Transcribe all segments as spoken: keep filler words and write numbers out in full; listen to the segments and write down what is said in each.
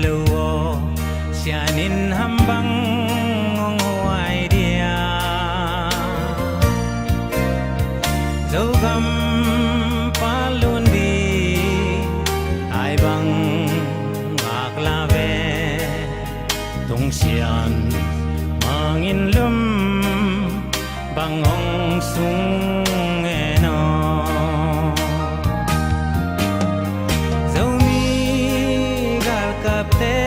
lo aw, sian in ham bang hong huai dia? Zogam palun ding ai bang ngak la ve, tungsian mangin lum bang hong sung e no. Zomi galkapte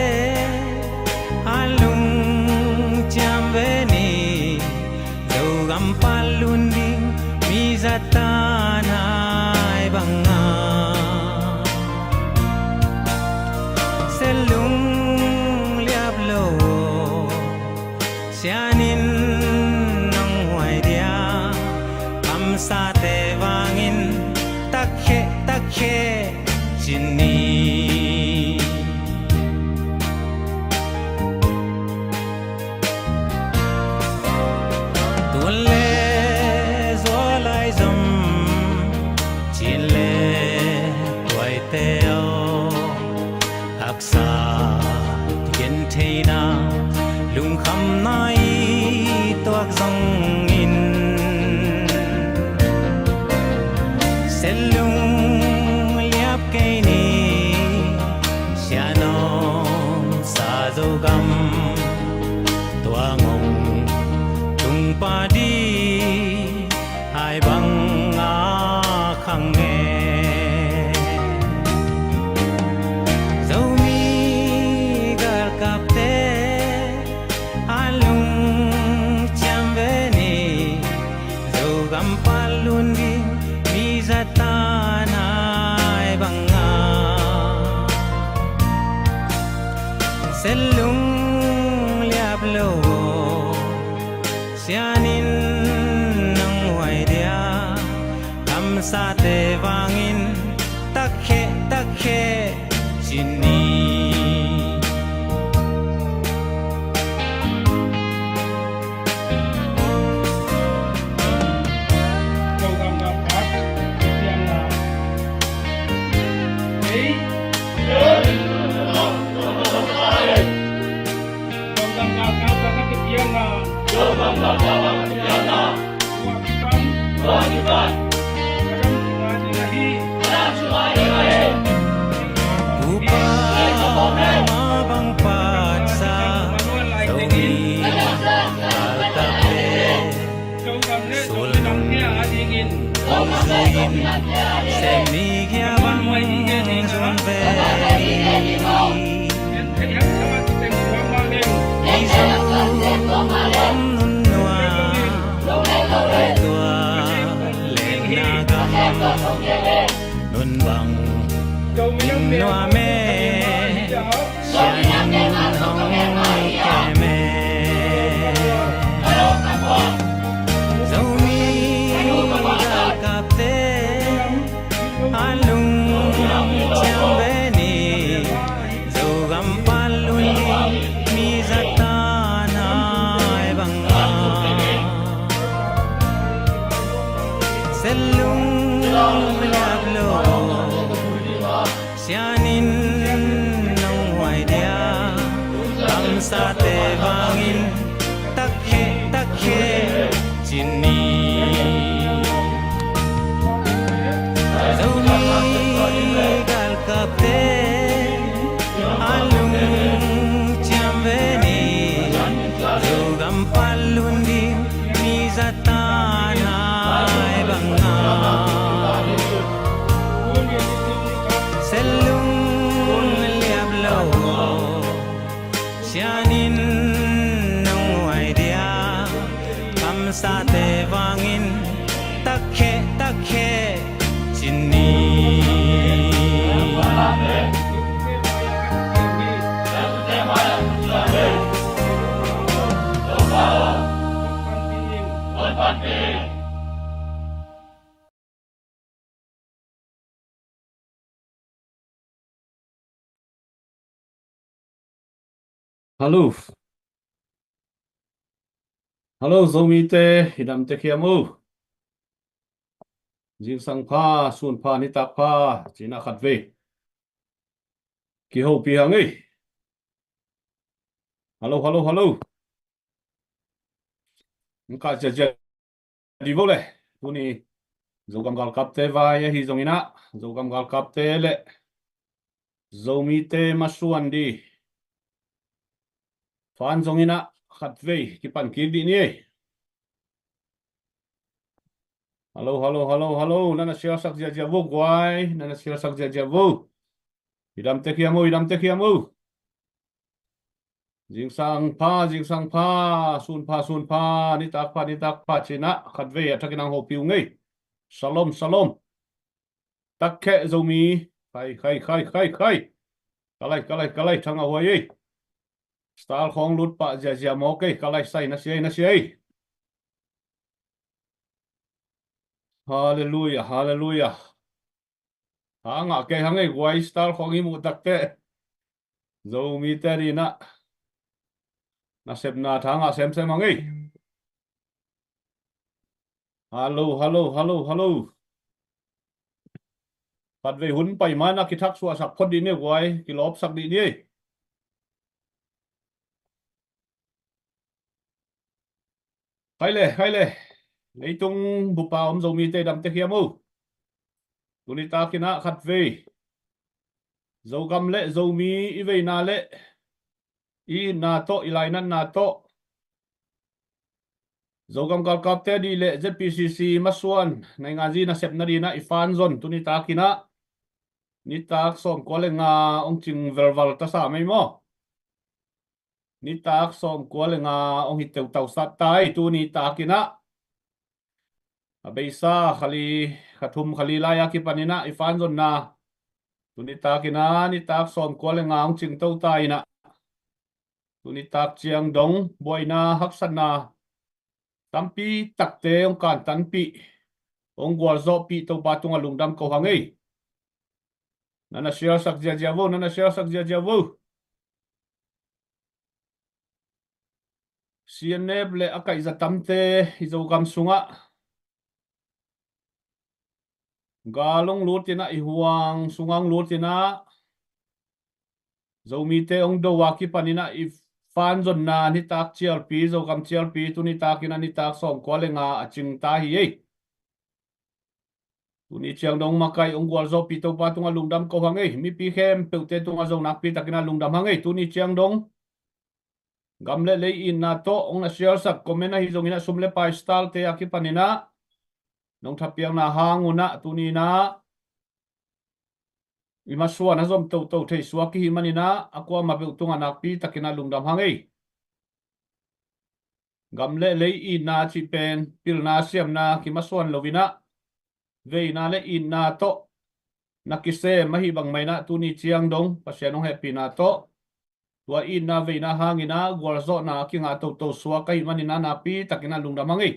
a lungciam ve ni, Zogam palun ding mi zatan ai bang a, se lung liap lo aw, sian in nong huai dia? Kamsate vangin takkhe, takkhe ci ni. Tuan le zual ai zom, cin le tuaite aw, haksa gentheihna, lungkhamna i tuak zongin, se lung liap kei ni, sian hong sa Zogam, tua ngong tung pah ding ai bang a khang e. Zomi galkapte a lungciam ve ni, Zogam palun ding mi zatan ai bang a, se lung liap lo aw, sian in nong huai dia? Kamsate vangin takkhe, takkhe ci ni. Upa ma bang patsa, Zomi galkapte sulnung zuin, semi gia bang zun ve. Mizo om nunua, tua lengna gam nun bang in nuam e, sian in hong kem e. Zomi galkapte a lungciam ve ni, Zogam palun ding mi zatan ai bang a, se lung liap lo aw, sian in nong huai dia? Kamsate vangin takkhe, takkhe ci ni. Zomi galkapte a lungciam ve ni, Zogam palun ding mi zatan ai bang a, se lung liap lo aw, sian in nong huai dia? Kamsate vangin takkhe, takkhe ci ni. Hallo. Hallo, Zomite, i damte hiam uh? Zingsang pha, sun pha, nitak pha, cina khat vei kihopih hang ei. Hallo, hallo, hallo. Hong kah ziazia dih vo le. Tuni Zogam galkapte vai ahi zongin ah, Zogam galkapte le Zomite masuan dih fan zongin ah khatvei kipan kik dih ni ei. Hallo, hallo, hallo, hallo. Na na share sak ziazia vo guai, na na share sak ziazia vo. I dam tek hiam o, i dam tek hiam o. Zingsang pha, zingsang pha, sun pha, sun pha, nitak pha, nitak pha ci-in ah khatvei a thakin hong hopih ung ei. Shalom, shalom. Tak kheh Zomi. Khai, khai, khai, khai, khai. Ka lai, ka lai, ka lai, thang a huai ei. Star khawng lut pah ziazia mawk ei, ka lai sai, na sia ei, na sia ei. Halleluia, halleluia. Tha ngah kei hang ei guai, star khawng i muh tak teh. Zomite adingin ah nasepna tha ngah semsem hang ei. Hallo, hallo, hallo, hallo. Khatvei hun pai ma-in ah kithak suahsak phot dih ni ei guai, kilawpsak dih ni ei. Khai le, khai le. Leitung bup a om Zomite i dam tek hiam o. Tuni takin ah khatvei Zogam le Zomi i veina le i itna tawh, i lainatna tawh, Zogam galkapte ading le Z P C C masuan nainganzi nasepna dingin ah i fan zon tuni takin ah nitak sawmkua le nga hong cing velval ta sam ei maw. Nitak sawmkua le nga hong hi teutau sat ta ei. Tuni takin ah a beisa kha li, kha thum, kha li lai a kipanin ah i fan zonna tuni takin ah nitak sawmkua le nga hong cing to ta in ah, tuni tak ciang dong buaina haksatna tampi takte hong kantanpih, hong gualzawhpih Topa tungah lungdam ko hang ei. Na na share sak ziazia vo, na na share sak ziazia vo. C N F le a kaihza tamte i Zogam sungah gal hong lut in ah, i huang sungah hong lut in ah, Zomite hong do a kipanin ah i fan zonna nitak cialpi, Zogam cialpi, tuni takin ah nitak sawmkua le nga a cing ta hi ei. Tuni ciang dong makai hong gualzawhpih Topa tungah lungdam ko hang ei. Mipi khempeuhte tungah zong nakpi takin ah lungdam hang ei. Tuni ciang dong gam le lei itna tawh hong na share sak, comment ahi zongin ah sum le pai style-te a kipanin ah nong thapiakna hang un ah tuni-in ah i masuan a zom toto thei suak i hih manin ah a kuamah peuh tungah nakpi takin ah lungdam hang ei. Gam le lei itna cih pen pilna siamna kimasuan loin ah veina le itna tawh na kisem ahi bang mah in ah tuni ciang dong Pasian hong hehpihna tawh tua itna veina hangin ah gualzawhna a kingah toto suak ahih manin ah nakpi takin ah lungdam hang ei.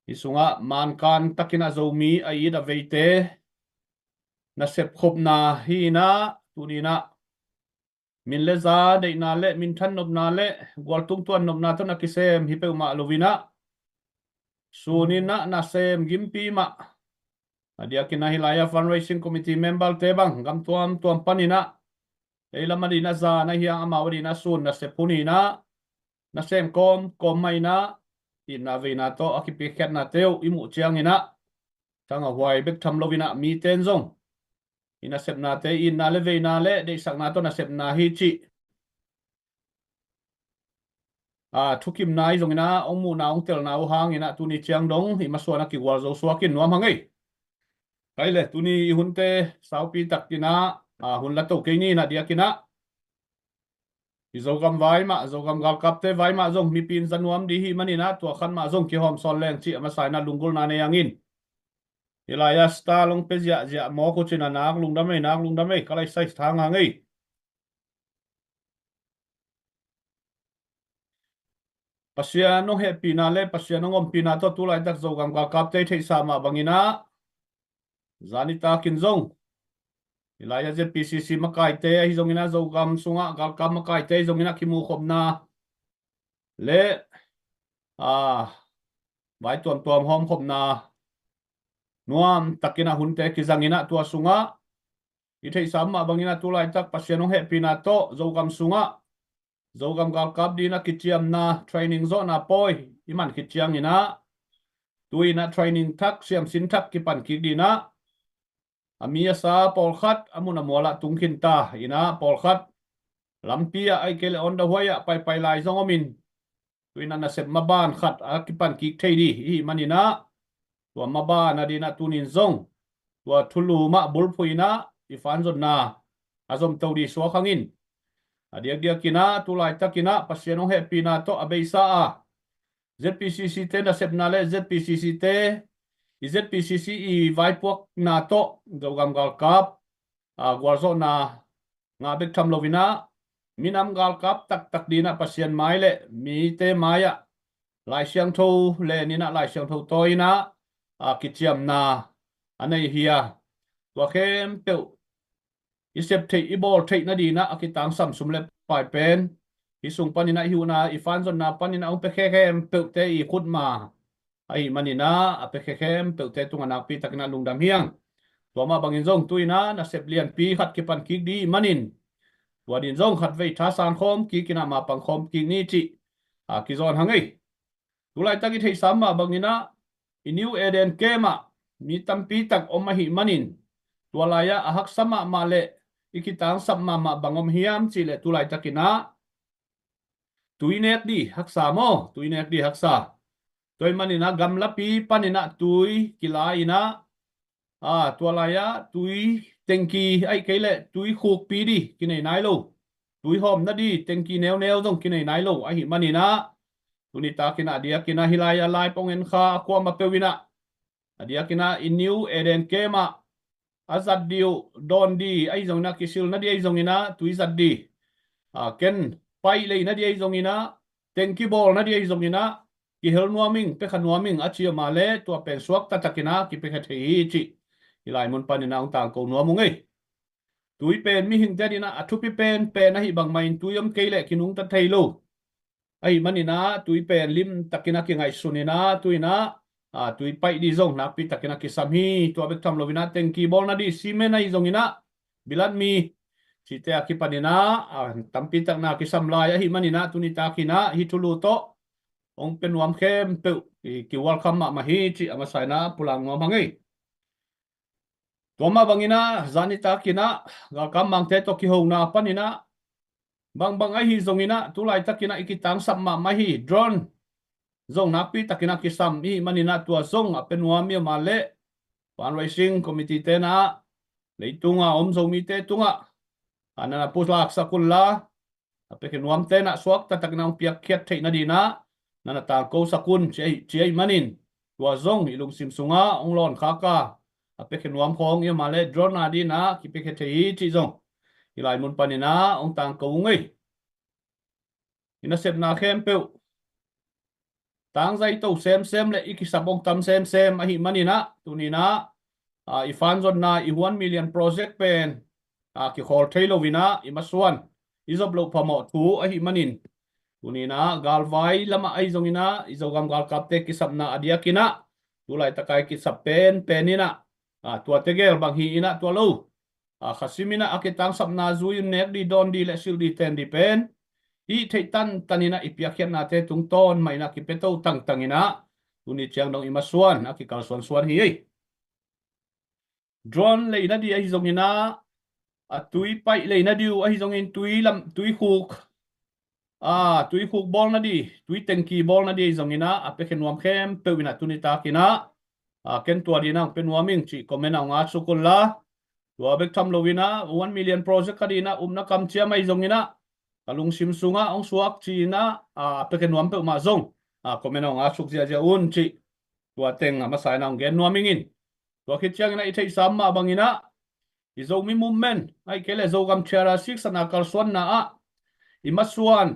Hih sungah mankan takin ah Zomi a it a veite nasep khopna hi-in ah tuni-in ah min le za deihna le minthan nopna le gualtung tuan nopna tawh na kisem hi peuhmah loin ah sunin ah nasem gimpi mah, a diakin ah hih lai-ah fundraising committee member-te bang gam tuamtuam panin ah ei lam adingin ah zan ahi hang amau adingin ah sun nasep hun hi-in ah nasem kawmkawm mah in ah itna veina tawh a kipiakkhiatnate uh i muh ciangin ah thang a huai bek tham loin ah mite in zong i nasepnate itna le veina le deihsakna tawh nasepna hi cih a thukimna ahi zongin ah hong muhna hong telna uh hangin ah tuni ciang dong i masuan a kigualzo suak in nuam hang ei. Khai le, tuni i hunte saupi takin ah a hun la to kei ni in ah diakin ah i Zogam vai mah, Zogam galkapte vai mah zong mipi in za nuam ding i hih manin ah tua khat mah zong kihawm sawn leng cih a masa in ah lunggulhna nei hang in. Hih lai-ah star hong pia ziahziah mawk uh cin ah nak lungdam ei, nak lungdam ei, ka lai sai thang hang ei. Pasian hong hehpihna le Pasian hong ompihna tawh tu laitak Zogam galkapte i theihsa mah bangin ah zan nitakin zong hih lai-ah Z P C C makaite ahi zongin ah Zogam sungah galkap makaite ahi zongin ah kimuhkhopna le a vai tuamtuam hawmkhopna nuam takin ah hunte kizangin ah tua sungah i theihsa mah bangin ah tu laitak Pasian hong hehpihna tawh Zogam sungah Zogam galkap dinah kiciamna training zawhna pawi i man khit cianginah tu-inah training thak, siamsin thak kipan kik dinah a mi a sa pawlkhat a mun a mualah tung khinta inah pawlkhat lampi ah ahih kei leh on the way ah paipai lai zong omin tu-inah nasep maban khat a kipan kik thei dih i hih maninah tua maban a dinah tunin zong tua thulu mah bulphuh inah i fanzonna a zomto dih suak hangin a diakdiakinah tulaitakinah Pasian hong hehpihna tawh a beisa a ZPCC te nasepna le ZPCC te i ZPCC i vaipuakna tawh Zogam galkap a gualzawhna ngah bek tham loinah minam galkap taktak dinah Pasian mai le mite mai-ah Lai Siangtho le ninah Lai Siangtho tawi inah a kiciamna a nei hi a, tua khempeuh i sep theih i bawl theih nadinah a kitangsam sum le pai pen hih sung paninah i huhna i fanzonna paninah hong pia khempeuhte i khutma ahih maninah a pia khempeuhte tungah nakpitakinah lungdam hi hang. Tua mah bangin zong tu-inah nasep lianpi khat kipan kik dih manin tua din zong khatvei thasan khawm kikinah mapang khawm kik ni cih a kizawn hang ei. Tulaitak i theihsa mah banginah i New Eden camp ah mi tampi tak om ahih manin tua lai-ah a haksa mahmah le i kitangsap mahmah bang om hiam cihleh tulaitakinah tui nek dih haksa maw, tui nek dih haksa. Tua ahih maninah gamlapi paninah tui kila inah a tua lai-ah tui tengki ahih kei leh tui khukpi dih kinei nai lo, tui hawm nadih tengki neuneu zong kinei nai lo ahih maninah tuni takinah a diakinah hih lai-ah lai pong en kha a kuamah peuh inah a diakinah i New Eden camp ah a zat dih uh dawn dih ahi zonginah kisil nadih ahi zonginah tui zat dih a ken paih lei nadih ahi zonginah tengki bawl nadih ahi zonginah kihel nuaming, pekha nuaming a ciamah le tua pen suak taktakinah kipekhia thei hi cih hih lai mun paninah hong tangko nuam ung ei. Tui pen mihingte dinah a thupi penpen ahi bangmahin tui om kei leh kinungta thei lo ahih maninah tui pen limtakinah kingaihsun inah tu-inah a tui paih dih zong nakpitakinah kisam hi. Tua bek tham loinah tengki bawl nadih simen ahi zonginah bilat mi cihte a kipaninah a tampi takna kisam lai ahih maninah tuni takinah hih thulu tawh hong pia nuam khempeuh i kiwalkham mahmah hi cih a masa inah pulak nuam hang ei. Tua mah banginah zani takinah galkam mangte tawh kihona paninah bangbang ahi zonginah tulaitakinah i kitangsap mahmah hi. Drone zong nakpitakinah kisam i hih maninah tua zong a pia nuam i om a leh fundraising committee tenah leitunga om Zomite tungah a nana pulaksak unla a piakhia nuam tenah suak taktakinah hong piakkhiat theih nadinah nana tangkosak un ci ahih manin tua zong i lungsim sungah hong lawnkhak a a piakhia nuam khawng i om a leh drone a dinah kipiakhia thei hi cih zong hih lai mun paninah hong tangko ung ei. I nasepna khempeuh tangzai to semsem le i kisap hong tam semsem ahih maninah tuninah a i fanzonna i one million project pen a kikhawl thei loinah i masuan i zop loh phamawh thu ahih manin tuninah galvai lamah ahi zonginah i Zogam galkapte kisapna a diakinah tulaitaka i kisap penpen inah a tuate gel bang hi inah tua lo a khasim inah a kitangsapna zui un nek dih dawn dih le silh dih ten dih pen i theih tantan inah i piakkhiatnate tungtawn mah inah kipia to tangtang inah tuni ciang dong i masuan a kikalsuansuan hi ei. Drone leina dih ahi zonginah a tui paih leina dih uh ahi zongin tui lam tui khuk a tui khuk bawlna dih tui tengki bawlna dih ahi zonginah a piakhia nuam khempeuh inah tuni takinah a ken tua dinah hong pia nuam ing cih comment ah hong atsuk unla tua bek tham loinah one million project ka dinah upna kamciam ahi zonginah ka lungsim sungah hong suak ci-inah a piakhia nuam peuhmah zong a comment ah hong atsuk ziahziah un cih tua teng a masa inah hong gen nuam ingin. Tua khit cianginah i theihsa mah banginah i Zomi movement ahih kei leh Zogam T R R six sana kalsuanna ah i masuan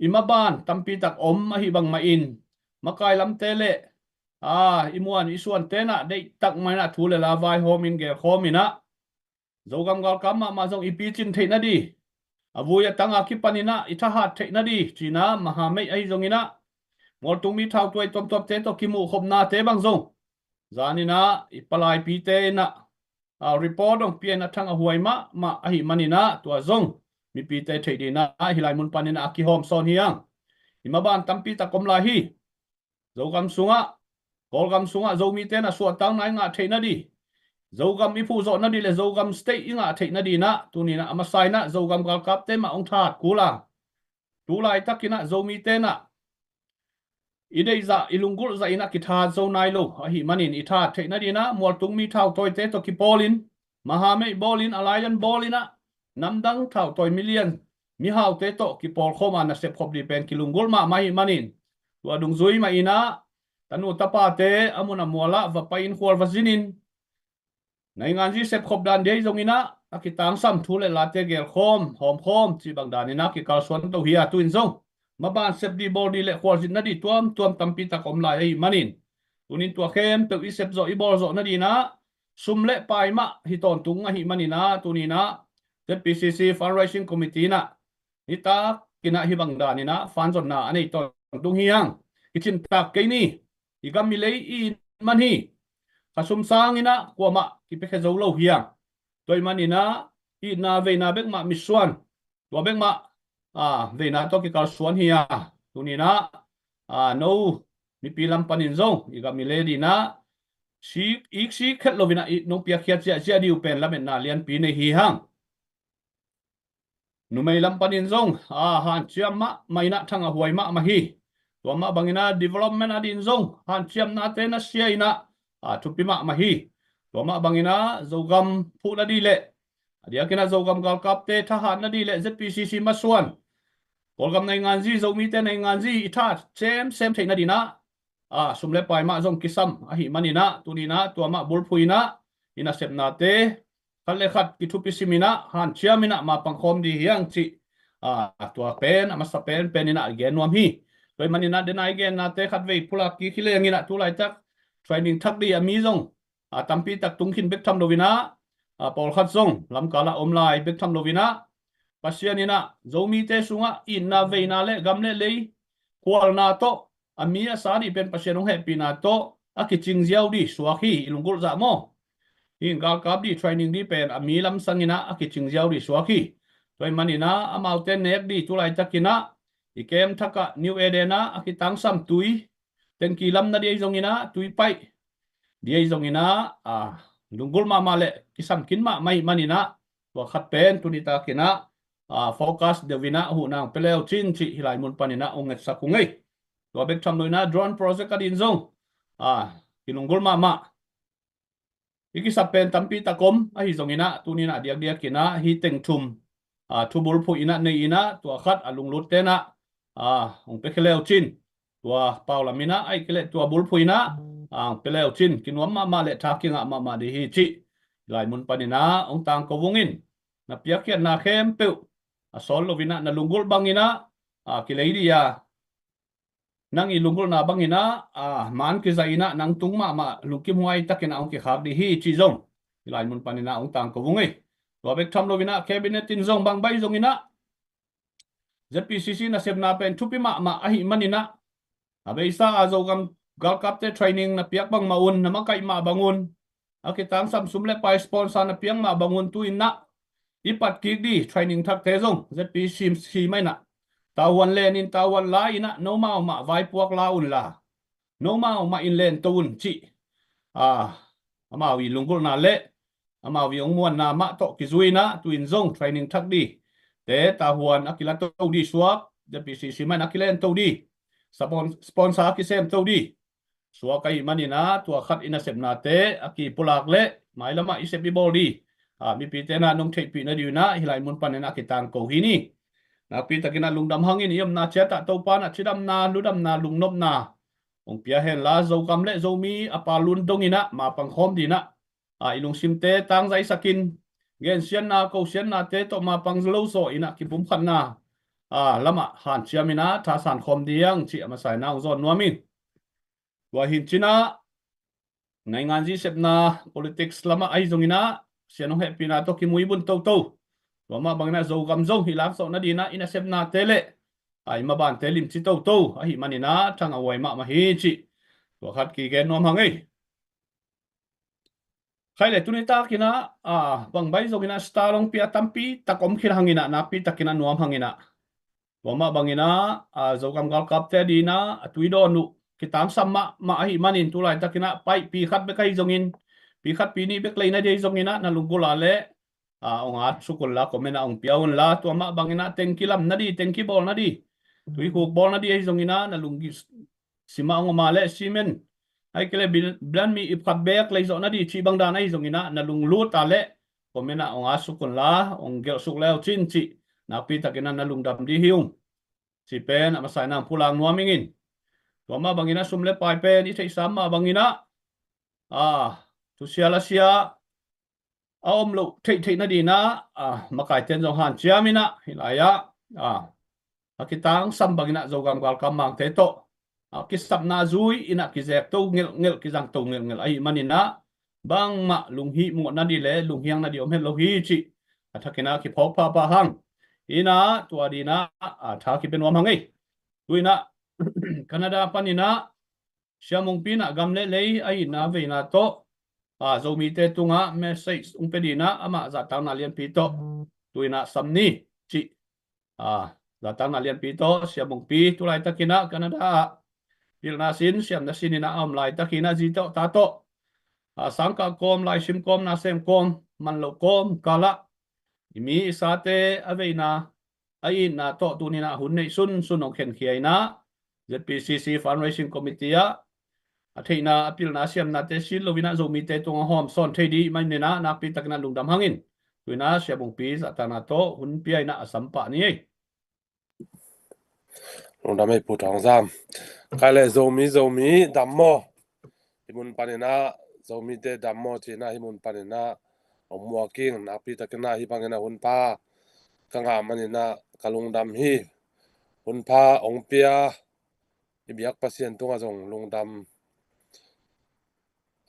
i maban tampi tak om ahi bangmah in makai lamte le a i muan i suan tenah deihtak mah inah thu le la vaihawm in gelkhawm inah Zogam galkap mahmah zong i picin theih nadih a vui a tanga kipan inah i thahat theih nadih cinah mahameih ahi zonginah mualtung mi thautuai tuamtuamte tawh kimuhkhopnate bang zong zaninah i palaipite inah a report hong pia in a thang a huai mahmah ahih maninah tua zong mipite theih dihna hih lai mun panin a kihawm sawn hi hang. I maban tampi tak om lai hi. Zogam sungah, Kawlgam sungah Zomite na suahtakna i ngah theih nadih, Zogam i phuhzawh nadih le Zogam state i ngah theih nadihna tuninah a masa inah Zogam galkapte mah hong that kul a, tu laitakinah Zomite nah i deihzah i lunggulh zah inah kithat zo nai lo ahih manin i that theih nadinah mualtung mi thautawite tawh kipawlin, mahameih bawlin, alliance bawlinah namdang thautawi milian mihaute tawh kipawlkhawm a nasep khop dih pen kilunggulh mahmah ahih manin, tua dungzui mah inah tanu tapate a mun a mualah va pai-in khual va zinin, nainganzi sepkhop dan dia i zonginah a kitangsam thu le late gelkhawm hawmkhawm cih bang daninah kikalsuan to hi a, tu-in zong maban sep dih bawl dih le khualzin nadih tuamtuam tampi tak om lai ahih manin, tunin tua khempeuh i sepzawh i bawlzawh nadinah sum le pai mah hi tawntung ahih maninah tuninah ZPCC Fundraising Committee inah nitakinah hih bang daninah fanzonna a nei tawntung hi hang. Kicimtak kei ni. I gam i lei i it man hi. Kha sum sanginah kuamah kipiakhia zo lo hi hang. Tua ahih maninah itna veina bekmah mitsuan, tua bekmah a veina tawh kikalsuan hi a, tuninah a no mipi lam panin zong i gam i lei dinah sik, iksik khet loinah i nong piakkhiat ziahziah dih uh pen lametna lianpi nei hi hang. Numei lam panin zong a hanciam mahmah inah thang a huai mahmah hi. Tua mah banginah development adin zong hanciamnate nasia inah a thupi mahmah hi. Tua mah banginah Zogam phuh nadih le a diakinah Zogam galkapte thahat nadih le ZPCC masuan Kawlgam nainganzi, Zomite nainganzi i that semsem theih nadinah a sum le pai mah zong kisam ahih maninah tuninah tua mah bulphuh inah i nasepnate khat le khat kithupi siminah hanciaminah mapang khawm dih hi hang cih a tua pen a masa pen peninah i gen nuam hi. Tua ahih maninah dena i gennate khat vei pulak kik hi lenginah tu laitak training thak dih a mi zong a tampi tak tung khin bek tham loinah a pawlkhat zong lamkalah om lai bek tham loinah Pasian inah Zomite sungah itna veina le gam le lei khualna tawh a mi a sa dih pen Pasian hong hehpihna tawh a kicing ziau dih suak hi. I lunggulh zah maw? Hih galkap dih training dih pen a mi lamsanginah a kicing ziau dih suak hi. Tua ahih maninah amaute nek dih tu laitakinah i kem thakah New Eden ah a kitangsam tui tengki lam na dih ahi zonginah tui paih dih ahi zonginah a lunggulh mahmah le kisamkin mahmah ahih maninah tua khat pen tunitakinah a focus deuhinah huhnang pia leucin cih hih lai mun paninah hong ngetsak uh ngei. Tua bek tham loinah drone project adin zong a kilunggulh mahmah i kisap pen tampi tak om ahi zonginah tuninah diakdiakinah hih teng thum a thubulphuh inah nei inah tua khat a lunglut tenah a hong piakhia leucin, tua pau laminah ahih kei leh tua bulphuh inah a hong pia leucin kinuam mahmah le tha kingah mahmah dih hi cih hih lai mun paninah hong tangko ungin, na piakkhiatna khempeuh a sawl loinah na lunggulh banginah a kilei dih a nang i lunggulhna banginah a man kizai inah nang tung mahmah lungkimhuai takinah hong kikhak dih hi cih zong hih lai mun paninah hong tangko ungei. Tua bek tham loinah cabinet in zong bangbai zonginah ZPCC nasepna pen thupi mahmah ahih maninah a beisa a Zogam galkapte training na piak bangmah un, na makaih mah bangun, a kitangsam sum le pai sponsor na piak mah bangun tu-inah i pat kik dih training thakte zong ZPCC mah inah tahuan lenin tahuan la inah nomau mah vaipuak la unla nomau mah in lento un cih a amau i lunggulhna le amau i hong muanna mah tawh kizui inah tu-in zong training thak dih te tahuan a kilato dih suak, ZPCC mah in a kilento dih, sponsor a kisemto dih suak ahih maninah tua khat i nasepnate a kipulak le mailamah i sep i bawl dih a mipite nah nong theihpih nadinginah hih lai mun paninah a kitangko hi ni. Nakpitakinah lungdam hangin i omna ciatah Topa nah cidamna ludamna lungnopna hong pia henla Zogam le Zomi a palun donginah mapang khawm dinah a i lungsimte tangzaisakin gensiatna kosiatnate tawh mapang lo zawh inah kipumkhatna a lamah hanciaminah thasan khawm dih hang cih a masa inah hong zawn nuam ing. Tua hincinah nainganzi sepna politics lamah ahi zonginah Pasian hong hehpihna tawh kimuibun toto. Tua mah banginah Zogam zong hih lakzawh nadinginah i nasepnate le a i mabante limci toto ahih maninah thang a huai mahmah hi cih tua khat kigen nuam hang ei. Khai le tuni takinah, a, bangbai zonginah star long pia tampi tak om khin hanginah, nakpi takinah nuam hanginah. Tua mah banginah, a, Zogam galkapte dinah, a tui dawn uh, kitangsam mahmah ahi manin tulai takinah paih pi khat bek ahi zongin, pi khat pi nih bek leina di ahi zonginah, na lunggulh a le, a, ong at suk unla, comment ah ong pia unla, tua mah banginah tengki lam na di, tengki bawl na di, tui khuk bawl na di ahi zonginah, na lunggi simah ong om a le simen. Ai kele bilan mi ip khat bek lei zawh na di cih bang dan ahi zonginah na lunglut a le comment ah ong at suk unla ong gelh suk leu cin cih nakpi takinah na lungdam di hi ung. Ci pen a masa inah ong pulak nuam ingin. Tua mah banginah sum le pai pen i theihsa mah banginah, a, thusia lasia a om loh theihtheih nadinah, a, makaiten zong hanciam inah hih lai-ah, a, a kitangsam banginah Zogam galkap mangte tawh, a, kisapna zui inah kizekto ngelhngelh, kizangto ngelhngelh ahi maninah bangmah lunghih muh na di le lunghiang na di om het lo hi cih a thakinah kiphawk phapha hang. Inah tua dinah, a, tha kipia nuam hang ei. Tuinah Canada paninah Sia Mungpi inah gam le lei a itna veina tawh, a, Zomite tungah message ong pia dinah amah zahtakna lianpi tawh tuinah sam ni cih, a, zahtakna lianpi tawh Sia Mungpi tulai takinah Canada ah pilna sin siamna sin inah a om lai takinah zi tawh ta tawh, a, sangkah kawm, laisim kawm, nasem kawm, manloh kawm kalah i mi i sate a veina a itna tawh tuninah hun neih sunsun ong khenkhia inah Z P C C Fundraising Committee ah a theihna a pilna siamnate sin loinah Zomite tungah hawm sawn thei di maninah nakpi takinah lungdam hangin. Tuinah Sia Mungpi zahtakna tawh hun pia inah a sam pah ni ei. Lungdam ei Pu Thawng Zam. Khai le Zomi, Zomi dam maw? Hih mun paninah Zomite dam maw cinah hih mun paninah ong muak ing. Nakpi takinah hih banginah hun pha ka ngah maninah ka lungdam hi. Hun pha ong pia i biak Pasian tungah zong lungdam.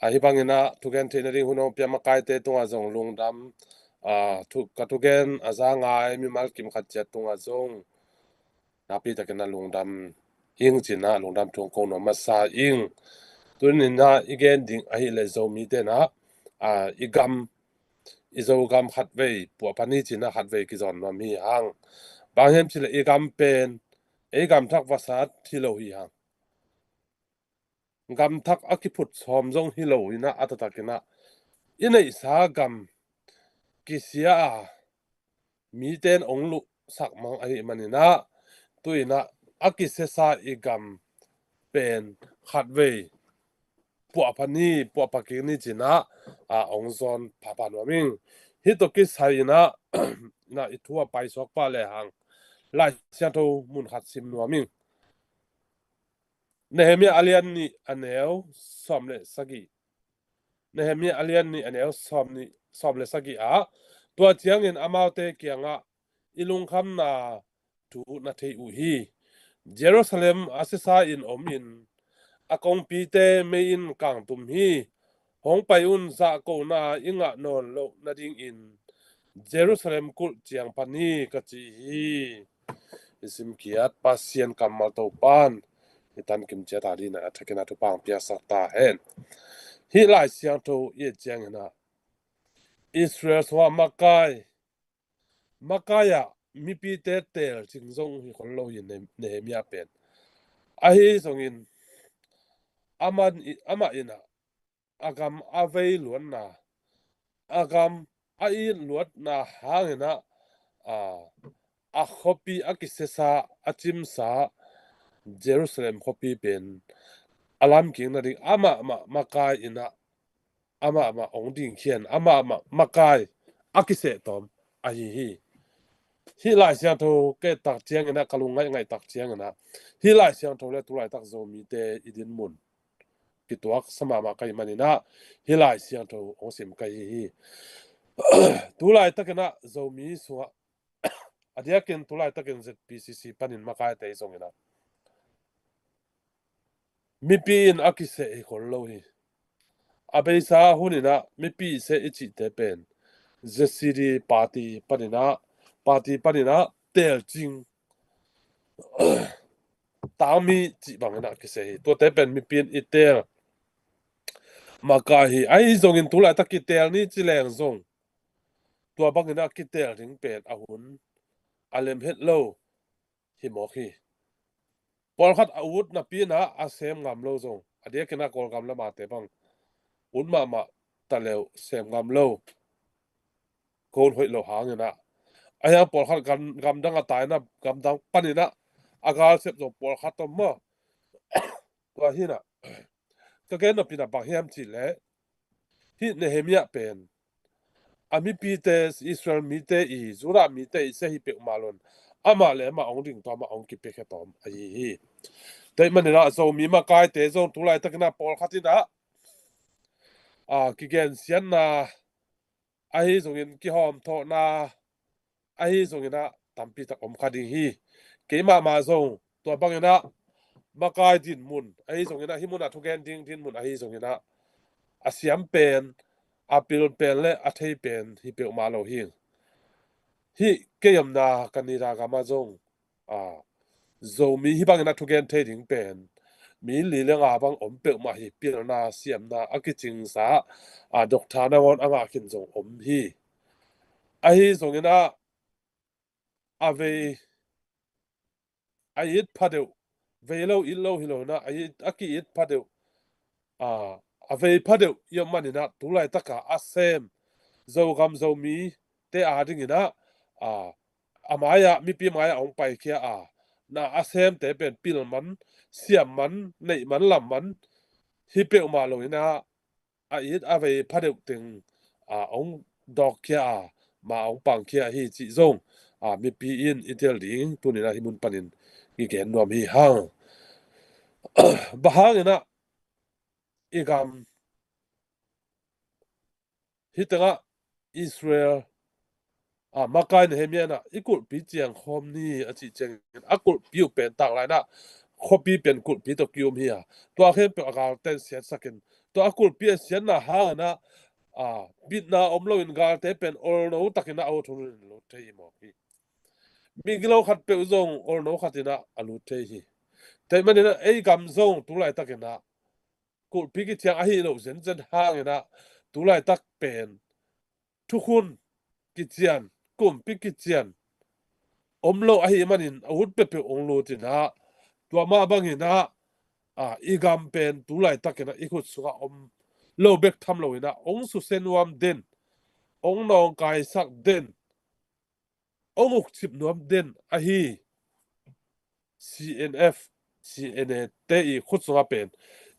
Ahi banginah thugen theih nading hun ong pia makaite tungah zong lungdam. A, thu, ka thugen a za ngai mimal kim khat ciat tungah zong nakpi takinah lungdam ing cinah lungdam thu ong ko nuam masa ing. Tuninah i gen ding ahih leh Zomite inah, a, i gam, i Zogam khatvei puahpha ni cinah khatvei kizawn nuam hi hang. Bang hiam cih leh i gam pen ei gam thak vasat hi lo hi hang. Gam thak a kiphut sawm zong hi lo inah a taktakinah i neihsa gam kisia a mite in ong luhsak mang ahi maninah tuinah a kisiasa i gam pen khatvei puahpha ni, puahpha kik ni cinah, a, ong zawn phapha nuam ing. Hih tawh kisai inah, na i thu a paisuak pah lehang Lai Siangtho mun khat sim nuam ing. Nehemiah a lian nih a neu sawm le sagih. Nehemiah a lian nih a neu sawm nih, sawm le sagih ah, tua ciangin amaute kiangah i lungkhamna thu na thei uh hi. Jerusalem a siasa in om in a kongpite mei in kangtum hi. Hong pai un, zahkona i ngah nawn loh nadingin Jerusalem kulh ciang pan hi ka ci hi. I simkhiat Pasian kammal Topan i tankim ciat a dingin a thakin a thupha piaksak ta hen. Hih Lai Siangtho i et ciangin ah Israel sungah makai, makai ah mipite teel cing zong hi khol lo hi Ne-, Nehemiah pen. Ahi zongin amah in, amah in ah a gam a vei luatna, a gam a it luatna hangin ah, a, a khuapi a kisiasa, a cimsa Jerusalem khuapi pen a lamkik nading amah mah makai in ah, amah mah ong dingkhia in, amah mah makai a kiseh tawm ahi hi. Hih Lai Siangtho ka et tak ciangin ah, ka lungngaih ngaih tak ciangin ah, hih Lai Siangtho le tulaitak Zomite i dinmun kituak sa mahmah ka hih manin ah hih Lai Siangtho hong sim ka hi hi. Tulaitakin ah Zomi sungah, a diakin tulaitakin Z P C C panin makaite i zongin ah mipi in a kiseh hi khol lo hi. A beisa hunin ah mipi seh i cihte pen Z C D party panin ah, party panin ah teelcing, tangmi cih bangin ah kiseh hi. Tuate pen mipi in i teel, makai hi. Ahi zongin tulaitak kitel ni ci leng zong, tua bangin a kitel ding pen a hun a lem het lo hi mawk hi. Pawlkhat a ut napi-in ah a sem ngam lo zong, a diakin ah Kawlgam lamate bang ut mahmah ta leu sem ngam lo, kon hoih lo hangin ah, a hiang pawlkhat gam, gamdang a tai-in ah, gamdang panin ah a galsep zong pawlkhat om maw? Tua hi-in ah ka gen nopna bang hiam cih leh, hih Nehemiah pen a mipite, Israel mite i, Judah mite i sia hi peuhmah lo-in, amah le amah hong ding tawm, amah hong kipia khia tawm ahi hi. Tua ahih manin ah Zomi makaite zong tulaitakin ah pawlkhat in ah, a, kigensiatna, ahi zongin kihawmthawhna, ahi zongin ah tampi tak om kha ding hi. Keimah mah zong tua bangin ah makai dinmun, ahi zongin ah hih mun ah thugen ding dinmun, ahi zongin ah a siam pen, a pil pen le a thei pen hi peuhmah lo hi. Hih kei omna Canada gam ah zong, a, Zomi hih bangin a thugen thei ding pen mi li le nga bang om peuhmah hi. Pilna, siamna a kicingsa, a, doctor nangawn a ngah khin zong om hi. Ahi zongin ah a vei, a it pha deuh, vei lo it lo hi lo-in ah, a it, a ki-it pha deuh, a, a vei pha deuh i om manin ah tulaitak a a sem Zogam Zomite adingin ah, a, a mai-ah, mipi mai-ah hong paikhia a, na a semte pen pil man, siam man, neih man, lam man hi peuhmah lo-in ah, a it a vei pha deuh teng, a, hong dawkkhia a, ma hong pangkhia hi cih zong, a, mipi in i tel ding tuni-in ah hih mun panin i gen nuam hi hang. Bang hangin ah i gam hih tengah Israel, a, makai Nehemiah in ah i kulhpi ciangkhawm ni a cih ciangin a kulhpi uh pen tanglai-in ah khuapi pen kulhpi tawh ki-um hi a, tua khempeuh a galte in siatsak in, tua a kulhpi a siatna hangin ah, a, bitna om loin galte pen olno takin ah a ut hun in lut thei hi mawk hi. Migilo khat peuh zong olno khat in ah a lut thei hi. Tua ahih manin ah ei gam zong tulaitakin ah kulhpi kiciang ahi loh zenzen hangin ah tulaitak pen thukhun kician, kumpi kician om lo ahih manin a ut peuhpeuh hong lut in ah, tua mah bangin ah, a, i gam pen tulaitakin ah i khut sungah om lo bek tham loin ah hong susia nuam den, hong nawngkaisak den, hong ukcip nuam den ahi C N F, C N A te i khut sungah pen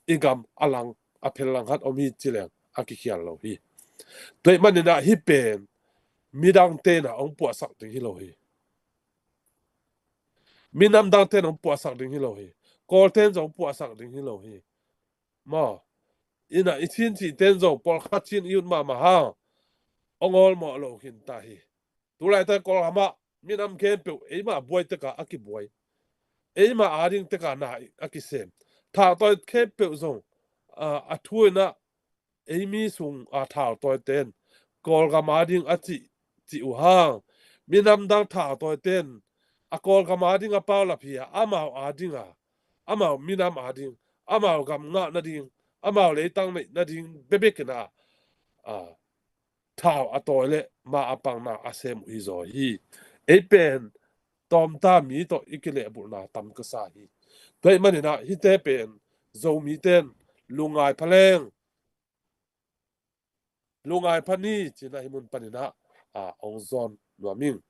i gam a lang, a phel lang khat om hi ci leng a kikhial lo hi. Tua ahih manin ah hih pen midangte in ah hong puahsak ding hi lo hi. Minam dangte in hong puahsak ding hi lo hi. Kawlte in zong hong puahsak ding hi lo hi. Maw, in ah i Chin cihte in zong pawlkhat Chin i ut mahmah hang hong awlmawh lo khin ta hi. Tulaitak Kawlgam ah minam khempeuh eimah buai tekah a kibuai, eimah ading tekah na a kisem. Thahtawi khempeuh zong, a, a thu in ah ei mi sung a thautawite in Kawlgam ading a cih, cih uh hang, minam dang thautawite in a Kawlgam ading a paulap hi a, amau ading a, amau minam ading, amau gam ngah nading, amau leitang neih nading bekbek in ah, a, thau a tawi le ma a pangna a sem uh hi zaw hi. Ei pen tawmta mi tawh i kilehbulhna tam ka sa hi. Tua ahih manin ah hihte pen Zomite in lungngai pha leng, lungngai pha ni ci-in ah hih mun panin ah, a, hong zawn nuam ing.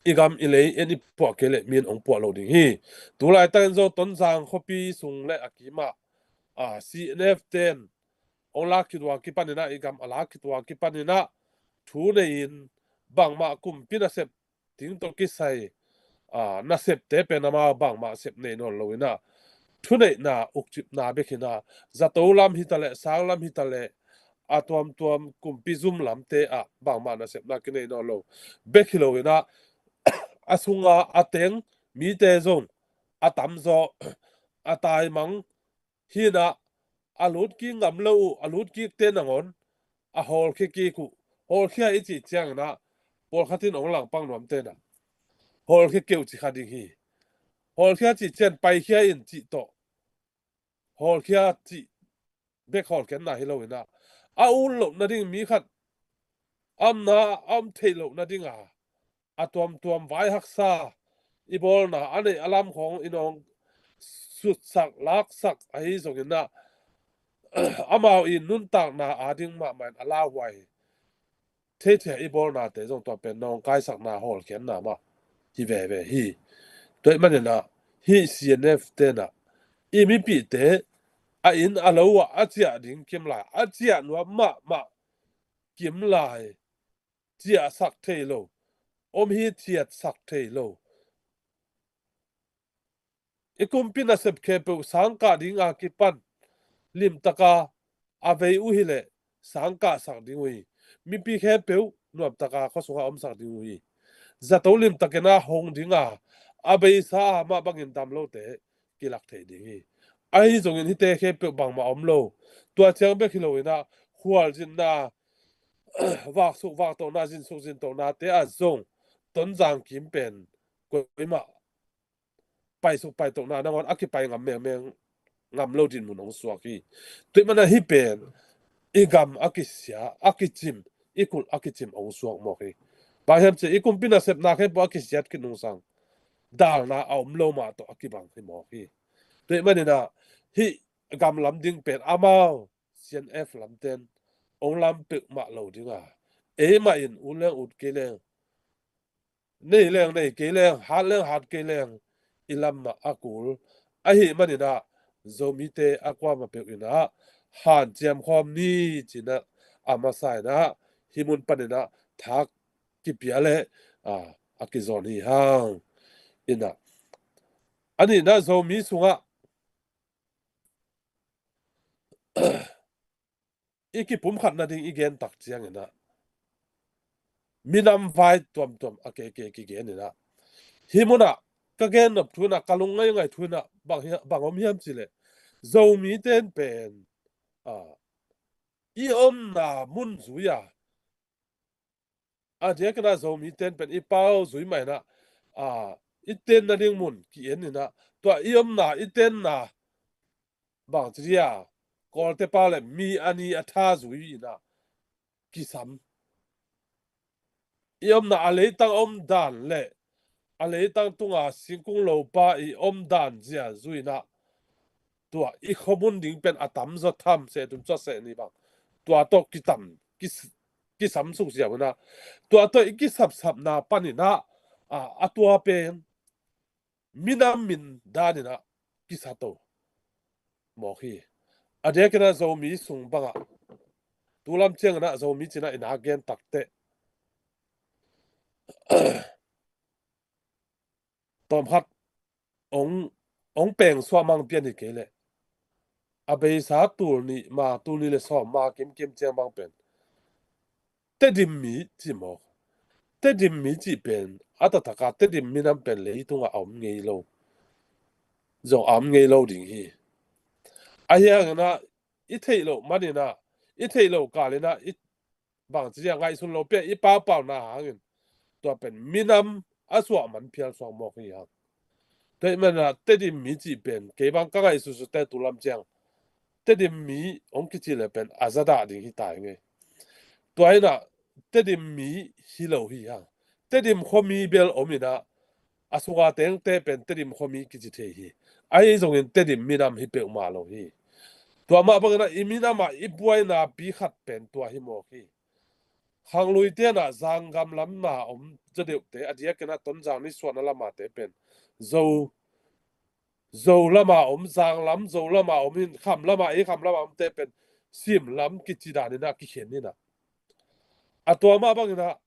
I gam i lei en i puah kei leh mi in hong puah lo ding hi. Tulaitakin zong Tonzang khuapi sung le a kimah, a, C N F te in hong lak khit uh a kipanin ah, i gam a lak khit uh a kipanin ah thu nei-in bangmah kumpi nasep ding tawh kisai, a, nasepte pen amau bangmah sep nei nawn lo-in ah, thuneihna, ukcipna bek hi-in ah, zato lam hi taleh, sang lam hi taleh, a tuamtuam kumpi zum lamte ah bangmah nasepna kinei nawn lo bek hi lo-in ah, a sunga a teng mite zong a tamzaw, a taimang hi-in ah, a lutkik ngam lo uh, a lutkikte nangawn a hawlkhia kik uh. Hawlkhia i cih ciangin ah pawlkhat in hong langpang nuamte in ah hawlkhia kei uh ci kha ding hi. Hawlkhia cih ciang paikhia in cih tawh, hawlkhia cih bek hawlkhiatna hi lo inah, a ut loh nading mi khat a omna a om theih loh nadinga a tuamtuam vai haksa i bawlna a neih a lam khawng i nawng sutsak laksak ahi zongin ah amau i nuntakna ading mahmah in a lauhuai theithia i bawlnate zong tua pen nawngkaisakna hawlkhiatna mah hi veve hi. Tua ih maninah hih C N F tenah i mipihte a inn a lo ah a ciah ding kimlai, a ciah nuam mahmah kimlai, ciahsak thei lo, om hi thiatsak thei lo. I kumpi nasep khempeuh sangkah dinga kipan limtaka a vei uh hileh sangkahsak ding uh hi. Mipi khempeuh nuamtaka khua sunga omsak ding uh hi. Zato limtakin a hong dinga a beisa a mah bangin dam lote kilak thei ding hi. Ahi zongin hihte khempeuh bangmah om lo. Tua ciang bek hi lo inah khualzinna, vaksuk vaktohna, zinsuk zintohnate ah zong Tonzang kim pen koimah paisuk paitohna nangawn a kipai ngam mengmeng ngam lo dinmun hong suak hi. Tua ih mana hih pen i gam a kisia, a kicim, i kulh a kicim hong suak mawk hi. Bang hiam cih i kumpi nasepna khempeuh a kisiat khinungsang dalna a om lo mah tawh a kibang hi mawk hi. Tua ih maninah hih gam lam ding pen amau C N F lamten hong lam peuhmah lo dinga, eimah in ut leng ut kei leng, nei leng nei kei leng, hat leng hat kei leng, i lam mah a kul. Ahi maninah Zomite a kuamah peuh inah hanciam khawm ni cinah a masa inah hih mun paninah thak kipia le a kizawn hi hang. Inah a nihna Zomi sungah i kipumkhat nading i gen tak cianginah minam vai tuamtuam a keke kigen inah hih munah ka gen nop thu inah ka lung ngaingai thu inah bang, bang om hiam cileh Zomi ten pen i omna mun zui a a diakinah Zomi ten pen i pau zui mah inah i ten nading mun ki-en inah tua i omna i tenna bang ci dia Kawlte pau le mi a ni a tha zui inah kisam. I omna a leitang om dan le a leitang tunga singkung lopa i om dan zia zui inah tua i khuamun ding pen a tamzaw tham seh tum cawseh ni bang tua tawh kitam kis kisam suk ziau inah tua tawh i kisapsapna paninah a tua pen minam min daninah kisato mawk hi. A diakinah Zomi sung bangah tulam cianginah Zomi cinah i na gen takteh tawmkhat ong ong peng suah mang pian hi kei leh a beisa tul nih ma tul nih le sawm ma kimkim ciang bang pen Tedim mi ci mawk. Tedim mi ci pen a taktak a Tedim minam pen leitungah a om ngei lo. Zong a om ngei lo ding hi. Ahi hanginah i theih loh maninah i theih loh kalinah i bangci dia ngaihsun lo pia i paupauna hangin tua pen minam a suah man phial suak mawk hi hang. Tua ih manah Tedim mi cih pen kei bang ka ngaihsutsute tulam ciang Tedim mi hong kici le pen a zadah ding hi tai ngei. Tua inah Tedim mi hi lo hi hang. Tedim khuami bel om inah a sunga tengte pen Tedim khuami kici thei hi. Ahi zongin Tedim minam hi peuhmah lo hi. Tua mah banginah i minamah i buainapi khat pen tua hi mawk hi. Khanglui tenah zanggam lamah om zaw deuhte a diakinah Tonzang nisuahna lamahte pen Zo Zo lamah om, zanglam Zo lamah om hin, kham lamah ei kham lamah omte pen simlam kici daninah kikhen hinah a tua mah banginah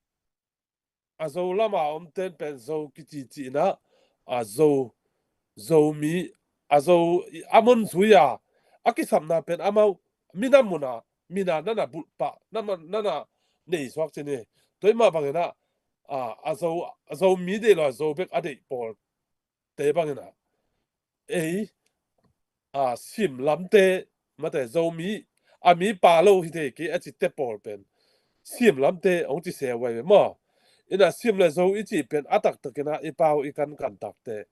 a Zo lamah omten pen Zo kici cihinah a Zo Zomi a Zo a mun zui a a kisapna pen amau minam munah mina nana bulhpah nana neisuak cin hi. Tua ih mah banginah a Zo a Zomi deih lo a Zo bek a deih pawl te banginah ei a simlamte mate Zomi a mipa lo hi thei kei a cite pawl pen simlamte hong ci seuai ve maw? Inah sim le Zo i cih pen a taktakinah i pau i kankan takte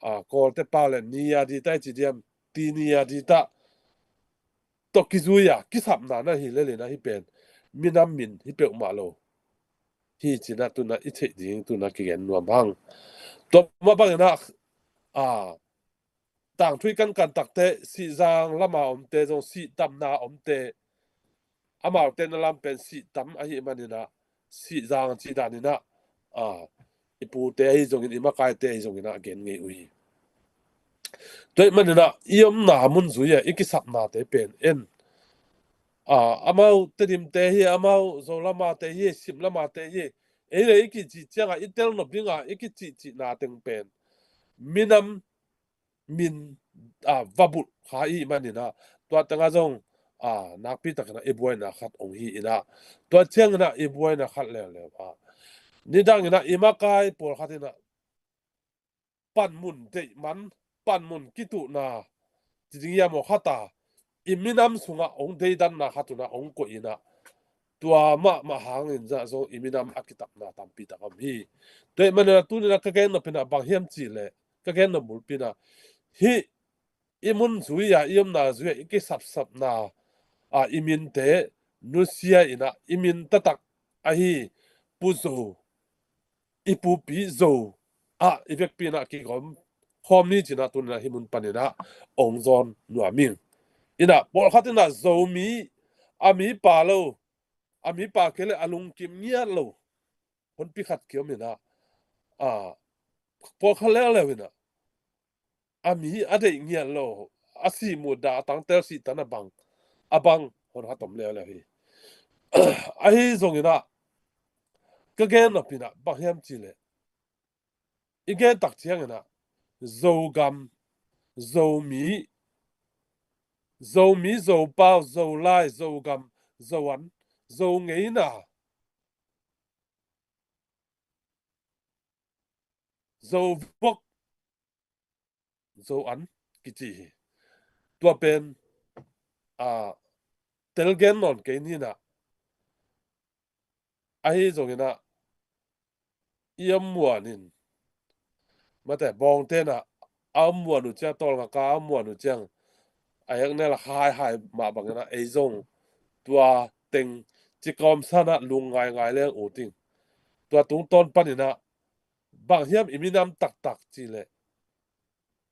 a Kawlte pau le ni a dita i ci diam ti ni a dita tawh kizui a kisapna na hi lel in ah hih pen minam min hi peuhmah lo hi ci-in ah tu-in ah i theih ding tu-in ah kigen nuam hang. Tua mah bangin ah, a, tangthu i kankan takte, Sihzang lama omte zong, sihtamna omte, amaute na lam pen sihtam ahih manin ah, Sihzang cih danin ah, a, i pute ahi zongin, i makaite ahi zongin ah gen ngei uh hi. Tua ahih manin ah i omna mun zui a i kisapnate pen en, a, amau Tedimte hi, amau Zo lamate hi, Sim lamate hi, ei le i kicih ciangah i tel nop dingah i kicihcihna teng pen minam min, a, va bulh kha i hih manin ah, tua tengah zong, a, nakpi takin ah i buaina khat hong hi in ah, tua ciangin ah i buaina khat leuleu, a, nidangin ah i makai pawlkhat in ah panmun deih man, panmun kituhna ci ding hiam aw, khat a, i minam sungah hong deidanna khat un ah hong koih in ah, tua mahmah hangin zah zong i minam a kitapna tampi tak om hi. Tua ahih manin ah tuni-in ah ka gen nop in ah bang hiam cih leh, ka gen nop bulpi in ah, hih i mun zui a, i omna zui a i kisapsapna, a, i minte nusia in ah, i min taktak ahi Pu Zo, i pupi Zo, a, i vekpi in ah kigawm khawm ni ci-in ah tuni-in ah hih mun panin ah hong zawn nuam ing. In ah pawlkhat in ah Zomi, a mipa lo, a mipa kei leh a lungkim ngiat lo honpi khat kiom in ah, a, pawlkhat leuleu in ah a mi a deih ngiat lo, a sih muhdah, a tangtel sihtan a bang, a bang hon khat om leuleu hi. Ahi zongin ah ka gen nop in ah bang hiam cih leh, i gen tak ciangin ah Zogam, Zomi, Zomi, Zopau, Zolai, Zogam, Zoan, Zo ngeina, Zovok, Zoan kici hi. Tua pen, a, tel gen nawn kei ni in ah, ahi zongin ah i om muan in, mate, Bawngte in ah a om muan uh ciang, tawlngak a a om muan uh ciang, a heknel a haihai mah bangin ah ei zong tua teng ci kawmsa in ah lung ngaingai leng ut ing. Tua tungtawn panin ah bang hiam i minam taktak cih leh,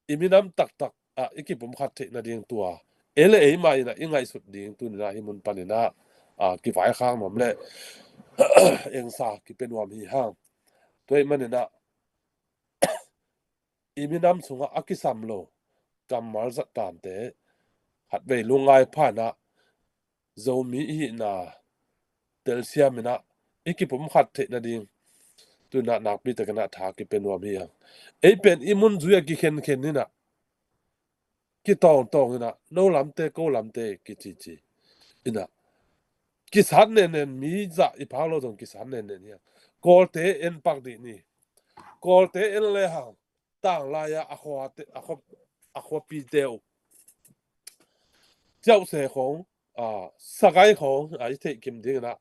i minam taktak ah i kipumkhat theih nading tua ei le ei mah in ah i ngaihsut ding tuni-in ah hih mun panin ah, a, kivaikhak nuam leh engsa kipia nuam hi hang. Tua ahih manin ah i minam sungah a kisam lo kammal zatkante khatvei lungngai pha in ah Zomi i hihna telsiam in ah i kipumkhat theih nading tu-in ah nakpi takin ah tha kipia nuam hi hang. Ei pen i mun zui a kikhenkhen in ah, kitawngtawng in ah, no lamte, ko lamte kicici in ah, kisat nennen, mi zah i phak lo zong kisat nennen hi hang. Kawlte en pak dih ni. Kawlte en le hang, tanglai a, a khuate, a khua, a khuapite uh, Ciauhse khawng, a, Sagai khawng, a, i theih kim dingin ah,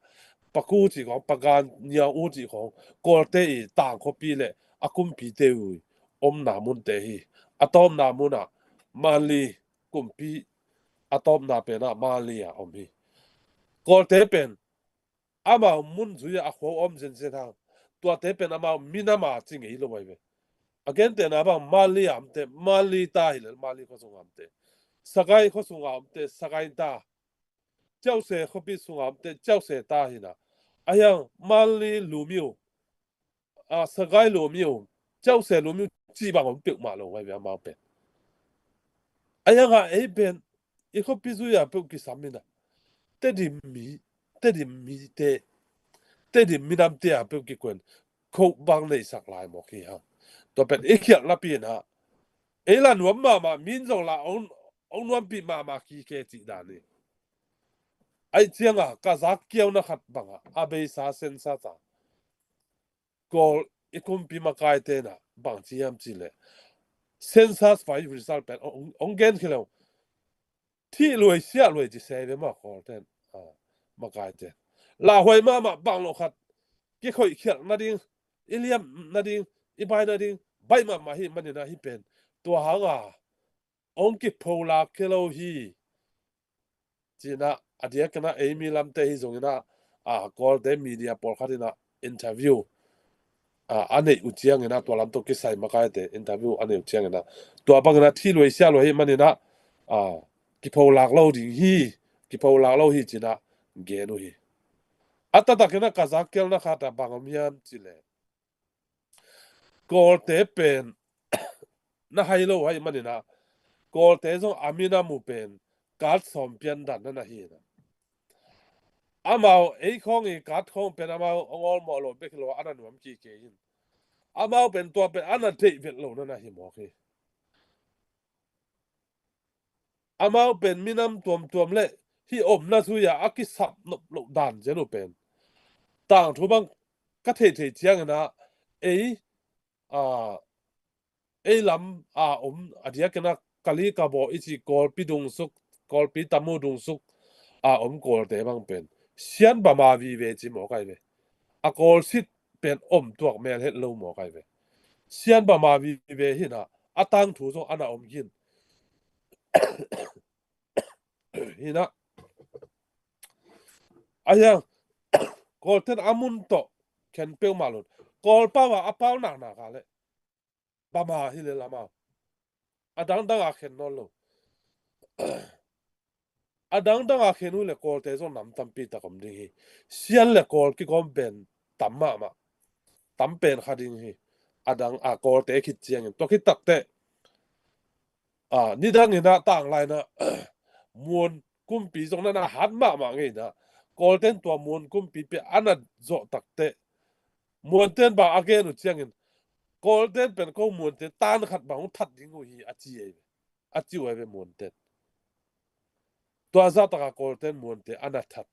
Paku cih khawng, Pagan, Niau U cih khawng, Kawlte i tangkhuapi le a kumpite uh i omna munte hi. A tawpna mun ah Mali kumpi, a tawpna pen ah Mali ah om hi. Kawlte pen amau mun zui ah a khua uh om zenzen hang. Tuate pen amau minam a ci ngei lo ahi ve. A gentehna bang Mali a omte Mali ta hi lel, Mali khuasung a omte, Sagai khuasung a omte Sagai ta, Ciauhse khuapi sung a omte Ciauhse ta hi in ah, ahi hang Mali lumi uh, a, Sagai lumi uh, Ciauhse lumi uh cih bang om peuhmah lo ahi ve amau pen. Ahi hang ah ei pen i khuapi zui a peuh kisam in ah, Tedim mi, Tedim mite, Tedim minamte a peuh kikuan kho bang neisak lai mawk hi hang. Tua pen i khialhnapi in ah, ei la nuam mahmah, min zong la ong, ong nuampih mahmah kike cih dan hi. Aih ciang a ka zak kiauna khat bang ah, a beisa census ah Kawl i kumpi makaite in ah bang ci hiam cih leh, census vai result pen ong, ong gen khia lo. Thih luai siah luai ci se ve maw Kawlte in, a, makaite in. Lauhuai mahmah bang lo khat, kikhoih khialh nading, i liam nading, i bai nading baih mahmah hi manin ah hih pen tua hang a ong kipho lak khia lo hi. ci-in ah, a diakin ah ei mi lamte hi zongin ah, a, Kawlte media pawlkhat in ah interview, a, a neih uh ciangin ah, tua lam tawh kisai makaite interview a neih uh ciangin ah, tua bangin ah thi luai sia luai ahih manin ah, a, kipholak lo ding hi, kipholak lo hi ci-in ah gen uh hi. A taktakin ah ka zakkelna khat ah bang om hiam cih leh, Kawlte pen na hai lo ahih manin ah, Kawlte zong a minam uh pen kaat sawm pian dan na na hi in ah, amau ei khawng i kaat khawng pen amau hong awlmawh lo bek hi lo, a na nuam kik hi. Amau pen tua pen a na deih vet lo na na hi mawk hi. Amau pen minam tuamtuam le hih omna zui-a a kisap nop loh dan zen uh pen, tangthu bang ka theihtheih ciangin ah, ei, a, ei lam a om, a diakin ah Kali Kabaw i cih Kawlpi dungsuk, Kawlpi tamu dungsuk a om Kawlte bang pen Sian Bama vive ci mawk ai ve. A Kawlsit pen om tuak mel het lo mawk ai ve. Sian Bama vive hi in ah, a tangthu zong a na om hi in. Hi in ah, a hiang, Kawlten a mun tawh khen peuhmah lo in, Kawlpau ah a pau naknak ah leh Bama hi lel amau. A dangdang a khen nawn lo. A dangdang a khen uh leh Kawlte zong nam tampi tak om ding hi. Sian le Kawl kikawm pen tam mahmah, tam pen kha ding hi. A dang a Kawlte khit ciangin, tua khit takteh, a, nidangin ah tanglai in ah Muan kumpi zong na na hat mahmah ngei in ah, Kawlten tua Muan kumpi pen a na zawh takteh, Muanten bang a gen uh ciangin, Kawlten pen ko Muante tan khat bang hong that ding uh hi a ci ai ve. A ci uh ai ve Muanten. Tua zahtak a Kawlten Muante a na that.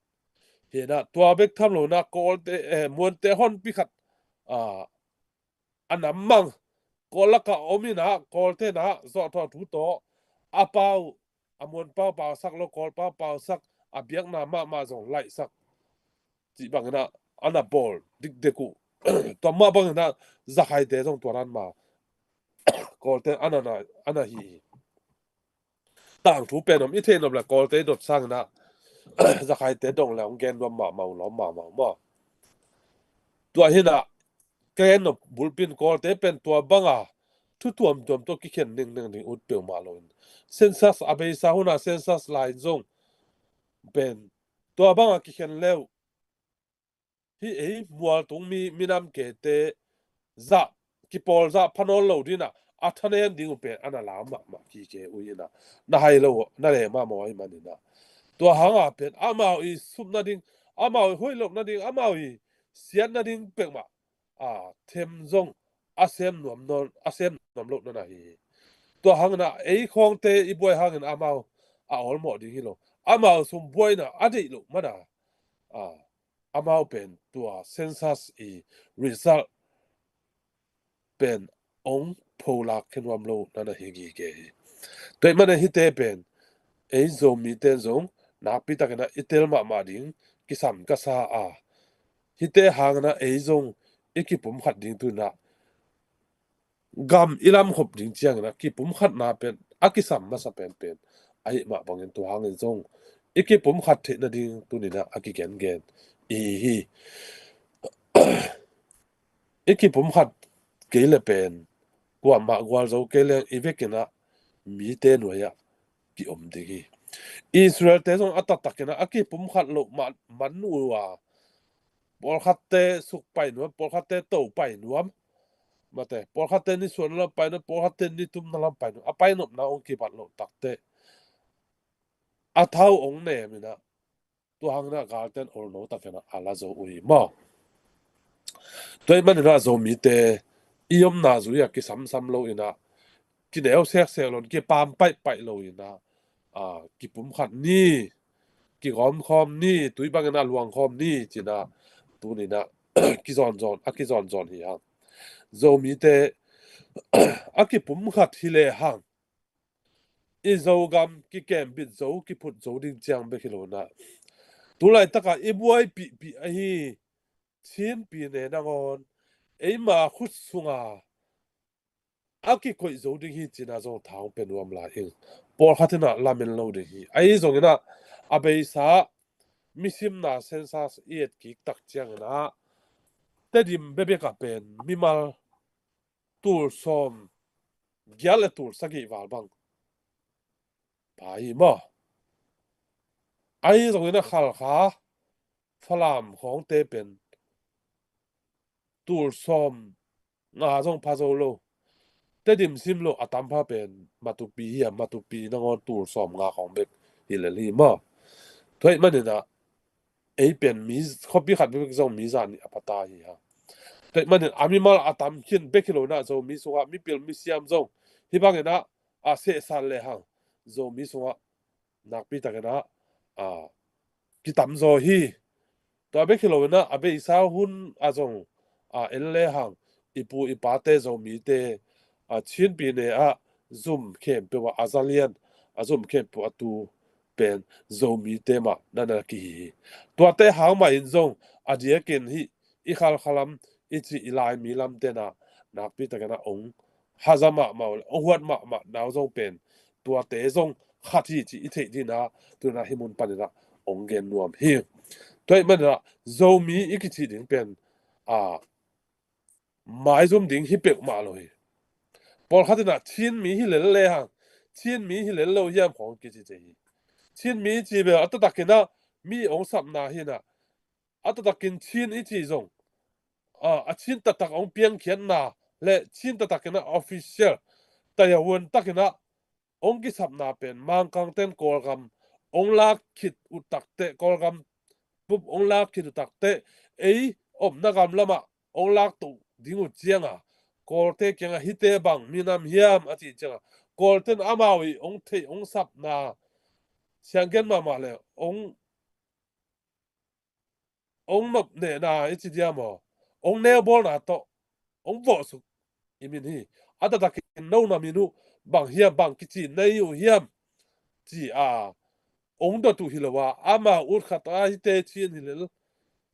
Hi in ah, tua bek tham lo in ah Kawlte, eh, Muante honpi khat, a, a na mang. Kawl lakah om in ah, Kawlten ah zawhthawh thu tawh a pau, a Muanpau pausak lo, Kawlpau pausak, a biakna mahmah zong laihsak cih bangin ah a na bawl dikdek uh. Tua mah bangin ah Zakhaite zong tua dan mah Kawlten a na, a na hi hi. Tangthu pen om i theih nop leh Kawlte dot sangin ah Zakhaite dong leh hong gen nuam mahmah uh, lawm mahmah uh maw. Tua hi in ah ka gen nop bulpi in Kawlte pen tua banga thu tuamtuam tawh kikhen ningning ding ut peuhmah lo in, census a beisa hun ah census lai in zong pen tua banga kikhen le uh, hih ei mualtung mi, minam kete zah, kipawl zah pha nawn lo ding in ah, a thanem ding uh pen a na lau mahmah kike uh hi in ah, na hai lo, na lem mahmah ahih manin ah. Tua hang a pen amau i sup nading, amau i hoih loh nading, amau i siat nading peuhmah, a, them zong a sem nuam nawn, a sem nuam loh na na hi hi. Tua hangin ah ei khawngte i buai hangin amau a awlmawh ding hi lo. Amau sung buaina a deih loh man a, a, amau pen tua census i result pen hong pholak khe nuam lo na na hi gige hi. Tua ahih manin hihte pen ei Zomite in zong nakpi takin ah i tel mahmah ding kisam ka sa a, hihte hangin ah ei zong i kipumkhat ding tu in ah, gam i lamkhop ding ciangin ah kipumkhatna pen a kisam masa penpen ahih mah bangin tua hangin zong i kipumkhat theih nading tuni in ah a kigengen i hi hi. I kipumkhat kei leh pen kuamah gualzo kei leng i vekin ah mite nuai-ah ki-om ding hi. Israelte zong a taktakin ah a kipumkhat loh man, man uh a, pawlkhatte suk pai nuam, pawlkhatte to pai nuam, mate, pawlkhatte nisuahna lam pai nuam, pawlkhatte nitumna lam pai nuam, a painopna hong kibat loh takteh a thau hong nem in ah, tua hangin ah galten olno takin ah a la zo uh hi maw. Tua ahih manin ah Zomite i omna zui-ah kisamsam lo in ah, kineu seksek lo in, kipam paihpaih lo in ah, a, kipumkhat ni, kigawmkhawm ni, tui bangin ah luangkhawm ni ci-in ah tuni in ah kizonzon, a kizonzon hi hang. Zomite a kipumkhat hi lehang i Zogam kikembit zo, kiphut zo ding ciang bek hi lo in ah, tu laitak a i buaipihpih ahi Chin pyine nangawn eima khut sunga a kikoih zo ding hi ci-in ah zong tha hong pia nuam lai ing. Pawlkhat in ah lamen lo ding hi. Ahi zongin ah a beisa misimna census i et kik tak ciangin ah Tedim bekbek ah pen mimal tul sawm giat le tul sagih val bang pha hi maw. Ahi zongin ah Khalkha, Falam khawngte pen tul sawm nga zong pha zo lo. Tedim sim lo a tam pha pen Matupi hi a, Matupi nangawn tul sawm nga khawng bek hi lel hi maw. Tua ahih manin ah ei pen mi khuapi khat bek zong mi za nih a pha ta hi a. Tua ahih manin a mimal a tam khin bek hi lo in ah Zomi sungah mipil misiam zong hih bangin ah a sehsat lehang Zomi sungah nakpi takin ah a kitam zaw hi. Tua bek hi lo in ah a beisa hun ah zong a en lehang i pu i pate Zomite a Chin pyine ah zum khempeuh ah a za lian, a zum khempeuh a tu pen Zomite mah na na kihi hi. Tuate hang mah in zong a diakin hih i Khalkha lam i cih i Laimi lamte in ah nakpi takin ah ong haza mahmah uh le ong huat mahmah nau zong pen tuate zong khat hi cih i theih ding in ah tu in ah hih mun panin ah ong gen nuam hi. Tua ahih manin ah Zomi i kici ding pen a maizum ding hi peuhmah lo hi. Pawlkhat in ah Chin mi hi lel lehang Chin mi hi lel lo hiam khawng kici thei hi. Chin mi ci bel a taktakin ah mi ong sapna hi in ah a taktakin Chin i ci zong a, a Chin taktak ong piangkhiatna le Chin taktakin ah official tayavuan takin ah ong kisapna pen Mangkangten Kawlgam ong lak khit uh takteh, Kawlgam pup ong lak khit uh takteh ei omna gam lamah ong lak to ding uh cianga Kawlte kiangah hihte bang minam hiam a cih cianga Kawlten amau i ong theih ong sapna sianggen mahmah le ong ong nop nehna i ci diam aw, ong neubawlna tawh ong vawhsuk i min hi. A taktakin no na min uh bang hiam, bang kici na hi uh hiam ci a ong dot uh hi lo a, amau ut khat a hihte Chin hi lel,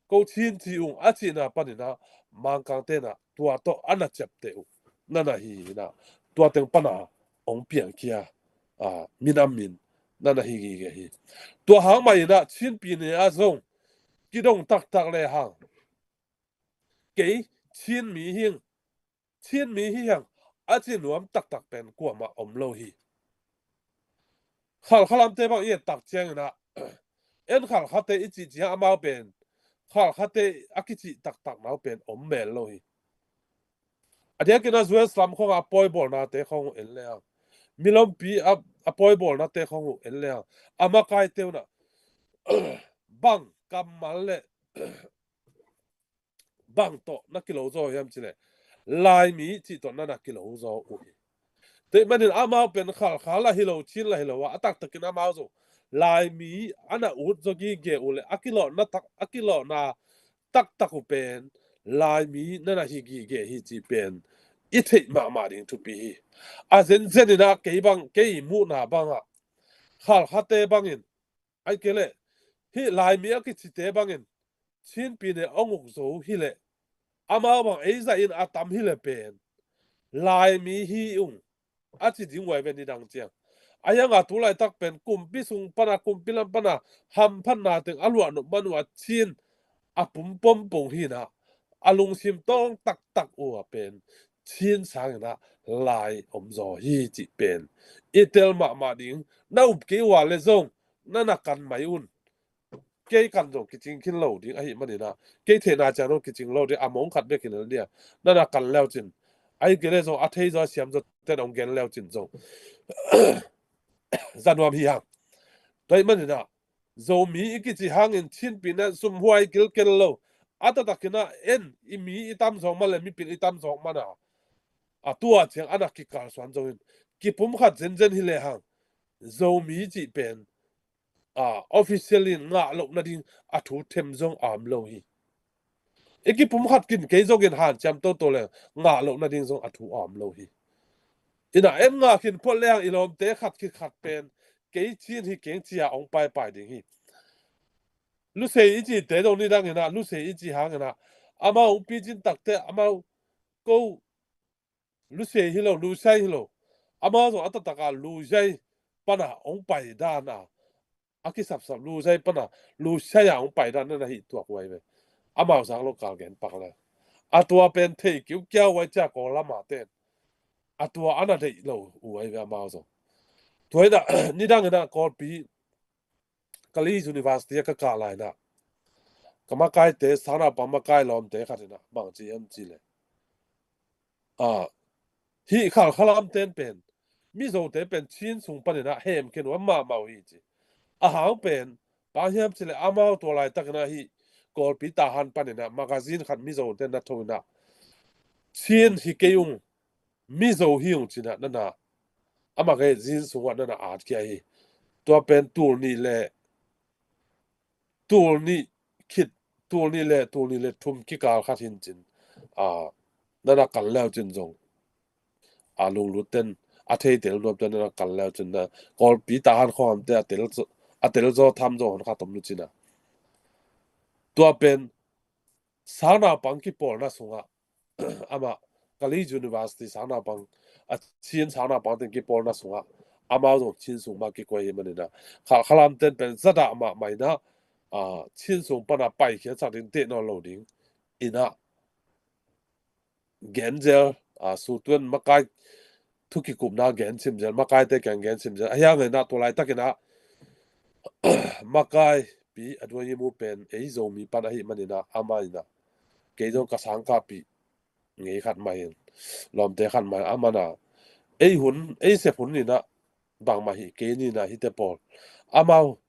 ko Chin ci ung a cihna panin ah Mangkangte in ah tua tawh a na ciapteh uh na na hi in ah tua teng pan a ong piangkhia a, minam min na na hi gige hi. Tua hang mah in ah Chin pyine ah zong kidong taktak lehang kei Chin mi hi ing, Chin mi hi hang a ci nuam taktak pen kuamah om lo hi. Khalkha lamte bang i et tak ciangin ah en Khalkhate i cih ciang amau pen Khalkhate a kicih taktak nau pen om mel lo hi. A diakin ah U S lam khawng a pawibawlnate khawng uh en lehang, milompi a, a pawibawlnate khawng uh en lehang, a makaite un ah bang kammal le bang tawh na kilo zaw hiam cih leh Laimi cih tawh na na kilo zaw uh hi. Tua ahih manin amau pen Khalkha lah hi lo, Chin lah hi lo a, a taktakin amau zong Laimi a na ut zaw gige uh le a kilawhna tak, a kilawhna taktak uh pen Laimi na na hi gige hi cih pen i theih mahmah ding thupi hi. A zenzen in ah kei bang, kei muhna bangah Khalkhate bangin ahih kei leh hih Laimi a kicite bangin Chin pyine ong uk zo hi leh amau bang ei zah in a tam hi leh pen Laimi hi ung a ci ding uh a, ven i dang ciang. A hiang a tu laitak pen kumpi sung pan a, kumpi lam pan a hamphatna teng a luah nop man uh a Chin a pumpom pong hi in ah a lungsim tawng taktak uh a pen Chin sangin ah Lai om zaw hi cih pen i tel mahmah ding. Na up kei uh a le zong na na kan mai un. Kei kan zong kicing khin lo ding ahih manin ah kei theihna ciang zong kicing lo ding, a mong khat bek hi lel ding a, na na kan leu cin, ahih kei leh zong a thei zaw a siam zaw ten ong gen leu cin zong za nuam hi hang. Tua ahih manin ah Zomi i kici hangin Chin pyine ah sumhuai kilkel lo, a taktakin ah en i mi i tam zawk man le mipil i tam zawk man a, a tua ciang a na kikalsuan zongin kipumkhat zenzen hi lehang Zomi cih pen a, official in ngah loh nading a thu them zong a om lo hi. I kipumkhat kin kei zongin hanciam toto le ngah loh nading zong a thu a om lo hi. In ah en ngah khin phot lehang i lawmte khat khit khat pen kei Chin hi keng ci a ong paipai ding hi. Lusei i cite zong nidangin ah, Lusei i ci hangin ah amau ong picin takteh amau ko Lusei hi lo, Lusai hi lo, amau zong a taktak a Lusai pan a ong pai dan a, a kisapsap Lusai pana, Lusai a hong pai dan na na hih tuak uh ahi ve. Amau sang lo kal gen pak le. A tua pen thei kiukiau uh ahi cia Kawl lama ten. A tua a na deih lo uh ahi ve amau zong. Tua ina, nidang ina Kawlpi Kalay University a ka kah lai ina, ka makaite, sangnaupang makai lawmte khat ina bang ci hiam ci le, a, hih Khalkha lam ten pen Mizote pen Chin sung pan ina hemkhen uh a mahmah uh hi ci. A hang pen bang hiam ci le amau tua laitak ina hih Kawlpi Tahan pan ina magazine khat Mizote na tho ina, Chin hi kei ung, Mizo hi ung ci ina na na, a magazine sungah na na at khia hi. Tua pen tul nih le tul nih khit, tul nih le tul nih le thum kikal khat hi in cin, a, na na kal leu cin zong, a, lunglut ten, a thei tel nuam ten na na kal leu cin na, Kawlpi Tahan khawngam te a tel zo-, a tel zo tham zo hon kha tom lu cin a. Tua pen sangnaupang kipawlna sungah, amah Kalay University sangnaupang, a, Chin sangnaupang ten kipawlna sungah amau zong Chin sung mah kikoih hi man ina, Khalkha lam ten pen zadah mahmah ina, a, Chin sung pana paikhiatsak ding teh nawn lo ding ina gen zel, a, Sutuan makai thu kikupna gen sim zel, makaite kiang gen sim zel. A hiang ina tua laitak ina makaipi a duai i mu pen ei Zomi pan ahi man ina, ama ina, kei zong ka sangkahpih ngei khat mah hi in, lawmte khat mah hi in, ama na, ei hun, ei sep hun ina bangmah hi kei ni ina hite pawl. Amau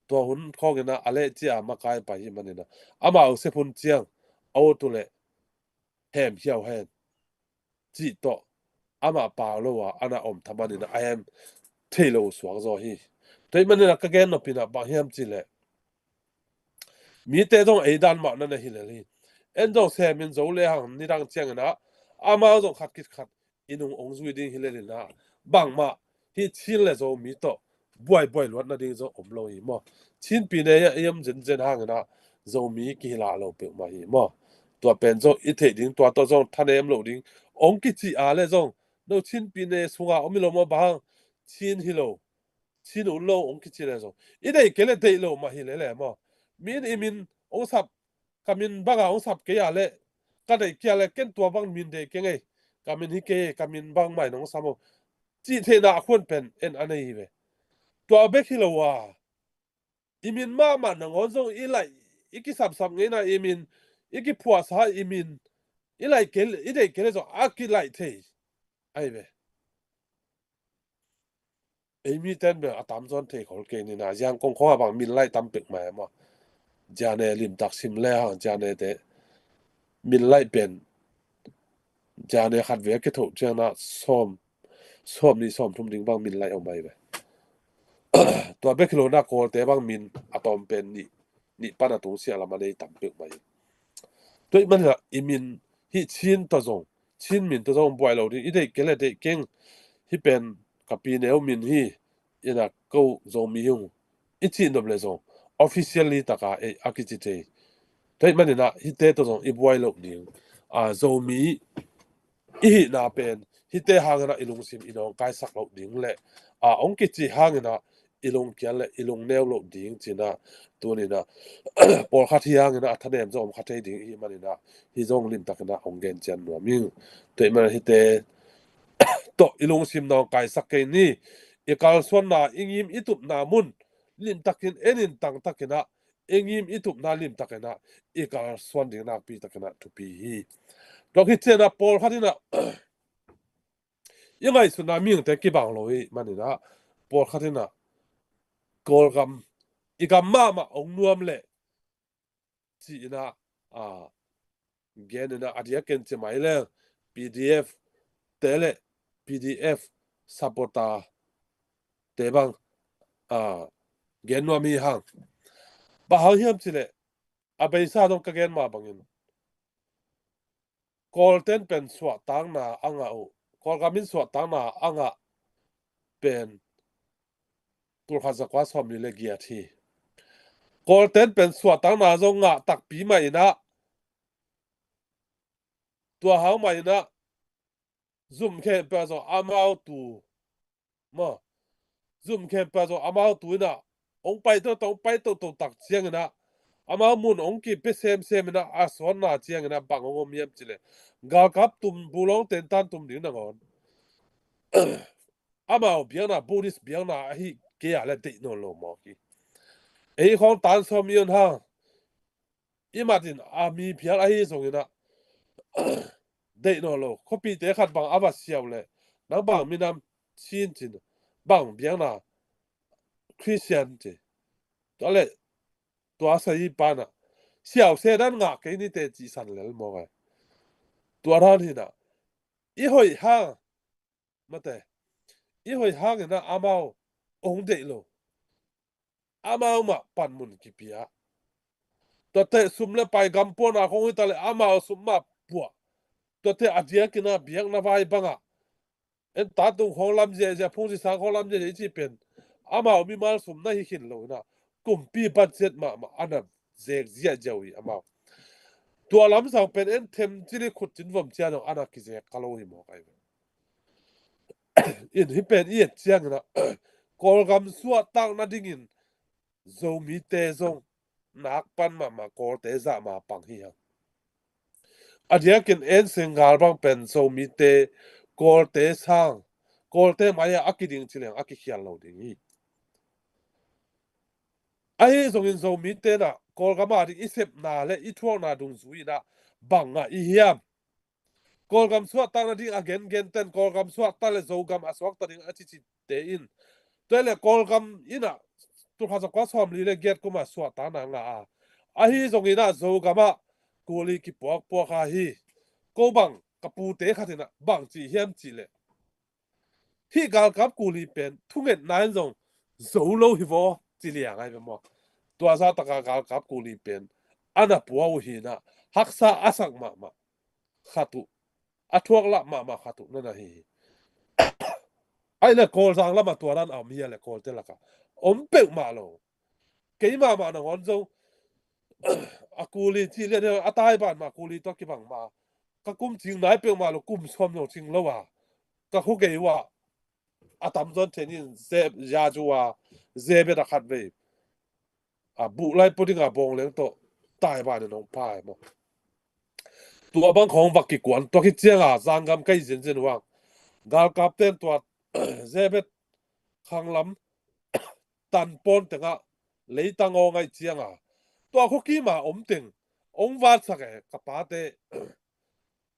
tua hun khawng ina a leh cia makai pai hi man ina, amau sep hun ciang a ut uh le hemkhia uh hen cih tawh amah pau lo a a na om thaman ina a hem thei lo uh suak zaw hi. Tua hi man ina ka gen nop ina bang hiam ci le, mite zong ei dan mah na na hi lel hi. En zong semin zo le hang nidang ciang ina amau zong khat khit khat i nung ong zui ding hi lel ina, bangmah hih Chin le Zomi tawh buaibuai luat nading zong om lo hi maw. Chin pi ne i om zenzen hang ina Zomi kihilh lo peuhmah hi maw. Tua pen zong i theih ding, tua tawh zong thanem lo ding ong kici a le zong, no Chin pi ne sunga om hi lo maw, bang hang Chin hi lo, Chin ut lo ong kici le zong i deih kei le deih lo mah hi lele maw. Min i min ong sap, ka min banga ong sap kei a le, ka deih kei a le ken tua bang min deih kei ngei, ka min hi kei, ka min bang mah in ong sam o, cih theihna a khuan pen en a nei hi ve. Tua bek hi lo a, i min mahmah nangawn zong i laih, i kisapsap ngeina i min, i kiphuahsa i min i laih kei, i deih kei le zong a kilaih thei ahi ve. Ei miten bel a tamzaw in thei khol kei ni na, Zangkong khawng a bang min laih tam pek mah e maw. Zia ne limtak sim le hang, zia ne te min laih pen, zia ne khat ve a kithoh ciang na sawm, sawm nih sawm thum ding bang min laih om ahi ve. Tua bek hi lo na Kawlte bang min a tawm pen nih, nih pan a tung siah lam a nei tam pek mah hi. Tua hi man ina i min hih Chin tawh zong, Chin min tawh zong buai lo ding, i deih kei le deih keng, hih pen ka pi neu min hi, ina ko Zomi hi ung i cih nop le zong officially taka ei a kici thei. Tua hi man ina hihte tawh zong i buai lo ding, a, Zomi i hihna pen hihte hang ina i lungsim i nawngkaisak loh ding le, a, ong kici hang ina i lungkial le i lungneu loh ding ci ina, tuni ina pawlkhat hi hang ina a thanem zong om kha thei ding i hih man ina, hih zong limtak ina ong gen cian nuam ing. Tua hi man ina hihte tawh i lungsim nawngkaisak kei ni. I kalsuanna, i ngim i tupna mun limtakin en in, tangtak ina i ngim i tupna limtak ina i kalsuan ding nakpi tak ina thupi hi. Tua hi ciang ina pawlkhat ina i ngaihsutna mihingte kibang lo hi man ina, pawlkhat ina Kawlgam, i gam mahmah ong nuam le ci ina, a, gen ina a diakin ci mai le P D F te le P D F supporter te bang, a, gen nuam hi hang. Bang hang hiam ci le, a beisa dong ka gen mah bangin Kawlten pen suahtakna a ngah uh, Kawlgam in suahtakna a ngah pen tulkhat zakua sawmli le giat hi. Kawlten pen suahtakna zong ngah takpi mah ina, tua hang mah ina zum khempeuh zong amau tu maw, zum khempeuh zong amau tu ina hong pai toto, hong pai toto tak ciangin ah, amau mun hong kipia semsem in ah, a suanna ciangin ah bang hong om hiam cih leh, galkap tum, bulawng tentan tum ding nangawn, amau biakna, Buddhist biakna ahi kei a leh deih nawn lo mawk hi. Ei khawng tan sawm i on hang, i mat in a mi phial ahi zongin ah, deih nawn lo. Khuapite khat bang a va siau leh, nang bang minam, Chin, ci in, bang biakna, Christian, ci. Tua leh tua sahi pan ah, siau se dan ngah kei ni teh, ci san lel mawk e. Tua dan hi in ah, i hoih hang, mate, i hoih hangin ah amau hong deih lo. Amau mah panmun kipia. Tuate sum le pai, gam puakna khawng hi ta leh amau sum mah puah. Tuate a diakin ah biakna vai bang ah, en, tatung khawng lam ziahziah, phungsi sang khawng lam ziahziah i cih pen, amau mimal sum na hi khin lo in ah, kumpi budget mahmah a na zek ziahziah uh hi amau. Tua lamsang pen en, them cil i khut cin vom ciang dong a na kizek kha lo hi mawk ahi ve. In, hih pen i et ciangin ah, Kawlgam suahtakna dingin Zomite zong nak pan mahmah, Kawlte zah mah pang hi hang. A diakin en, Senggal bang pen Zomite, Kawlte sang, Kawlte mai ah a kiding ci leng a kikhial lo ding hi. Ahi zongin Zomite in ah Kawlgam a ding i sepna le i thuakna dungzui in ah bang ngah i hiam? Kawlgam suahtakna ding a gengen ten, Kawlgam suahtak leh Zogam a suakta ding a cicite in, tua leh Kawlgam in ah tulkhat zakua sawmli le giat kum ah suahtakna ngah a, ahi zongin ah Zogam ah kuli kipuakpuak a hi. Ko bang, ka pute khat in ah bang ci hiam cih leh, hih galkap kuli pen thungetna in zong zo lo hi vaw, ci liang ahi ve maw. Tua zah tak a galkap kuli pen a na pua uh hi in ah, haksa a sak mahmah khat uh, a thuak lah mahmah khat uh na na hi hi. Ahih leh Kawlzang lam ah tua dan a om hi a leh, Kawlte lak ah om peuhmah lo. Kei mahmah nangawn zong a kuli cih lian hi a, Taiban mah kuli tawh kibang mah, ka kum cing nai peuhmah lo, kum sawm zong cing lo a, ka khua gei uh ah a tamzaw in then in, ze-, Yazoo a, Zebet a khatvei, a, buh lai pua ding a bawng leng tawh Taiban in hong pha hi maw. Tua bang khawng va kikuan, tua khit ciang a Zanggam ka hih zenzen uh hang, galkapte in tua Zebet khanglam tan pawn teng ah leitang aw ngaih ciang a, tua khua kim a om teng hong vatsak e, ka pate.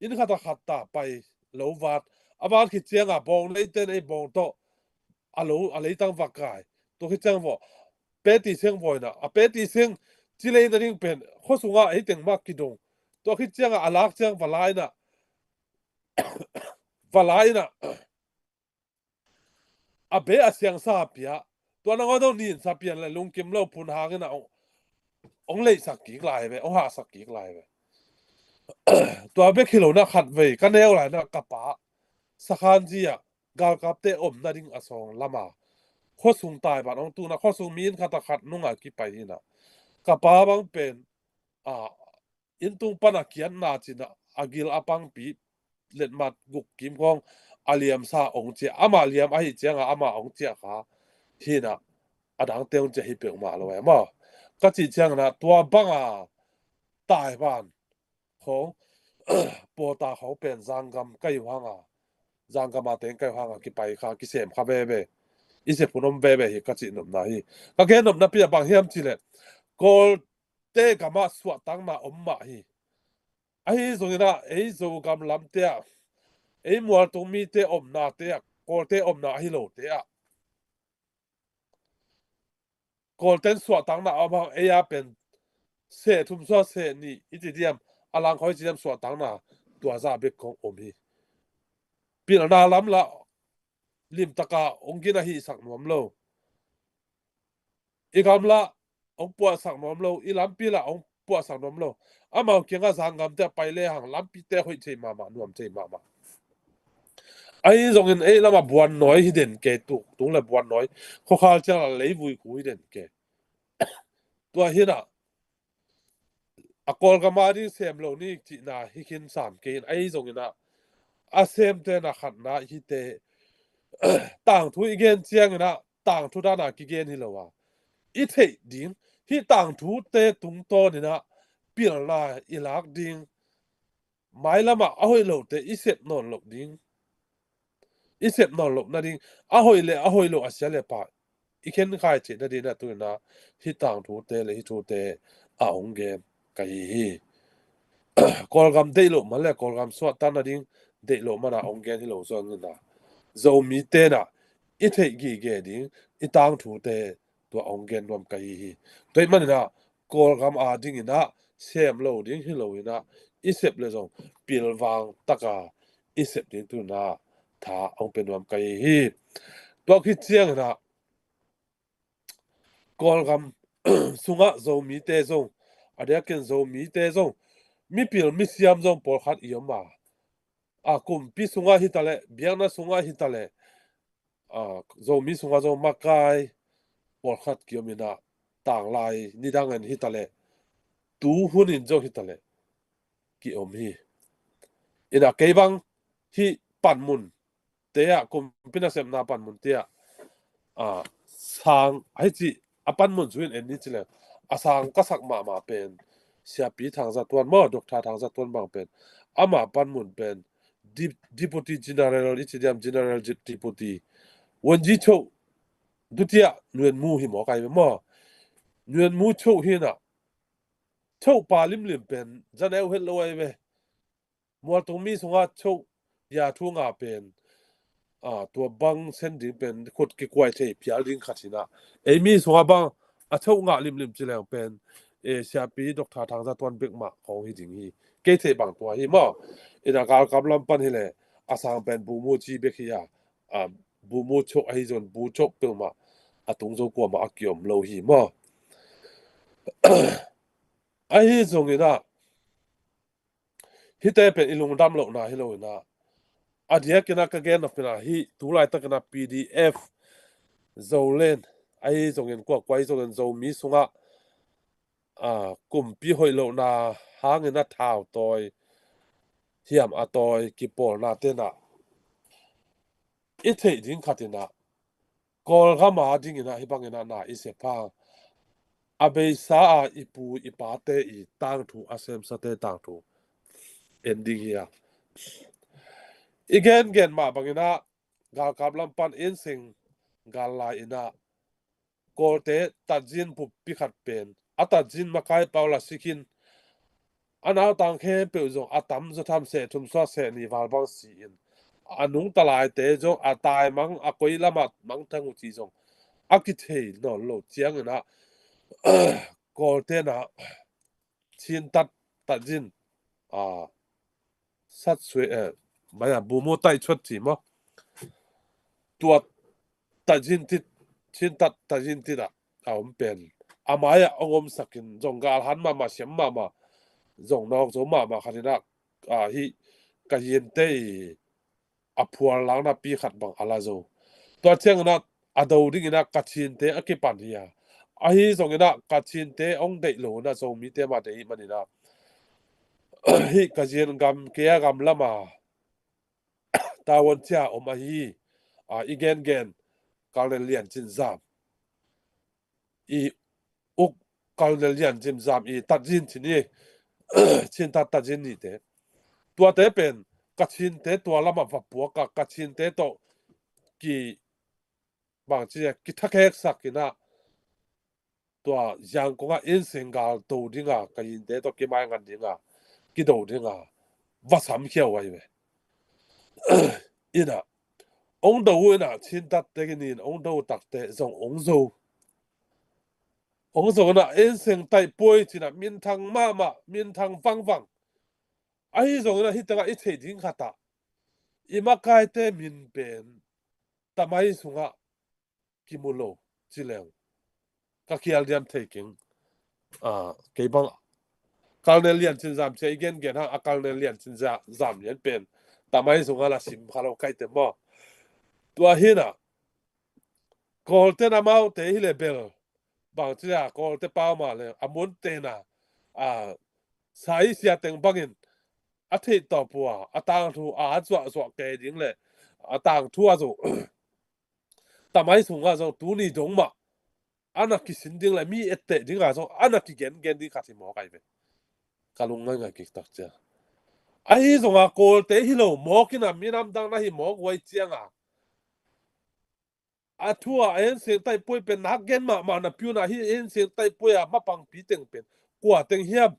Inn khat ah khat ta pai lo vat. A vat khit ciang a bawng neite in ei bawng tawh a lo, a leitang va kai. Tua khit ciang vawh, peti seng vawh in ah, a peti seng ci lei nading pen khua sung ah ei teng mah kidong. Tua khit ciang a, a lak ciang va la in ah, va la in ah, a be a siangsa pia. Tua nangawn dong nin sa pian le lungkim lo phun hangin ah hong, hong leihsak kik lai ve, hong hahsak kik lai ve. Tua bek hi lo in ah khatvei ka neu lai in ah ka pa Sakhanzi ah galkapte omna ding a sawng lam a, khua sung Taiban hong tun ah, khua sung mi inn khat ah khat nung a kipai hi in ah, ka pa bang pen, a, inn tung pan a kiatna cin ah a gil a pangpi letmat guk kim khawng a liamsa hong ciah, amah liam ahih ciang a amah hong ciah kha hi in ah, a dangte hong ciah hi peuhmah lo e maw. Ka cih ciang in ah tua bang a Taiban khawng, pawta khawng pen Zanggam ka hih uh hang a, Zanggam a teng ka hih uh hang a kipai kha, kisem kha veve. I sep hun om veve hi ka cih nopna hi. Ka gen nopna pi ah bang hiam cih leh, Kawlte gam ah suahtakna om mah hi. Ahi zongin ah ei Zogam lamte ah, ei mualtung mite omnate ah, Kawlte omna ahi lote ah, Kawlten suahtakna a om hang, ei a pen seh thum suah seh nih i ci diam, a langkhawi ci diam, suahtakna tua zah bek khawng om hi. Pilna lam lah limtak a hong gina hihsak nuam lo. I gam lah hong puahsak nuam lo, i lampi lah hong puahsak nuam lo. Amau kiangah Zanggamte a pai lehang lampite hoih thei mahmah, nuam thei mahmah. Ahi zongin ei lamah buannawi hi den kei, tuk tung le buannawi, khuakhal ciang lah leivui khu hi den kei. Tua hi in ah, a Kawlgam a ding sem lo ni cihna hi khin sam kei in, ahi zongin ah a semte na khatna hi te. Tangthu i gen ciangin ah tangthu dan a kigen hi lo a, i theih ding, hih tangthute tungtawn inah pilna i lak ding, mailamah a hoih lote i sep nawn loh ding, i sep nawn loh nading, a hoih le a hoih loh, a sia le pha i khenkhai theih nading inah tu inah hih tangthute le hih thute a hong gen ka hi hi. Kawlgam deih loh man le Kawlgam suahtak nading deih loh man a hong gen hi lo zong inah Zomite inah i theih gige ding i tangthute tua hong gen nuam ka hi hi. Tua ahih man inah Kawlgam a ding inah sem lo ding hi lo inah i sep le zong pilvang taka i sep ding tu inah tha hong pia nuam ka hi hi. Tua khit ciang inah Kawlgam sungah Zomite zong, a diakin Zomite zong, mipil misiam zong pawlkhat i om a, a kumpi sungah hi ta leh, biakna sungah hi ta leh, a, Zomi sungah zong makai pawlkhat ki om inah, tanglai nidang in hi ta leh, tu hun in zong hi ta leh ki om hi. Inah kei bang hih panmun te ah, kumpi nasepna panmun te ah, a, sang, a, hi ci, a panmun zu in en ni ci le, a sang ka sak mahmah pen Siapi Thang Za Tuan maw, Doctor Thang Za Tuan bang pen, ama panmun pen Dep-, Deputy General i ci diam, General Deputy, Wen Ji Cho, dutia Nuan Mu hi maw, kai maw, Nuan Mu Cho hi inah, Cho pa limlim pen za neu het lo ai ve. Mualtung mi sungah Cho ya thu nga pen, a, tua bang sen ding pen khut kikuai thei phial ding khat hi inah, ei mi sungah bang a Cho ngah limlim ci leng pen, e, Siapi Doctor Thang Za Tuan bek mah khawng hi ding hi. Kei theih bang tua hi maw. Inah galkap lam pan hi leh a sang pen Bu Mu Ci bek hi a, a, Bu Mu Cho ahi zong Bu Cho peuhmah a tung zo kuamah a ki om lo hi maw. Ahi zong inah hihte pen i lungdam lohna hi lo inah, a diak inah ka gen nop inah hih tu laitak inah P D F, Zoland, ahi zongin kuakua ahi zongin Zomi sungah, a, kumpi hoih lohna hang inah thau tawi, hiam a tawi kipawlnate inah i theih ding khat inah Kawlgam a ding inah hih bang inah na i sep hang, a beisa a i pu i pate i tangthu, a semsate tangthu en ding hi a. I gengen mah bang inah galkap lam pan Inn Seng gal lai inah Kawlte tatzin buppi khat pen, a tatzin makai Paula Sikhin, a nautang khempeuh zong a tamzaw tham seh thum suak seh nih val bang si-in, a nungta laite zong a taimang, a koi lamah mangthang uh cih zong a kithei nawn lo ciang inah, Kawlte inah Chin tat, tatzin, a, sat sui, eh, maya Bu Mu tai chuat ci maw. Tua tatzin tit, Chin tat tatzin tit ah a om pen, a mai ah hong omsakin zong galhan mahmah, siam mahmah, zong nawk zo mahmah khat inah, a, hih Kayinte i a phual lakna pi khat bang a la zo. Tua ciang inah a do ding inah Kachinte a kipan hi a. Ahi zong inah Kachinte hong deih lo inah Zomite mah deih ahih man inah, hih Kayin gam, Kayah gam lam a tavuan cia om ahi, a, i gengen Colonel Lian Cin Zam, i uk Colonel Lian Cin Zam i tatzin ci ni, Chin tat tatzin nihte. Tuate pen Kachinte tua lamah va puak a, Kachinte tawh ki, bang ci a, kithakheksak inah tua Yangon ah Inn Seng gal do ding a, Kayinte tawh kimaingat ding a, kido ding a va samkhia uh ahi ve. Inah hong do uh inah Chin tatte kinin hong do takte zong hong zo. Hong zo inah Inn Seng taih puai ci inah minthang mahmah, minthang vangvang. Ahi zong inah hih tengah i theih ding khat ah i makaite min pen tamai sungah kimu lo ci leng ka khial diam thei keng. A, kei bang Colonel Lian Cin Zam cia i gengen hang, a Colonel Lian Cin Za-, Zam lian pen tamai sungah la sim kha lo kaite maw. Tua hi inah Kawlte in amaute hi le bel, bang ci a, Kawlte pau mah le a munte inah, a, sa i sia teng bangin a theih tawp uh a, a tangthu a zuahzuah kei ding le a tangthu a zo tamai sungah zong tuni dong mah a na kisin ding le mi etteh ding a zong a na kigengen ding khat hi mawk ai ve. Ka lungngaingai kik tak cia. Ahi zonga Kawlte hi lo mawk in a minam dang na hi mawk uai cianga a thu a en seng tai puai pen nak gen mahmah na piuna hi en seng tai puai a mapangpi teng pen kua teng hiam?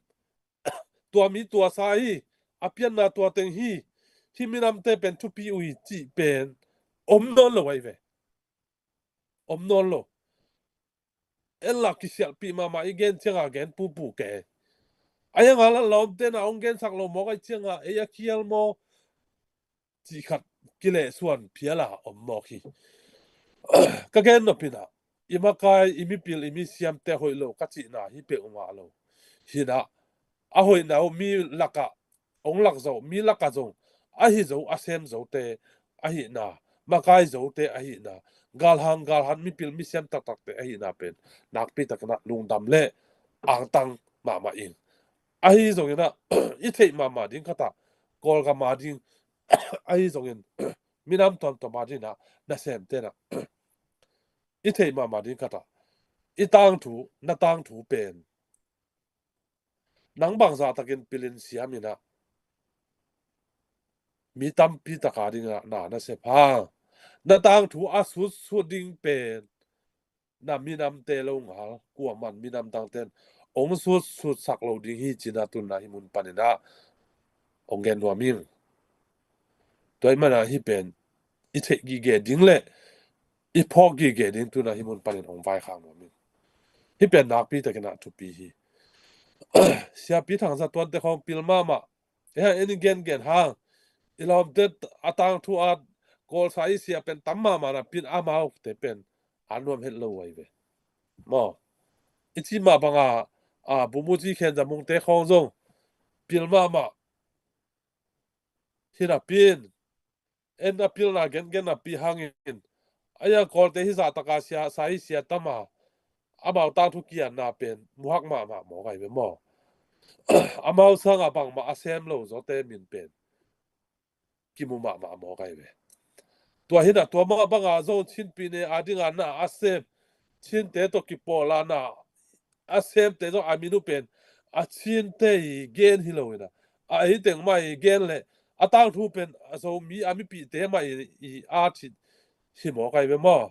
Tua mi tua sa hi, a pianna tua teng hi, hi minamte pen thupi uh hi cih pen om nawn lo ai ve. Om nawn lo. Ella kisialhpih mahmah i gen cianga gen pupu ke. A ianga la lawmte na hong gensak lo mawk ai cianga ei a kial maw? Cih khat kilehsuan phiala om mawk hi. Ka gen nopina i makai i mipil i misiamte hoih lo ka cihna hi peuhmah lo. Hinah a hoihna uh mi lakah hong lak zo, mi lakah zong ahi zo a sem zote ahihna, makai zote ahihna, galhang galhan mipil misiam taktakte ahihna pen nakpi takinah lungdam le angtang mahmah ing. Ahi zonginah i theih mahmah ding khatah Kawlgam a ding ahi zongin minam tuamtuam a dinah nasemtenah i theih mahmah ding khatah i tangthu, na tangthu pen nang bangzah takin pilin siaminah mi tampi taka dingah na na sep hang na tangthu a sutsut ding pen na minamte lo ngal kuaman minam dangten hong sutsutsak lo ding hi cina tunna hi mun paninah hong gen nuam ing. Tua i mana hi pen i theih gige ding le i phawk gige ding tuna hi mun panin hong vaikhak nuam ing. Hi pen nakpi takinah thupi hi. Siapi Thang Za Tuante khawng pil mahmah. Eha en i gengen hang i lawmte a tangthu a Kawlsa i sia pen tam mahmah na pin amaute pen a nuam het lo ai ve. Maw i ci mah banga a Bumuci Khen Za Mungte khawng zong pil mahmah. Hi na pin en a pilna gengen a pi hangin a ia Kawlte hi zahtaka sia sa hi sia tama amau tangthu kianna pen muhak mahmah mawk ai ve maw? Amau sanga bangmah a sem lo zawte min pen kimu mahmah mawk ai ve. Tua hinah tua mah banga zong Chin pine a dinga na a sem Chinte tawh kipawla na a semte zong a min uh pen a Chinte i gen hi lo inah a ei teng mah i gen le a tangthu pen a Zomi a mipihte mah i, i a thit hi mawk ai ve maw?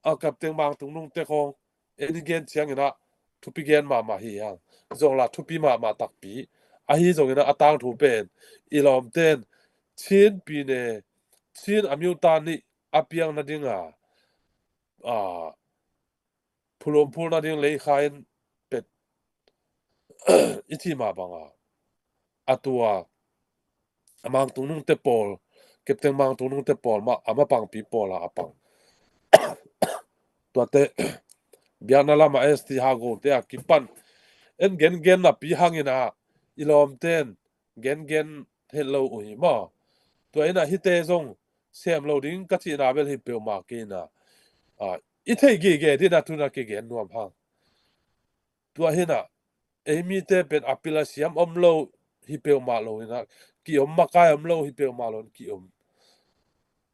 A Kapteng Mang Tung Nungte khawng en i gen cianginah thupi gen mahmah hi hang. Zongla thupi mahmah takpi ahi zonginah a tangthu pen i lawmten Chin pine Chin a miuta nih a piang nadinga a phulumphul nading leikha in pet i ci mah banga a tua a Mang Tung Nungte pawl, Kapteng Mang Tung Nungte pawl mah a mapangpi pawla a pang. Tuate biakna lama S T Hagote a kipan en gengen napi hangina i lawmten gengen het lo uh hi maw? Tua inah hite zong sem lo ding ka cihna bel hi peuhmah kei inah i theih gige dinah tuna kigen nuam hang. Tua hinah ei mite pen a pil a siam om lo hi peuhmah lo hinah ki-om, makai om lo hi peuhmah lo in ki-om.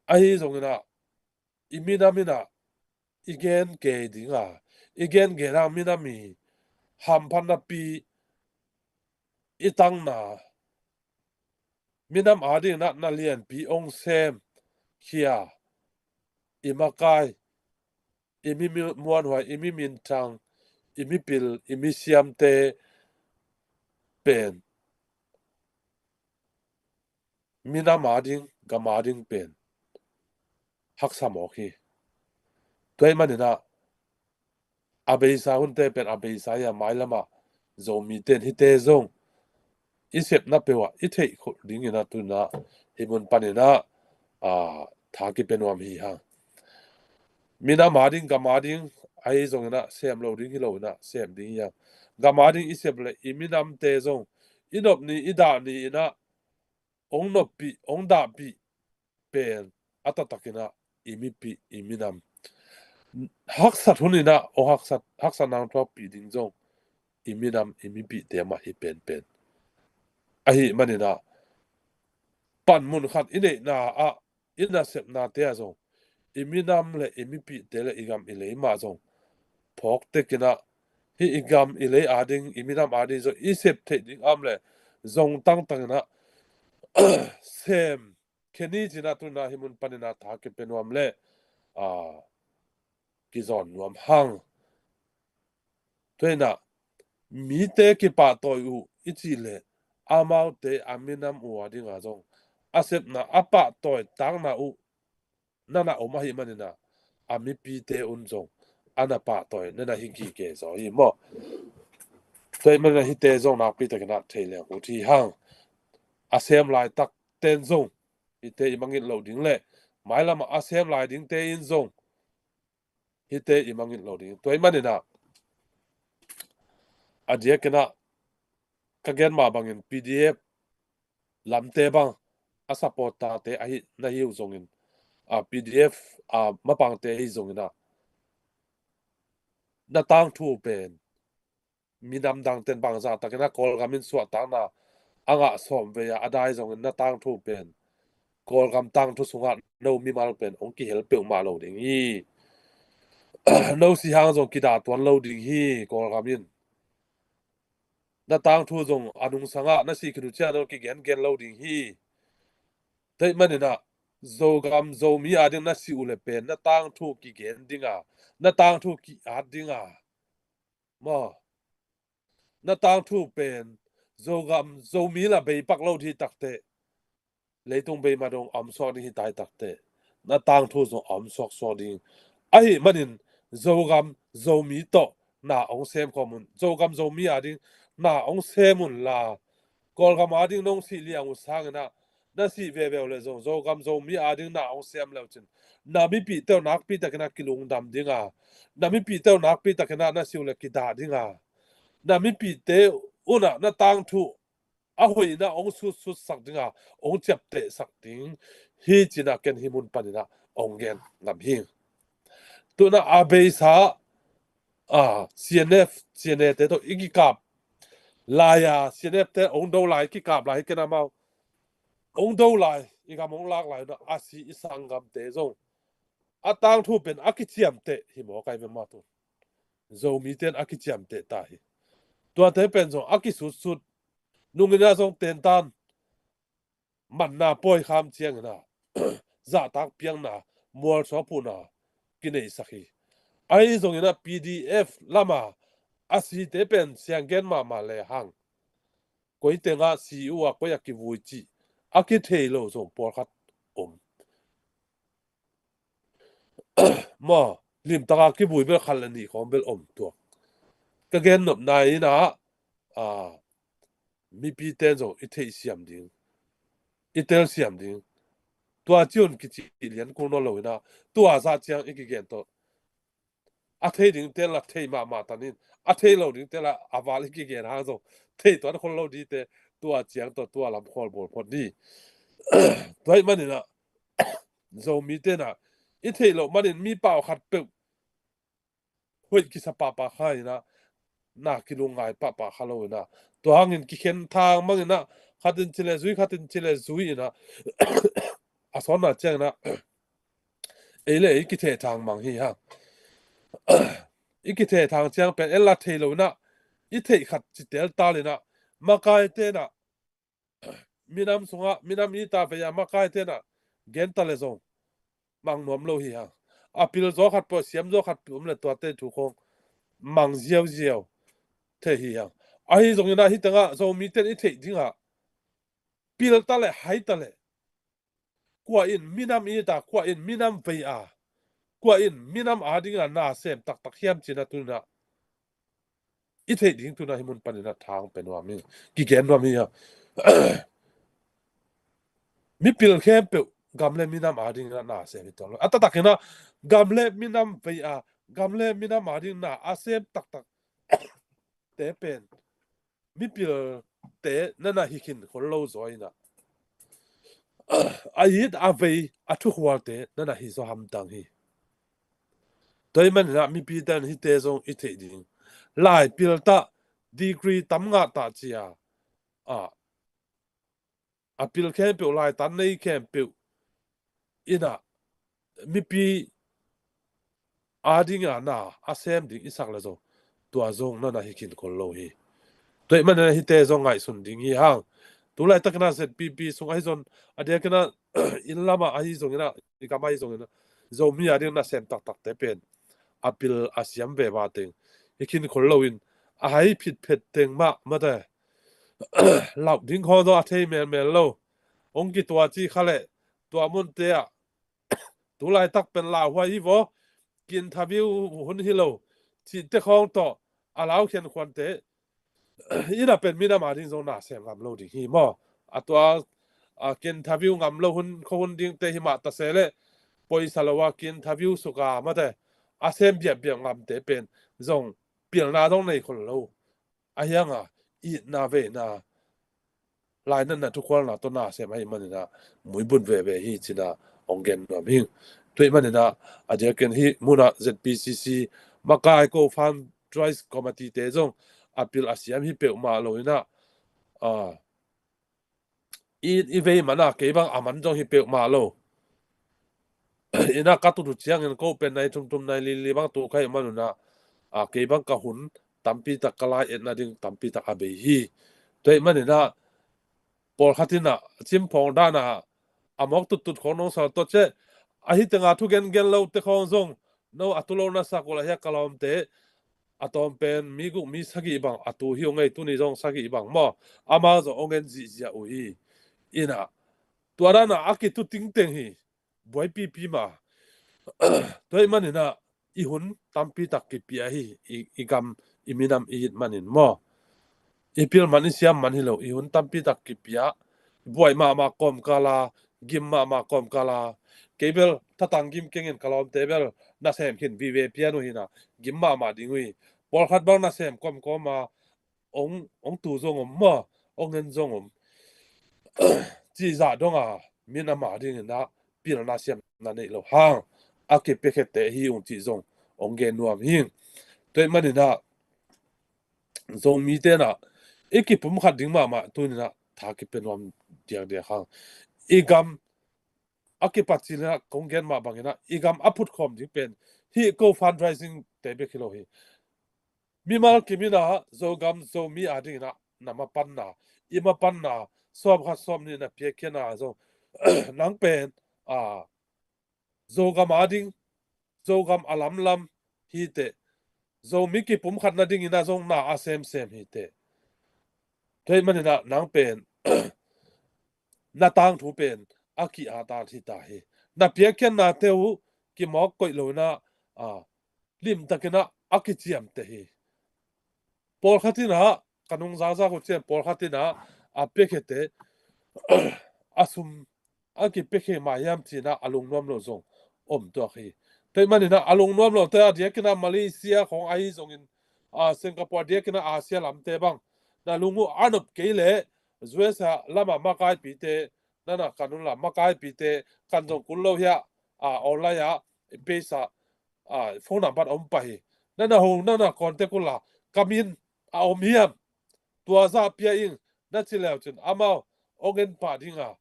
Ahi zonginah i minam inah i gen kei dinga i gen gen hang minam i hamphat napi i tangna minam a dinginah na lianpi ong sem khia i makai i mi muanhuai i mi minthang i mipil i misiamte pen minam a ding gam a ding pen haksa mawk hi. Tua i maninah a beisa hunte pen a beisa ia mailamah Zomiten hite zong i sepna peuhah i theih khol dinginah tunah hi mun paninah a tha kipia nuam hi hang. Minam a ding gam a ding ahi zonginah sem lo ding hi lo inah sem ding hi hang. Gam a ding i sep le i minamte zong i nop ni i dah ni inah ong noppih ong dahpih pen a taktakinah i mipih i minam haksat huninah ong haksat haksat nang thuakpih ding zong i minam i mipihte mah hi penpen. Ahi maninah panmun khat i neihna ah i nasepnate ah zong i minam le i mipihte le i gam i lei mah zong phawk tekinah, hih i gam i lei ading, i minam ading zong i sep theih ding a om le zong tangtanginah sem khe ni cinah tunah hih mun paninah tha kipia nuam le, a, kizawn nuam hang. Tuinah mite kipahtawi uh i cih leh amaute a minam uh a dinga zong a sepna a pahtawi takna uh nana om ahih maninah a mipite un zong a na pahtawi nana hi gige zaw hi maw? Tua ahih maninah hihte zong nakpi takinah thei leng uh hi hang. A sem laitak ten zong hihte i mangngilh loh ding le mailamah a sem lai dingte in zong hihte i mangngilh loh ding. Tua ahih maninah a diakinah ka gen mah bangin P D F lamte bang a supporter-te ahi na hi uh zongin, a, P D F, a, mapangte ahi zonginah na tangthu pen minam dangten bangzah takinah Kawlgam in suahtakna a ngah sawm vei-a a dai zongin na tangthu pen Kawlgam tangthu sungah no mimal pen hong kihel peuhmah lo ding hi. No si hang zong kidah tuan lo ding hi Kawlgam in. Na tangthu zong a nungsangah na sih khit uh ciang no kigengen lo ding hi. Tua ahih maninah Zogam Zomi ading na sih uh le pen na tangthu kigen dinga, na tangthu ki-at dinga maw? Na tangthu pen Zogam Zomi la beipak lo dih takteh, leitung beima dong a om suak ding hi tai takteh, na tangthu zong a om suaksuak ding. Ahih manin Zogam Zomi tawh na hong sem khawm un. Zogam Zomi ading na hong sem unla, Kawlgam ading nong sih liang uh sanginah na sih veve uh le zong Zogam Zomi ading na hong sem le uh cin na mipihte uh nakpi takinah kilungdam dinga, na mipihte uh nakpi takinah na si uh le kidah dinga, na mipihte unah na tangthu a hoihna hong sutsutsak dinga hong ciaptehsak ding hi cinah ken hih mun paninah hong gen ngam hi. Tunah a beisa, a, C N F, C N A te tawh i kikap lai-a, C N F te hong do lai, i kikap lai hi ken amau hong do lai, i gam hong lak lai unah a si i sanggamte zong a tangthu pen a kiciamteh hi maw kai ve mah tu. Zomite in a kiciamteh ta hi. Tuate pen zong a kisutsut, nunginah zong tentan manna pawikham cianginah zahtak piakna, mualsuak puhna kineihsak hi. Ahi zonginah P D F lama a site pen sianggen mahmah lehang koi tengah si uh a, koi a kivui cih a kithei lo zong pawlkhat om. Maw, limtaka kivui bel khat le nih khawng bel om tuak. Ka gen nopna inah, a, mipite in zong i theih siam ding, i tel siam ding. Tua ciun kici lian kul nawn lo inah, tua zah ciang i kigen tawh a thei ding tel a thei mahmah tanin, a thei lo ding tel a a val i kigen hang zong thei tuan khol lo dite, tua ciang tawh tua lam khawl bawl phot ni. Tua ahih maninah Zomite inah i theih loh manin mi pau khat peuh hoih kisa pahpah kha inah, na kilungngai pahpah kha lo inah, tua hangin kikhen thang manginah khatin ci le zui, khatin ci le zui inah a sawnna cianginah ei le ei kitheh thang mang hi hang. I kitheh thang ciang pen ei la thei lo inah i theih khat ci teltal inah makaite inah minam sungah, minam i ta vei-a makaite inah gen ta le zong mang nuam lo hi hang. A pil zaw khat pawh, siam zaw khat pawh om le tuate thu khawng mang ziauziau thei hi hang. Ahi zonginah hih tengah Zomite in i theih dingah pil ta le hai ta le kua in minam i ta, kua in minam vei a, kua in minam adinga na sem taktak hiam cinah tunah i theih ding tunah hih mun paninah thang pe nuam hi, kigen nuam hi a. Mipil khempeuh gam le minam adinga na sem hi tuan lo. A taktakinah gam le minam vei a, gam le minam ading na a sem taktak te pen mipilte nana hi khin khol lo zaw inah a it a vei a thukhualte nana hi zaw hamtang hi. Tua ahih maninah mipite in hihte zong i theih ding. Laipil tah, degree tam ngah tah cia, a, a pil khempeuh, laitan nei khempeuh inah mipi adinga na a sem ding i sak le zong, tua zong na na hi khin khol lo hi. Tua ahih manin hihte zong ngaihsun ding hi hang. Tu laitakin a Z P P sung ahi zong, a diakin a inn lamah ahi zongin a, i gam ahi zongin a, Zomi ading nasem taktakte pen a pil a siam ve ba teng hi khin khol loin, a hai phitphet teng mah mate lauh ding khawng zong a thei melmel lo. Hong kitua ci kha leh tua munte ah tu laitak pen lauhuai hi vaw, ki-interview hun hi lo cihte khawng tawh a lau khiankhuante in a pen minam ading zong nasem ngam lo ding hi maw. A tua a ki-interview ngam lo hun, khua hun dingte hi mah ta se leh, poisa lo a ki-interview suk a mate a sem biakbiak ngamte pen zong pilna zong nei khol lo. A hiang a itna veina, lainatna, thukhualna tawh nasem ahih manin a muibun veve hi ci-in a hong gen nuam ing. Tua ahih manin a, a diakin hih mun a Z P C C makai ko fundraise committee te zong a pil a siam hi peuhmah lo in a, a, i, i vei man a kei bang a man zong hi peuhmah lo. In a ka tut uh ciangin ko pen nai thum thum nai li li bang tu ka hih man un a, a, kei bang ka hun tampi tak, ka lai-etna ding tampi tak a bei hi. Tua ahih manin a, pawlkhat in a cimphawng dan a a mawk tuttut khawng nong sal tawh ciah, ahi teng a thu gengen lote khawng zong no a tu lo na sak uh lah hiah ka lawmte a tawm pen mi guk mi sagih bang a tu hi uh ngei, tuni zong sagih bang maw, amau zong hong en zihziah uh hi. In a, tua dan a a kitu tingteng hi, buai pipi mah. Tua ahih manin a i hun tampi tak kipia hi, i, i gam, i minam i it manin maw. I pil man, i siam man hi lo, i hun tampi tak kipia, buai mahmah kawmkal a, gim mahmah kawmkal a, kei bel thatang gim kengin ka lawmte bel nasem khin vive pian uh hi in a, gim mahmah ding uh hi. Pawlkhat bang nasem kawmkawm a, hong, hong tu zong om maw, hong en zong om cih zah dong a, minam ading in a pilna siamna nei lo hang a kipiakhete hi ung cih zong hong gen nuam hi. Tua ahih manin a, Zomite in a i kipumkhat ding mahmah tuni in a tha kipia nuam diakdiak hang. I gam a kipat cil in a kong gen mah bangin a, i gam a phutkhawm ding pen hih ko fundraising te bek hi lo hi. Mimal kim in a Zogam Zomi ading in a na mapanna, i mapanna, sawmkhat sawmnih na piakkhiatna zong nang pen, a, Zogam ading, Zogam a lamlam hi teh, Zomi kipumkhat nading in a zong na a semsem hi teh. Tua ahih manin a nang pen na tangthu pen a ki-at at hi ta hi. Na piakkhiatnate uh kimawk koih lo in a, a, limtakin a a kiciamteh hi. Pawlkhat in a, ka nung zakzak uh ciang pawlkhat in a, a piakhete a sum a kipiakhia mah hiam ci-in a, a lungnuam lo zong om tuak hi. Tua ahih manin a, a lungnuam lote a diakin a Malaysia khawng ahi zongin, a, Singapore a diakin a Asia lamte bang na lung uh a nop kei leh, U S A lam a makaipite, na na kan un la, makaipite kan zong kul lo hiah, a, online ah, page ah, a, phone number om pah hi. Na na hong, na na contact un la, ka min a om hiam, tua zah pia ing, na ci leu cin amau hong en pah ding a,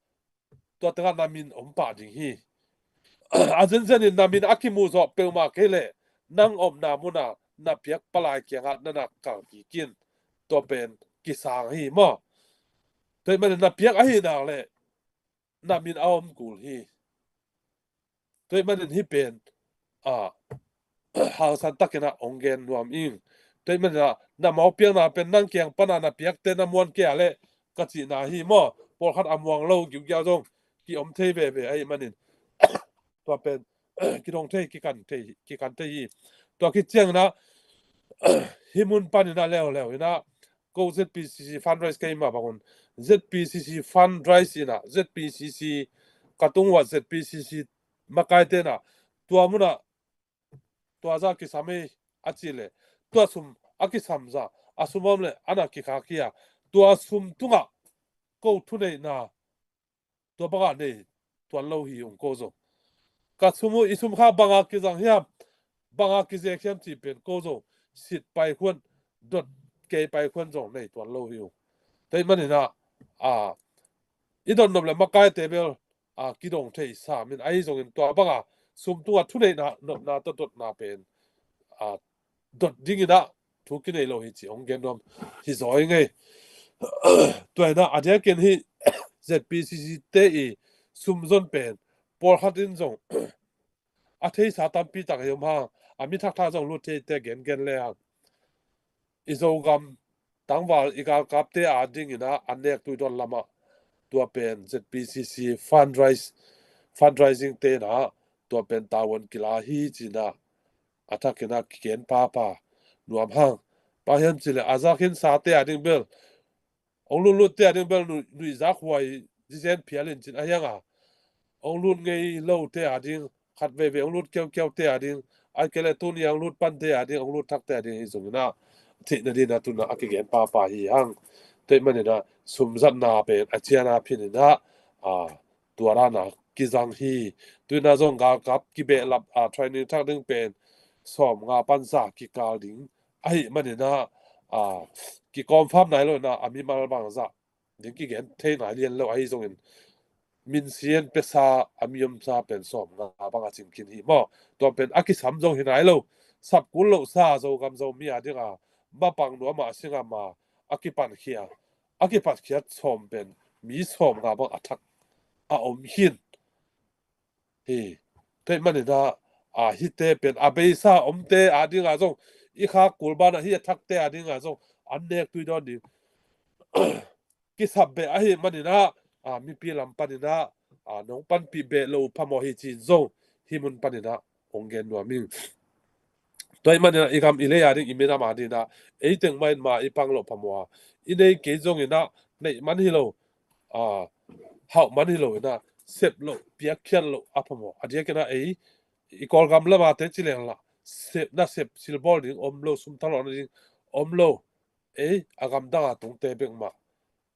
tua tengah na min om pah ding hi. A zenzen in na min a kimuh zawh peuhmah kei leh, nang omna mun a na piak palai kiangah na na kal kik in, tua pen kisang hi maw. Tua ahih manin na piak ahih nak leh na min a om kul hi. Tua ahih manin hih pen, a, hangsan takin a hong gen nuam ing. Tua ahih manin a na mawk piakna pen nang kiang pan a na piakte na muan kei a leh ka cihna hi maw. Pawlkhat a muang lo giugiau zong ki-om thei veve ahih manin tua pen kidong thei, kikan thei, kikan thei hi. Tua khit ciangin a, hih mun panin a leuleu in a, ko Z P C C fundraise ka hih mah bangun, Z P C C fundraise in a, Z P C C ka tung uh a, Z P C C makaite in a, tua mun ah tua zah kisam ei a cih leh, tua sum a kisam zah, a sum om leh a na kikhak hi a, tua sum tungah ko thuneihna tua bangah nei tuan lo hi ung ko zong. Ka sum uh, i sum kha bangah kizang hiam, bangah kizek hiam cih pen ko zong sit paikhuan, dot kei paikhuan zong nei tuan lo hi ung. Tua ahih manin a, a, i dotnop leh makaite bel, a, kidong thei sam in, ahi zongin tua bangah sum tungah thuneihna nopna tawh dotna pen a dot dingin ah thu kinei lo hi ci hong gen nuam hi zaw ing ei. Tua in ah a diakin hih Z P C C te i sum zon pen pawlkhat in zong a theisa tampi tak hi om hang, a mi thakthak zong lut thei te gengen le hang. I Zogam tangval i galkapte a dingin ah an nek tui dawn lamah tua pen Z P C C fundraise, fundraising te in ah tua pen tavuan kila hi ci-in ah a thakin ah kigen papa nuam hang. Bang hiam cih leh a zak hin sa te a ding bel, hong lutlut te a ding bel nui, nui zak huai zizen phial in cin a hiang a, hong lut ngei lo te a ding, khat veivei hong lut kiaukiau te a ding, a kei le tuni hong lut pan te a ding, hong lut thak te a ding hi zongin ah theihna dingin ah tu-in ah a kigen papa hi hang. Tua ahih manin ah sum zatna pen a ciang a phin in ah a tua dan a kizang hi. Tu-in ah zong galkap kibehlap a training thak ding pen sawmnga pan za kikal ding ahih manin ah a kiconfirm nai lo in ah a mimal bangzah ding kigen thei nai lian lo ahi zongin, minsiat pesa a mi omsa pen sawmnga bang a cing khin hi maw. Tua pen a kisam zong hi nai lo. Sap kul lo sa Zogam Zomi a ding a mapang nuam a singam a a kipankhia, a kipatkhiat sawm pen mi sawmnga bang a thak a om khin hi. Tua ahih manin ah a hihte pen a beisa omte a ding a zong, i khak kul banah hih a thakte a ding a zong an nek tui dawn ding kisap beh ahih manin ah a mipi lam panin ah a nong panpih beh lo uh phamawh hi ci-in zong hih mun panin ah hong gen nuam ing. Tua ahih manin ah i gam i lei a ding, i minam a ding ah ei teng mah in mah i pang loh phamawh a, i nei kei zongin ah neih man hi lo, a, hauh man hi lo in ah sep loh, piakkhiat loh a phamawh. A diakin ah ei i Kawlgam lam a te ci leng lah sep, nasep silbawl ding om lo, sum thalawhna ding om lo. Ei a gamdang a tungte bek mah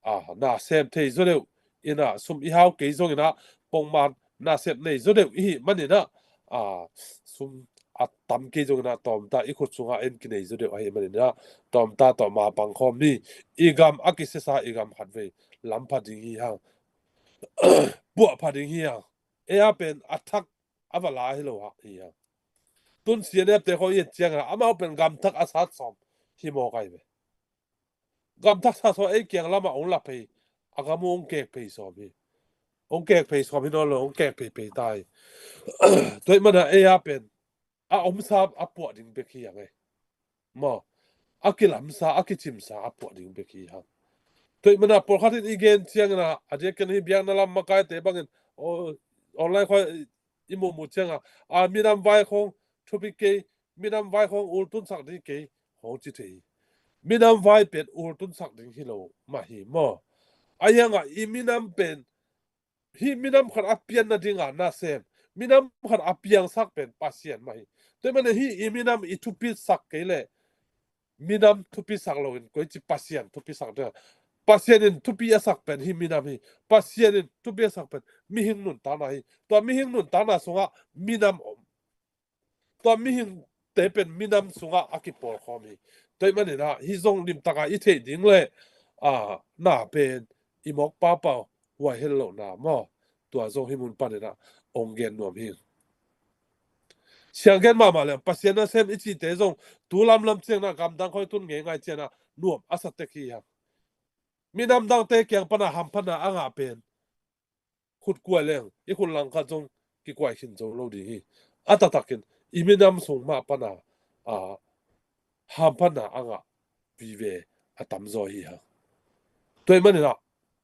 a na sem thei zaw deuh in ah, sum i hau kei zongin ah pongman nasep nei zaw deuh i hih manin ah a sum a tam kei zongin ah tawmta i khut sungah en kinei zaw deuh ahih manin ah tawmta tawh mapang khawm ni. I gam a kisiasa i gam khatvei lam pha ding hi hang. Puah pha ding hi hang. Ei a pen a thak a va la hi lo hang hi hang. Tun C N F te khawng i et ciangin ah amau pen gam thak a sat sawm hi mawk ahi ve. Gam thak sat sawm ei kiang lamah hong la phei, a gam uh hong kek phei sawm hi. Hong kek phei sawm hi nawn lo, hong kek phei phei ta hi. Tua ahih manin ah ei a pen a omsa a puah ding bek hi hang ei. Maw, a kilamsa, a kicimsa a puah ding bek hi hang. Tua ahih manin ah pawlkhat in i gen ciangin ah a diakin hih biakna lam makaite bangin, o, online khawng i muhmuh ciangin ah a minam vai khawng thupi kei, minam vai khawng ultunsak ding kei hong ci thei hi. Minam vai pen ultunsak ding hi lo mah hi maw. A hiang ah i minam pen hih minam khat a pianna ding a nasem, minam khat a piangsak pen Pasian mah hi. Tua ahih manin hih i minam i thupisak kei leh minam thupisak loin koici Pasian thupisak ding a? Pasian in thupi a sak pen hih minam hi. Pasian in thupi a sak pen mihing nuntakna hi. Tua mihing nuntakna sungah minam om. Tua mihingte pen minam sungah a kipawlkhawm hi. Tua ahih manin ah hih zong limtak a i theih ding leh a na pen i mawk papa huai hel lohna maw. Tua zong hih mun panin ah hong gen nuam hi. Sianggen mahmah leh Pasian nasem i cihte zong tu lamlam ciangin ah gamdang khawng i tun ngeingai ciangin ah nuam a sa tek hi hang. Minam dangte kiang pan a hamphatna a ngah pen khut kuai leng i khut langkhat zong kikuai khin zo lo ding hi. A taktakin i minam sung mah pan a, a, hamphatna a ngah vive a tamzaw hi hang. Tua ahih manin ah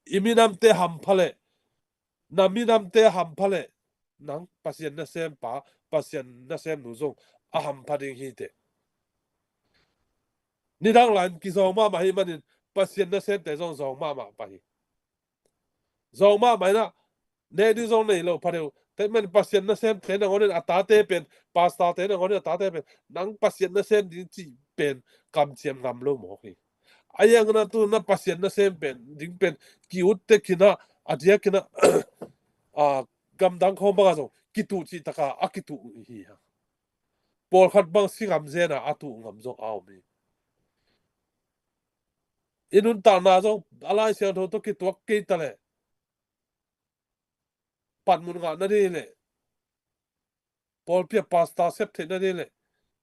i minamte hampha leh, na minamte hampha leh nang Pasian nasempa, Pasian nasemnu zong a hampha ding hi teh. Nidang lai-in kizawng mahmah ahih manin Pasian nasemte zong zawng mahmah pah hi. Zawng mahmah in ah nek ding zong nei lo pha deuh. Tua ahih manin Pasian nasemte nangawn in a tate pen, pastorte nangawn in a tate pen nang Pasian nasem ding cih pen kamciam ngam lo mawk hi. A hiang in ah tu na Pasian nasem pen ding pen ki-ut tek in ah, a diakin ah a gamdang khawng bangah zong kituh cih takah a kituh hi hang. Pawlkhat bang si ngam zen a a tuh ngam zong a om hi. I nuntakna zong a Lai Siangtho tawh kituak kei ta leh panmun ngah na ding leh pawlpi a pastor sep theihna ding leh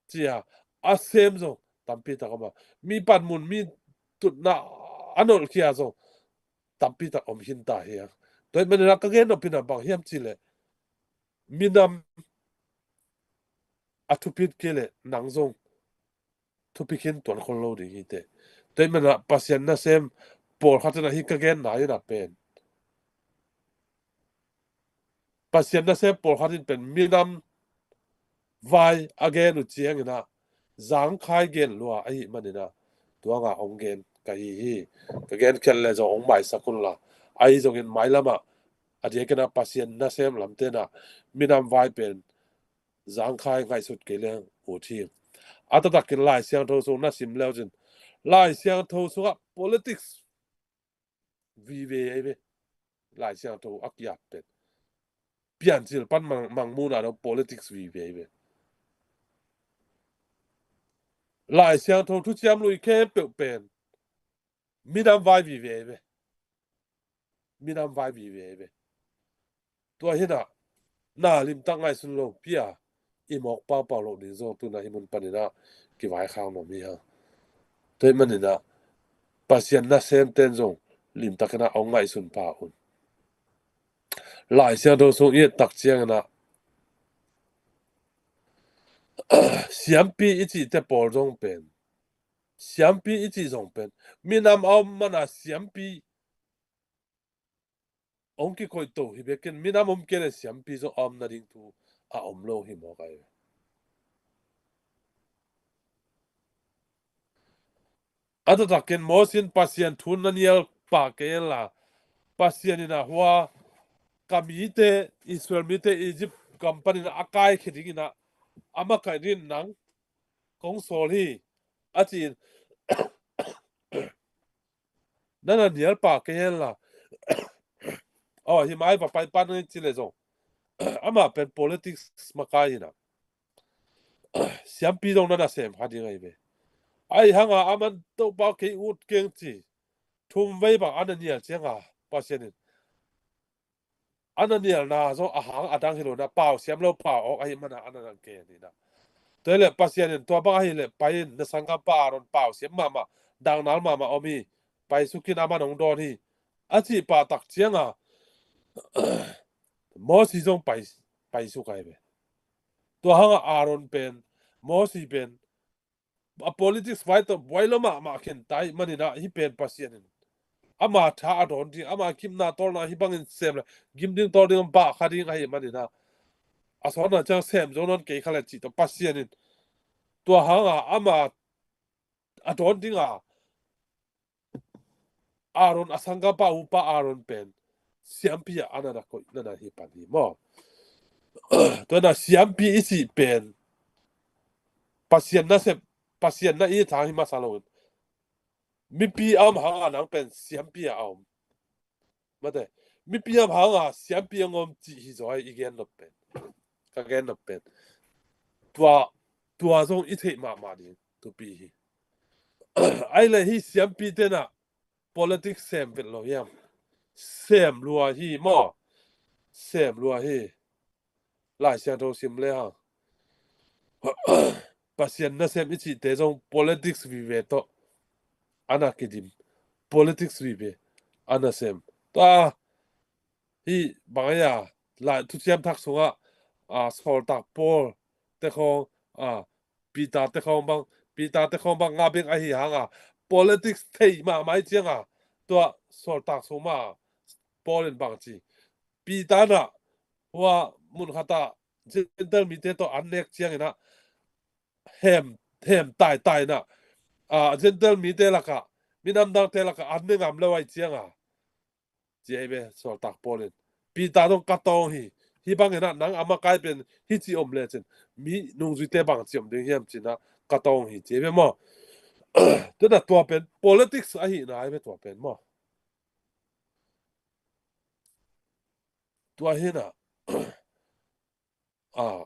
cia a sem zong tampi tak om a, mi panmun, mi tutna a nolhkhia zong tampi tak om khin ta hi a. Tua ahih manin ah ka gen nop in ah bang hiam cih leh, minam a thupit kei leh nang zong thupi khin tuan khol lo ding hi teh. Tua ahih manin ah Pasian nasem pawlkhat in ah hih ka genna in ah pen, Pasian nasem pawlkhat in pen minam vai a gen uh ciangin ah zangkhai gen lua ahih manin ah tua ngah hong gen ka hi hi. Ka gen khial leh zong hong maisak un la, ahi zongin mailam ah a diakin ah Pasian nasem lamte in ah minam vai pen zangkhai ngaihsut kei leng ut hi. A taktakin Lai Siangtho sung na sim leu cin, Lai Siangtho sungah politics vive ahi ve. Lai Siangtho a kiat pen Piancil pan Mang, Mangmuhna dong politics vive ahi ve. Lai Siangtho thuciam lui khempeuh pen minam vai vive ahi ve. Minam vai vive ahi ve. Tua hi in ah na limtak ngaihsun lo pi a i mawk paupau loh ding zong tu in ah hih mun panin ah kivaikhak nuam hi hang. Tua ahih manin ah Pasian nasemte in zong limtakin ah hong ngaihsun pha un. Lai Siangtho sung i et tak ciangin ah siampi i cihte pawl zong pen, siampi i cih zong pen minam a om man ah siampi hong kikoih to hi bekin, minam om kei leh siampi zong a om nading thu a om lo hi mawk ahi. A taktakin Moses in Pasian thu na nial pah kei hen la, Pasian in ah hua ka mite, Israel mite Egypt gam panin a kaikhia dingin ah a makaih dingin nang kong sawl hi, a ci in, na na nial pah kei hen la. Aw, hih mai va pai pan ngai ci leh zong amah pen politics makai hi in ah siampi zong na na sem kha ding ahi ve. Ahi hang a aman Topa kei ut keng ci thum vei bang a na nial ciang a Pasian in a na nialna zong a hang a dang hi lo in ah pau siam lo pau awk ahih man a a na nang kei hi in ah. Tua hi leh Pasian in tua bang ahi leh pai in, na sanggampa Aaron pau siam mahmah, dangnal mahmah om hi, pai suk in, aman hong dawn hi, a cih pah tak ciang a Moses zong pai, pai suk ahi ve. Tua hang a Aaron pen, Moses pen a politics vai tawh buai lo mahmah khin ta ahih manin ah hih pen Pasian in ama tha a dawn ding, ama gimna tawlna hih bangin sem leh gim ding tawl ding a bah kha ding ahih manin ah a sawtna ciang sem zo nawn kei kha leh cih tawh Pasian in tua hang a ama a dawn ding a Aaron, a sanggampa upa Aaron pen siampi ah a na na koih, na na hi pan hi maw. Tua in ah siampi i cih pen Pasian nasep, Pasian na it hang hi masa lo in, mipi a om hang a nang pen siampi ah a om. Mate, mipi a om hang a siampi a om cih hi zaw hi i gen nop pen, ka gen nop pen. Tua, tua zong i theih mahmah ding thupi hi. Ahih leh hih siampite in ah politics sem vet lo hiam? Sem lua hi maw. Sem lua hi. Lai Siangtho sim le hang Pasian nasem i cihte zong politics vive tawh a na kidim. Politics vive a na sem. Tua hih bang ahi a, Lai Thuciam Thak sungah a, sawltak Paul te khawng a, Peter te khawng bang, Peter te khawng bang nga bek ahi hang a, politics thei mahmah ahih ciang a, tua sawltak sung mah Paul in bang ci, Peter in ah hua mun khat ah Gentile mite tawh an nek ciangin ah hem, hem taitai in ah, a, Gentile mite lakah, minam dangte lakah an ne ngam lo ahih ciang a, ci ahi ve sawltak Paul in. Peter zong ka tawng hi. Hih bangin ah nang a makai pen hih ci om lecin mi nungzuite bang ci om ding hiam ci in ah ka tawng hi ci ahi ve maw. Tua in ah tua pen politics ahihna ahi ve tua pen maw. Tua hi in ah a,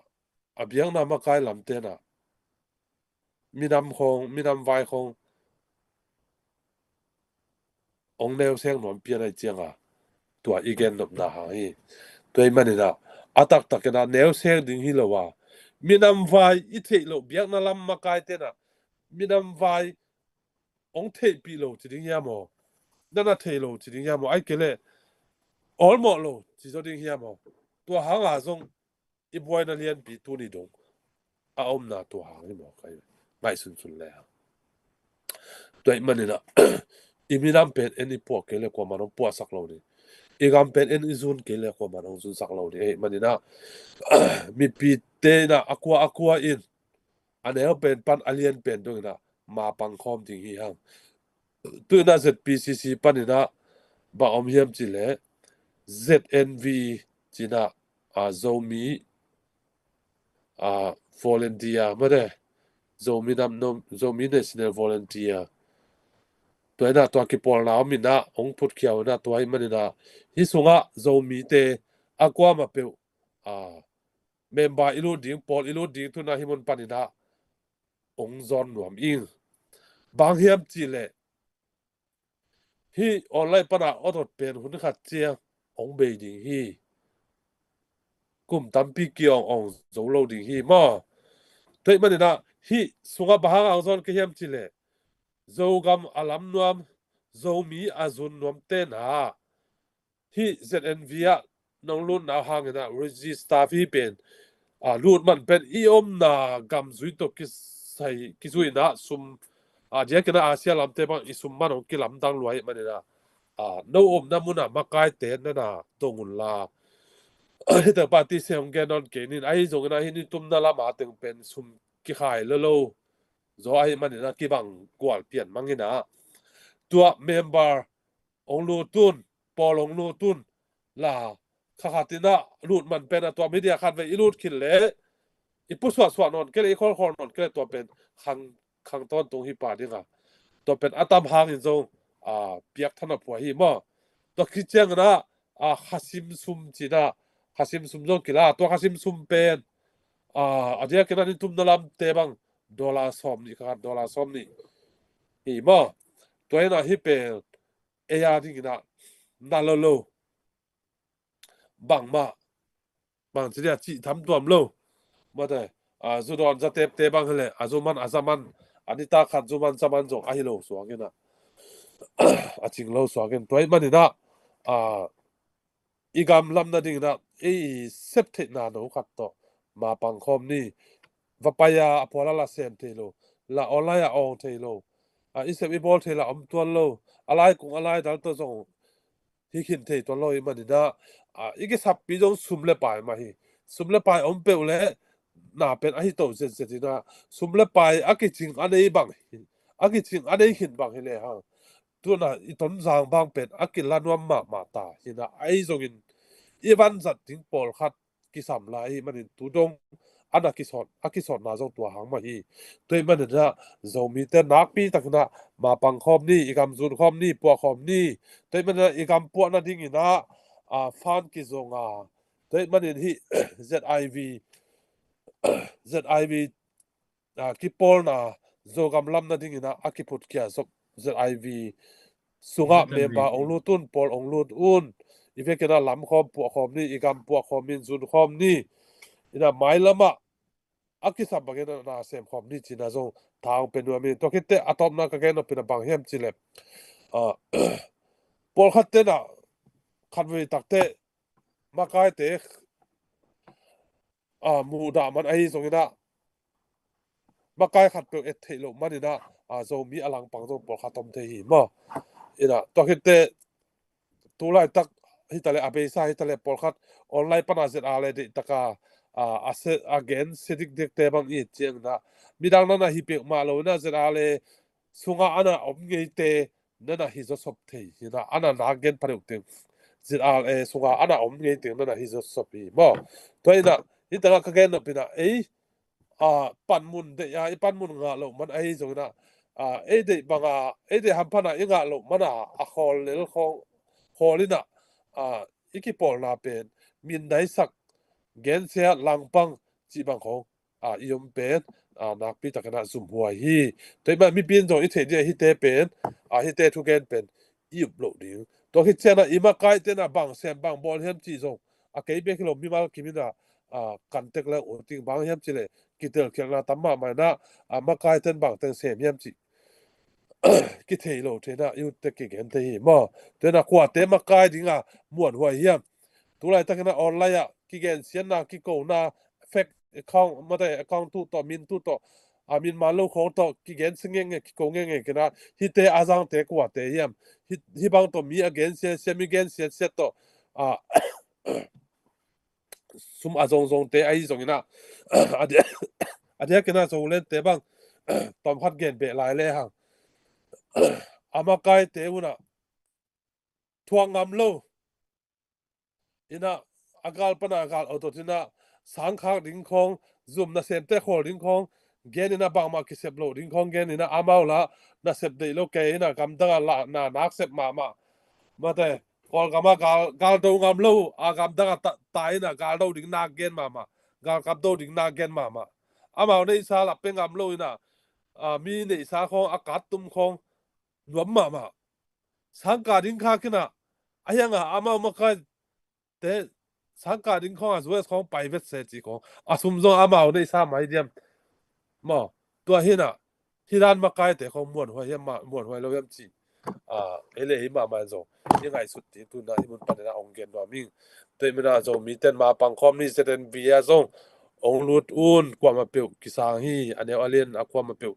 a biakna makai lamte in ah minam khawng, minam vai khawng hong neuseng nuam pian ahih ciang a, tua i gen nopna hang hi. Tua ahih manin ah a taktak in ah neuseng ding hi lo a, Minam vai i theih loh, biakna lam makaite na minam vai hong theihpih lo ci ding hiam aw? Nana thei lo ci ding hiam aw? Ai kei leh awlmawh lo ci zaw ding hiam aw? Tua hanga zong i buaina lianpi tuni dong a omna tua hang hi maw? Kai ngaihsunsun le hang. Tua ahih maninah i minam pen en i puah kei le kuaman hong puahsak lo ding, i gam pen en i zun kei le kuaman hong zunsak lo ding. Ahih maninah mipite inah a kua a kua in a neu pen pan a lian pen donginah ma pangkhawm ding hi hang. Tuinah Z P C C paninah bang om hiam cih leh Z N V cinah a Zomi a volunteer mate, Zomi nam nom, Zomi National Volunteer. Tua inah tua kipawlna om inah hong phutkhia uh inah tua ahih maninah hih sungah Zomite a kuama peuh a member i lut ding, pawl i lut ding tunah hih mun paninah hong zawn nuam ing. Bang hiam cih leh hih online pana awt pen hun khat ciang hong bei ding hi. Kum tampi kiawng awng zo lo ding hi maw? Tua ahih maninah hih sungah bang hang hong zawn ka hiam cih leh Zogam a lam nuam, Zomi a zun nuam tenah hih Z N V ah nong lutna hanginah register fee pen a lut man pen i omna gam zui tawh kisai kizuinah sum a diakinah Asia lamte bang i sum man hong kilamdang lua ahih maninah a no omna munah makaite nana dong unla. Hih teng pati se hong gen nawn kei nin, ahi zonginah hih nitumna lama teng pen sum kikhai lolo zaw ahih maninah kibang gual pian manginah tua member hong lut un, pawl hong lut un la kha khat inah lut man pen a tua media khat vei i lut khit leh i pusuahsuah nawn kei leh i kholkhol nawn kei leh tua pen khang, khang tawntung hi pah dinga tua pen a tam hangin zong a piak thanop huai hi maw? Tua khit cianginah a khasim sum cinah khasim sum zong kila, tua khasim sum pen a diakinah nitumna lamte bang dollar sawm nih kha khat, dollar sawm nih hi maw? Tua inah hih pen ei a dinginah na lolo bangmah bang ci dia cih thamtuam lo. Mate a zu dawn za tepte bang hileh a zu man a za man a nitak khat zu man za man zong ahi lo suangin ah a cing lo suangin tua ahih maninah a i gam lam nadinginah ei sep theihna no khat tawh ma pangkhawm ni. Va pai a a puala la sem thei lo, la online a awng thei lo, a i sep i bawl thei la om tuan lo, a laikung a laidal tawh zong hi khin thei tuan lo ahih maninah a i kisappi zong sum le pai mah hi. Sum le pai om peuh le na pen ahi to zetzet inah sum le pai a kicing a nei bang hi, a kicing a nei khin bang hi le hang tunah i Tonzang bang pen a kila nuam mahmah ta hinah ahi zongin i vanzat ding pawlkhat kisam lai ahih manin tu dong a na kisawt, a kisawtna zong tua hang mah hi. Tua ahih maninah Zomite nakpi takinah ma pangkhawm ni, i gam zunkhawm ni, puahkhawm ni. Tua ahih maninah i gam puah nadinginah a fan kizonga tua ahih manin hih Z I V, Z I V a kipawlna Zogam lam nadinginah a kiphutkhia zop Z I V sungah member ong lut un, pawl ong lut un, i vekinah lamkhawm puahkhawm ni, i gam puahkhawm in zunkhawm ni. Inah mailamah a kisam bangin na semkhawm ni cina zong tha ong pe nuam in. Tua khitte a tawpna ka gen nopina bang hiam cileh pawlkhat tenah khatvei takte makaite a muhdah man ahi zonginah makai khat peuh et theih loh maninah a Zomi a langpang zong pawlkhat om thei hi maw? Inah tua khitte tulaitak hitaleh a beisa hitaleh pawlkhat online pana Z R le deihtaka a, a, se, a gen se dikdikte bang i et cianginah midang nana hi pek mah lo inah Z R le sungah ana om ngeite nana hi zawsop thei hinah ana nak gen pha deuh teng Z R le sungah ana om ngei teng nana hi zawsop hi maw? Tua inah hitaka ka gen nopinah ei a panmun deih a i panmun ngah loh man ahi zonginah a ei deih banga ei deih hamphanah i ngah loh mana a khawl lel khawl inah a i kipawlna pen mindaisak gensia langpang cih bang khawng a i om pen a nakpi takinah zumhuai hi. Tua ahih mah mipi in zong i theih dih ahite pen a hite thugen pen i up loh ding. Tua khit cianah i makai tenah bang sem bang bawl hiam cih zong a kei bek hi lo mimal kiminah a, kan tek le uh ting bang hiam cih leh kitelkhialhna tam mahmah inah, a, makaiten bang teng sem hiam cih kithei lo thei inah, youth te kigen thei hi maw. Tua inah kuate makai dinga muanhuai hiam? Tulaitak inah online ah kigensiatna, kikona, fake account, mate account tu tawh, min tu tawh, a, min man lo khawng tawh kigensia ngenge, kiko ngenge kinah, hihte a zangte kuate hiam? Hih, hih bang tawh mi a gensiasia, mi gensiasia tawh, a, sum a zongzongte ahi zong inah, a diak, a diak inah Zolente bang tawmkhat gen beh lai le hang, a makaite unah thuak ngam lo inah, a gal pana a gal awtot inah, sangkhak ding khawng, zum nasemte khawl ding khawng, gen inah bangmah kisep loh ding khawng gen inah, amau la nasep deih lo kei inah, gamdang ah la na nak sep mahmah. Mate, Kawlgam ah gal, gal do ngam lo a, gamdang ah ta, ta inah gal do ding nak gen mahmah, galkap do ding nak gen mahmah. Amau neihsa la pe ngam lo inah, a, mi neihsa khawng, a kattum khawng nuam mahmah. Sangkah ding khak inah, a hiang a amau makaite sangkah ding khawng a, U S khawng pai vet se ci khawng, a sum zong amau neihsa mai diam maw. Tua hi inah, hih dan makaite khawng muanhuai hiam, ma, muanhuai lo hiam cih, a, ei le ei mahmah in zong i ngaihsut ding tu inah hih mun pan inah hong gen nuam ing. Tua ahih man inah Zomite in ma pang khawm ni, Z N V ah zong hong lut un, kuamah peuh kisang hi, a neu a lian a kuamah peuh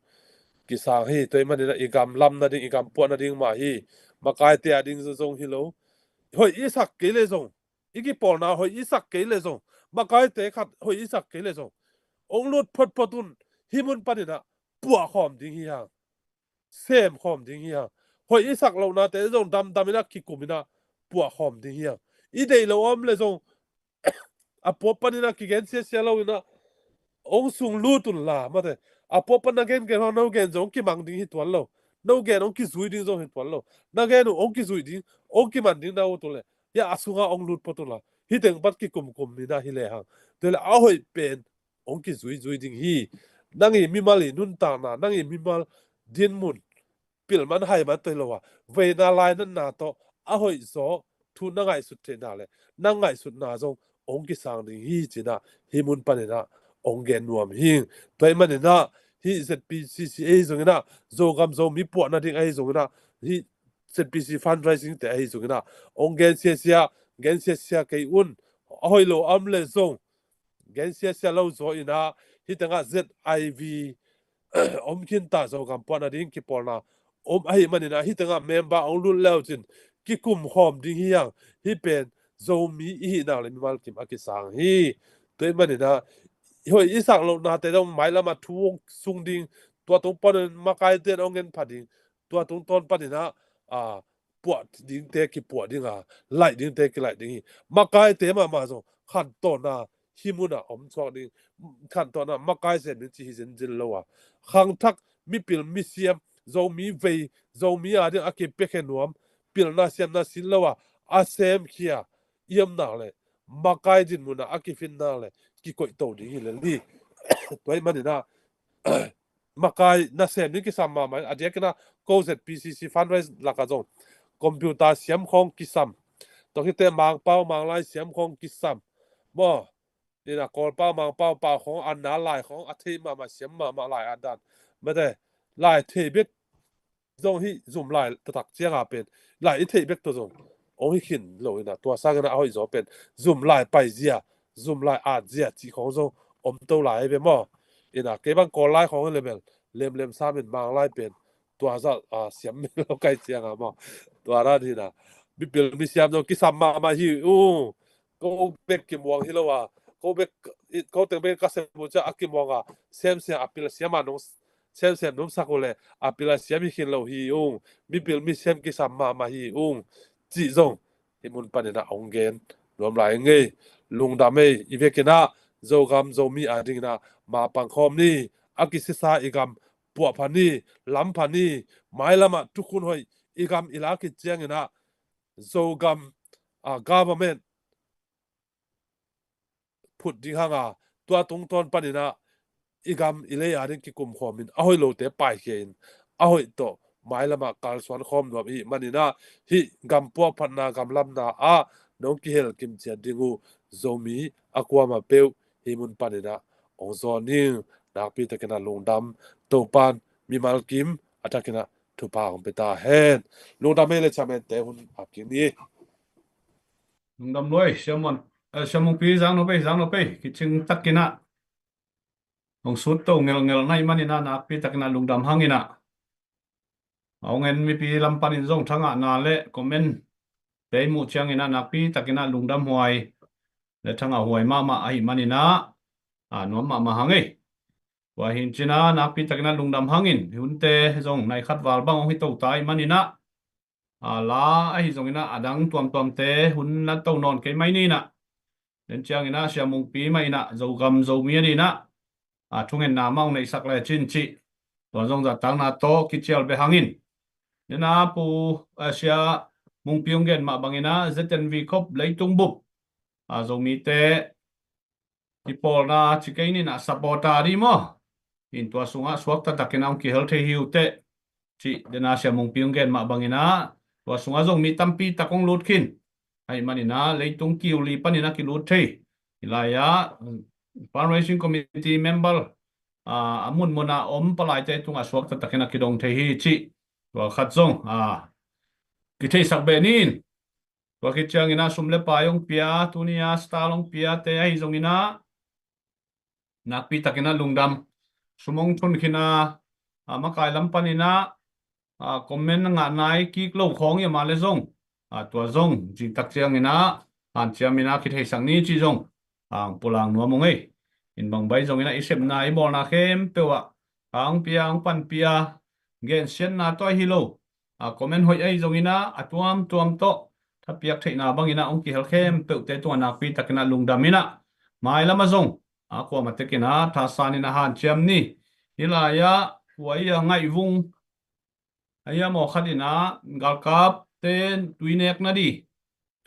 kisang hi. Tua ahih man inah i gam lam nading, i gam puah nading mah hi. Makaite a ding zong hi lo. Hoih i sak kei le zong, i kipawlna hoih i sak kei le zong, makaite khat hoih i sak kei le zong, hong lut photphot un, hih mun pan inah puah khawm ding hi hang. Sem khawm ding hi hang. Hoih i sak lohnate zong damdam inah, kikum inah puah khawm ding hi hang. I deih lo om le zong, a puak pan inah kigensiasia lo inah hong sung lut un la, mate, a puak pan na gengen hang, no gen zong hong kimang ding hi tuan lo. No gen hong kizui ding zong hi tuan lo. Na gen uh hong kizui ding, hong kiman ding na ut uh leh, ya, a sungah hong lut phot un la. Hih teng pan kikumkum inah hi le hang. Tua leh a hoih pen hong kizuizui ding hi. Nang i mimal i nuntakna, nang i mimal dinmun, pilman haiman tawh hi lo a, veina lainatna tawh a hoihzaw thu na ngaihsut theihna le na ngaihsutna zong hong kisang ding hi ci inah hih mun pan inah hong gen nuam hi. Tua ahih man inah hih Z P C C ahi zong inah, Zogam Zomi puah nading ahi zong inah, hih Z P C fundraising te ahi zong inah, hong gensiasia, gensiasia kei un. A hoih lo om le zong gensiasia lo zaw inah, hih tengah Z I V om khin ta, Zogam puah nading kipawlna om ahih man inah, hih tengah member hong lut le uh cin kikum khawm ding hi hang. Hih pen Zomi i hih nak le mimal kim a kisang hi. Tua ahih man inah hoih i sak lohnate zong mailam ah thu hong sung ding, tua tung pan in makaite in hong en pha ding, tua tungtawn pan inah, a, puah dingte kipuah ding a, laih dingte kilaih ding hi. Makaite mahmah zong khantohna hih mun ah om suak ding, khantohna makai sem ding cih hi zenzen lo a, khangthak mipil misiam, Zomi vei, Zomi a ding a kipiakhia nuam, pilna siamna sin lo a, a semkhia i om nak le, makai dinmun ah a kifin nak le, kikoihto ding hi lel hi. Tua ahih man inah makai nasem ding kisam mahmah. A diakin ah ko Z P C C fundraise lakah zong computer siam khawng kisam. Tua khit teh Mangpau Manglai siam khawng kisam. Maw, inah Kawlpau Mangpau pau khawng, a na lai khawng a thei mahmah, siam mahmah lai a dan. Mate, lai thei bek zong hi, zum lai taktak ciang a pen lai i theih bek tawh zong hong hi khin lo inah, tua sang inah a hoihzaw pen zum lai paizia, zum lai atzia cih khawng zong om to lai ve maw. Inah kei bang Kawl lai khawng hi le bel lemlem sam in, Manglai pen tua zah, a, siam lo kai ciang a maw. Tua dan hi inah mipil misiam zong kisam mahmah hi ung. Ko bek kimuang hi lo a, ko bek, ko teng bek ka sem uh ciah a kimuang a, semsem a pil a siam a nong semsem nong sak uh leh a pil a siam hi khin lo hi ung. Mipil misiam kisam mahmah hi ung, cih zong hih mun pan inah hong gen nuam lai ing ei. Lungdam ei. I vekin ah Zogam Zomi a ding inah ma pang khawm ni. A kisisa i gam puah pha ni, lam pha ni. Mailam ah thukhun hoih i gam i lak khit ciang inah Zogam, a, government phut ding hang a, tua tungtawn pan inah i gam i lei a ding kikum khawm in, a hoih lote paikhia in, a hoih tawh mailam ah kalsuan khawm nuam i hih man inah, hih gam puahphatna, gam lamna ah nong kihel kim ciat ding uh Zomi a kuamah peuh hih mun panin ah hong zawn ning. Nakpi takin ah lungdam. Topa'n mimal kim a thakin ah thupha hong pia ta hen. Lungdam ei le, chairman te hun ap kik ni. Lungdam lua ei, Sia Mung, eh, Sia Mungpi, zang nop ei, zang nop ei. Kicing takin ah hong sut to ngelngel na hih manin ah nakpi takin ah lungdam hang in ah, a hong en mipi lam panin zong thangahna le comment te i muh ciangin ah nakpi takin ah lungdam huai le thangah huai mahmah ahih manin ah, a nuam mahmah hang ei. Tua hi in cin ah nakpi takin ah lungdam hang in, hih hunte zong nai khat val bang hong hi to ta ahih manin ah, a la ahi zongin ah a dang tuamtuamte hun na to nawn kei mai ni in ah, den ciangin ah Sia Mungpi mah in ah Zogam Zomi a dingin ah, a thungetna mah hong neihsak le cin cih, tua zong zahtakna tawh kicial beh hang in. Den ah Pu, a, Sia Mungpi hong gen mah bangin ah Z N V khop leitung bup, a, Zomite kipawlna ci kei ni in ah, supporter ding maw, in tua sungah suakta takin ah hong kihel thei hi uh teh, cih den ah Sia Mungpi hong gen mah bangin ah, tua sungah zong mi tampi tak hong lut khin ahih manin ah leitung kiu li panin ah kilut thei. Hih lai ah fundraising committee member, a, a munmun ah om palaite tungah suakta takin ah kidong thei hi cih tua khat zong, a, kitheisak beh ni in. Tua khit ciangin ah sum le pai hong pia, tuni ah star hong piate ahi zongin ah nakpi takin ah lungdam. Sum hong thun khin a, a, makai lam panin ah, a, comment a ngah nai kik lo khawng hi a, mah le zong, a, tua zong zingtak ciangin ah hanciam in ah kitheisak ni cih zong, a, hong pulang nuam ung ei. In bang bai zongin ah i sepna i bawlna khempeuh ah, a, hong pia, hong panpih a, gensiatna tawh ahi lo, a, comment hoih ahi zongin ah a tuamtuam tawh thapiak theihna bangin ah hong kihel khempeuhte tungah nakpi takin ah lungdam in ah, mailam ah zong a kuamah tekin ah thasan in ah hanciam ni. Hih lai ah tua i a ngaihvung a hiam aw khat in ah galkapte tui nek nading,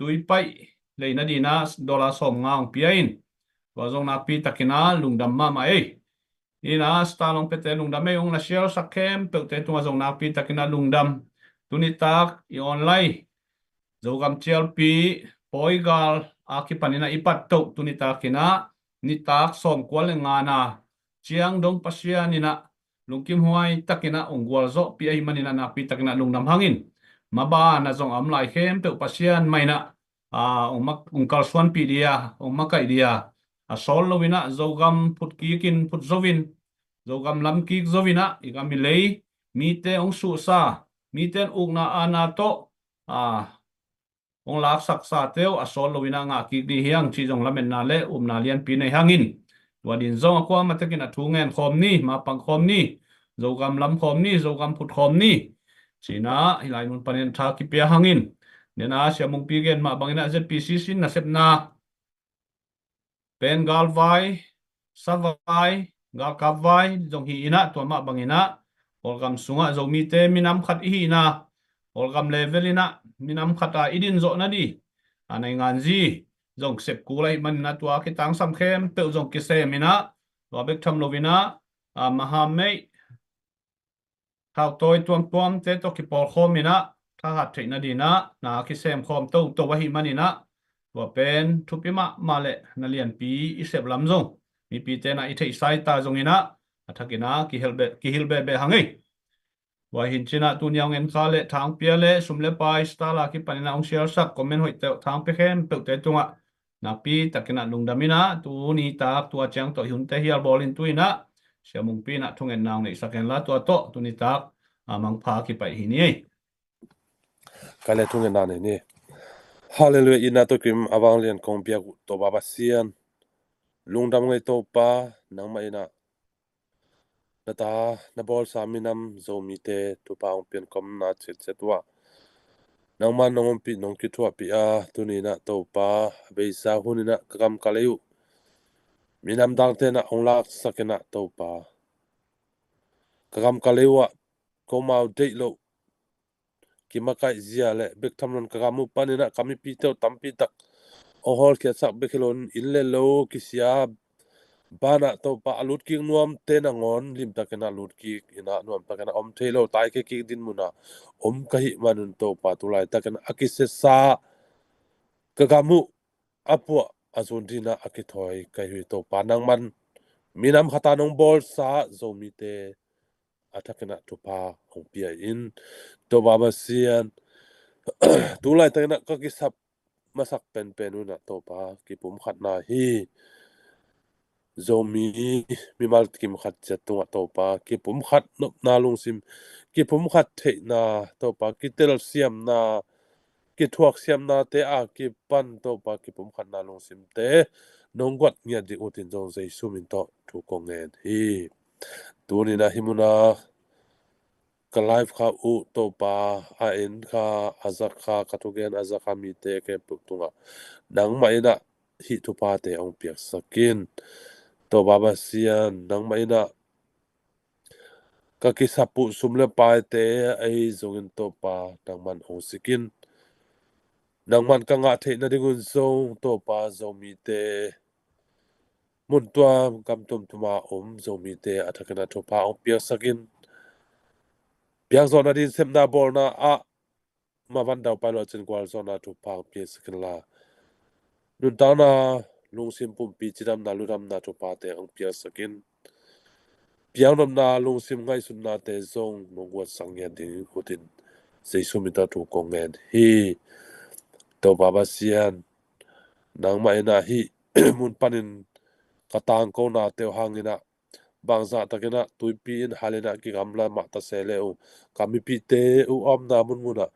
tui paih lei nading ah dollar sawmnga hong pia in, tua zong nakpi takin ah lungdam mahmah ei. In ah star hong piate lungdam ei. Hong na sialsak khempeuhte tungah zong nakpi takin ah lungdam. Tuni tak i online Zogam cialpi pawi gal a kipanin ah i pat toh tuni takin ah nitak sawmkua le ngana ciang dong Pasian in ah lungkim huai takin ah hong gualzawhpih ahih manin ah nakpi takin ah lungdam hang in. Maban ah zong a om lai khempeuh Pasian mah in ah, a, hong mak, hong kalsuanpih ding a, hong makaih ding a, a sawl lo in ah Zogam phut kik in phut zo in, Zogam lam kik zo in ah i gam i lei mite hong suhsa, mite in ukna aana tawh, a, hong laksaksate uh a sawl lo in ah ngah kik ding hi hang cih zong lametna le upna lianpi nei hang in. Tua ding zong a kuamah tekin a thu ngen khawm ni, mapang khawm ni, Zogam lam khawm ni, Zogam phut khawm ni, ci-in ah hih lai mun panin tha kipia hang in. Den ah Sia Mungpi gen mah bangin ah Z P C C nasepna pen galvai, savai, galkapvai zong hi in ah, tua mah bangin ah Kawlgam sungah Zomite minam khat i hihna, Kawlgam level in ah minam khat a i din zawh nading, a, nainganzi zong sep kul ahih manin ah tua kitangsam khempeuh zong kisem in ah, tua bek tham lo in ah, a, mahameih thautawi tuamtuamte tawh kipawlkhawm in ah thahat theih nading ah na kisem khawm toto ahih manin ah, tua pen thupi mahmah le na lianpi i sep lam zong mipite in ah i theihsa hi ta zongin ah a thakin ah kihilh beh, kihilh behbeh hang ei. Tua hi in cin ah tuni a hong enkha le thangpia le sum le pai star a kipanin ah hong sialsak comment hoihte, thangpia khempeuhte tungah nakpi takin ah lungdam in ah, tuni tak tua ciang tawh hi hunte hial bawl in tu in ah Sia Mungpi in ah thungetna hong neihsak hen la, tua tawh tuni tak, a, mangpha kipaih hi ni ei. Ka le thungetna nei ni. Halleluiah, itna tawh kim a vanglian kong biak uh Topa Pasian, lungdam ngei Topa, nangmah in ah na ta na bawlsa minam Zomite thupha hong pian komna ciatciat uh ah nangman nong ompih, nong kithuahpih a, tuni in ah Topa, a beisa hun in ah ka gam ka lei uh minam dangte in ah hong laksak in ah Topa, ka gam ka lei uh ah komau deih loh kimakaih zia le bek tham lo in ka gam uh panin ah ka mipite uh tampi tak hong hawlkhiatsak bek hi lo in, inn le lo kisia banah Topa, a lutkik nuamte nangawn limtakin ah lutkik in ah nuamtakin ah om thei lo, taikhia kik dinmun ah om ka hih manun Topa, tu laitakin ah a kisiasa ka gam uh a puah a zun dinah a kithawi ka hi uh hi Topa. Nangman minam khata nong bawlsa Zomite a thakinah thupha hong pia in, Topa Pasian. Tu laitakinah ka kisap masak penpen unah Topa, kipumkhatna hi. Zomi mimal kim khat ciat tungah Topa, kipumkhat nopna lungsim, kipumkhat theihna Topa, kitelsiamna, kithuaksiamnate a kipan Topa, kipumkhatna lungsimte nong guat ngiat ding utin zong Jesu min tawh thu kong ngen hi. Tuninah hih munah ka live kha uh Topa, a en kha, a zak kha, ka thugen a zak kha mite khempeuh tungah nangmah inah hih thuphate hong piaksak in. Topa Pasian, nangmah inah ka kisap uh sum le paite ahi zongin Topa, nangman hong sik in. Nangman ka ngah theih nadingun zong Topa, Zomite mun tuam gam tuamtuam a om Zomite a thakinah thupha hong piaksak in. Piakzawhna ding sepna bawlna ah mavan daupai lo cin gualzawhna thupha hong piaksak inla, nuntakna lungsim pumpi cidamna ludamna thuphate hong piaksak in. Piaknopna lungsim ngaihsutnate zong nong guatsak ngiat ding utin Jesu min tawh thu kong ngen hi. Topa Pasian, nangmah inah hih mun panin ka tangkonate uh hanginah bangzah takinah tuipi in hal inah kigamla mah ta se le uh, ka mipite uh a omna munmunah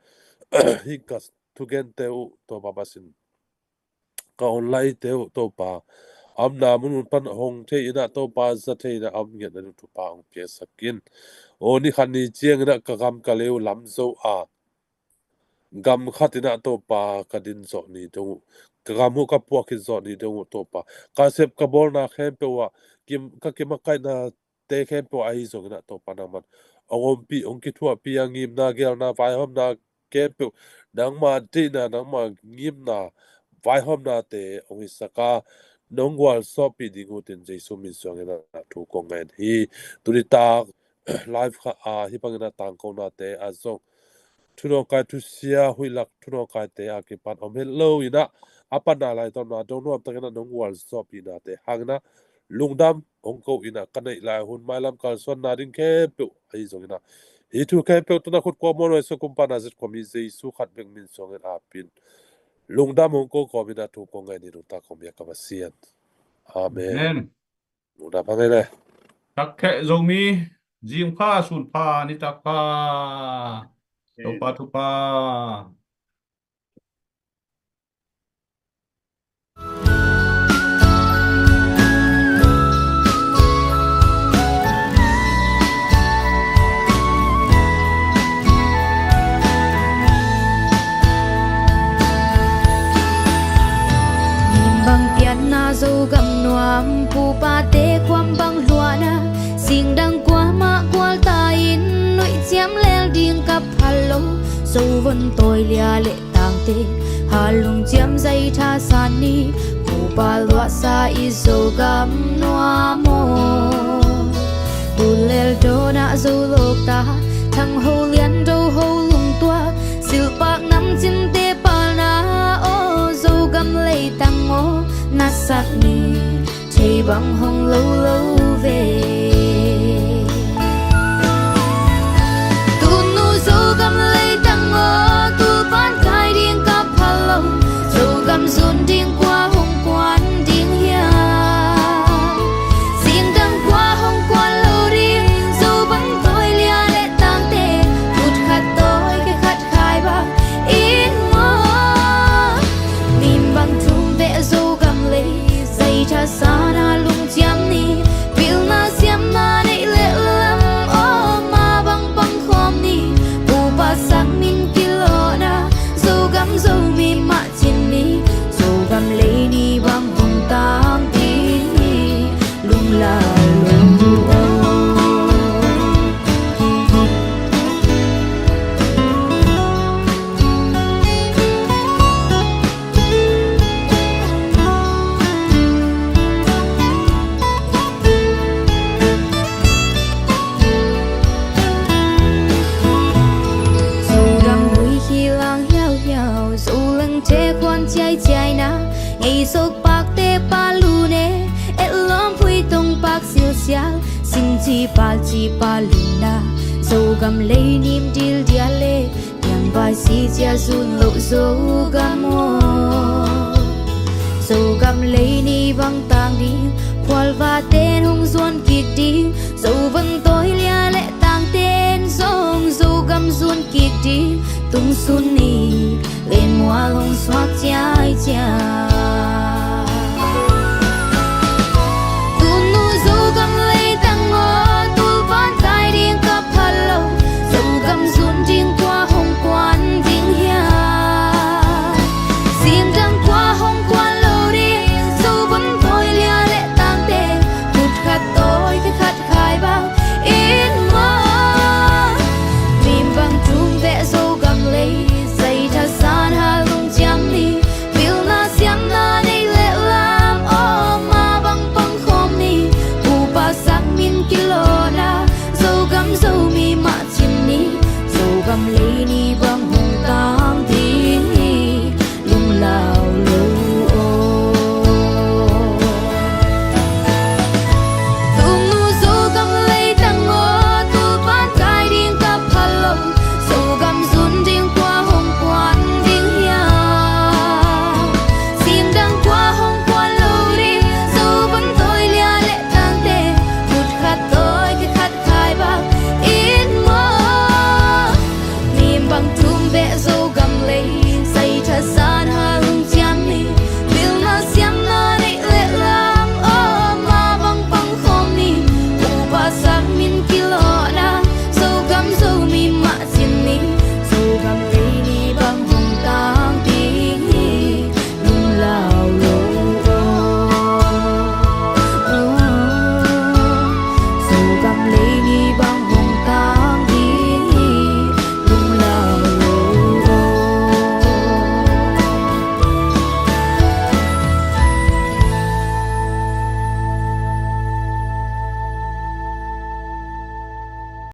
hih ka thugente uh Topa Pasian, ka online te uh Topa, a omna munmun pan hong thei inah Topa, za thei inah a om ngiat nading thupha hong piaksak in. Aw, ni khat ni cianginah ka gam ka lei uh lam zo a, gam khat inah Topa ka din zawh ni dong uh, ka gam uh ka puak khit zawh ni dong uh Topa, ka sep ka bawlna khempeuh ah kim, ka kimakaihna te khempeuh ahi zonginah Topa, nangman hong ompih, hong kithuahpih a, ngimna, gelna, vaihawmna khempeuh nangma deihna, nangma ngimna, vaihawmnate hong hisak a, nong gualzawhpih ding utin Jesu min suanginah thu kong ngen hi. Tuni tak live kha a hih banginah tangkonate a zong thunawngkai thusia huihlak thunawngkaite a kipan om het lo inah a panna laitawnna dongnuam takinah nong gualzawhpihnate hanginah lungdam hong ko inah, ka neih lai hun mailam kalsuanna ding khempeuh ahi zonginah hih thu khempeuh tawh na khut kua muanhuai sua kumpa Nazareth khuami Jesu khat bek min suangin apin lungdam hong ko kawm inah thu kong ngen hi, nungta kong bia ka Pasian. Amen. Amen. Lungdam hang ei le. Takheh Zomi, zing pha, sun pha, nitak pha. Topa thupha. Bang pianna Zogam nuam, pupate khuam bang luahna, singdang kuamah kualta in nuih ciam lel ding ka phal lo. Zovon tawi lia le tangte, halung ciam zai tha san ni, pupa luahsa i Zogam nuam aw. Tulel dawnah Zolawkta, thang ho lian do ho lungtuak, silhpak namcinte palna aw, Zogam leitang aw, na sak ni thei bang hong lo lo ve. Tunu Zogam leitang aw, tulpan kai ding ka phal lo, Zogam zun ding kua hong kuan ding hiam? Singdang kua hong kuan lo ding, Zogam tawi lia le tangte, khut khat tawi khe khat khai bang in maw? Nim bang thum beh Zogam lei, zai tha sana lungciam ni, pilna siam Pali na, Zogam lei nim dil dia le, tiang vai si cia zun lo Zogam aw. Zogam lei ni bang tang ding, phual va ten hong zuan kik ding, Zo van toi lia le tang ten zong Zogam zuan kik ding, tung sun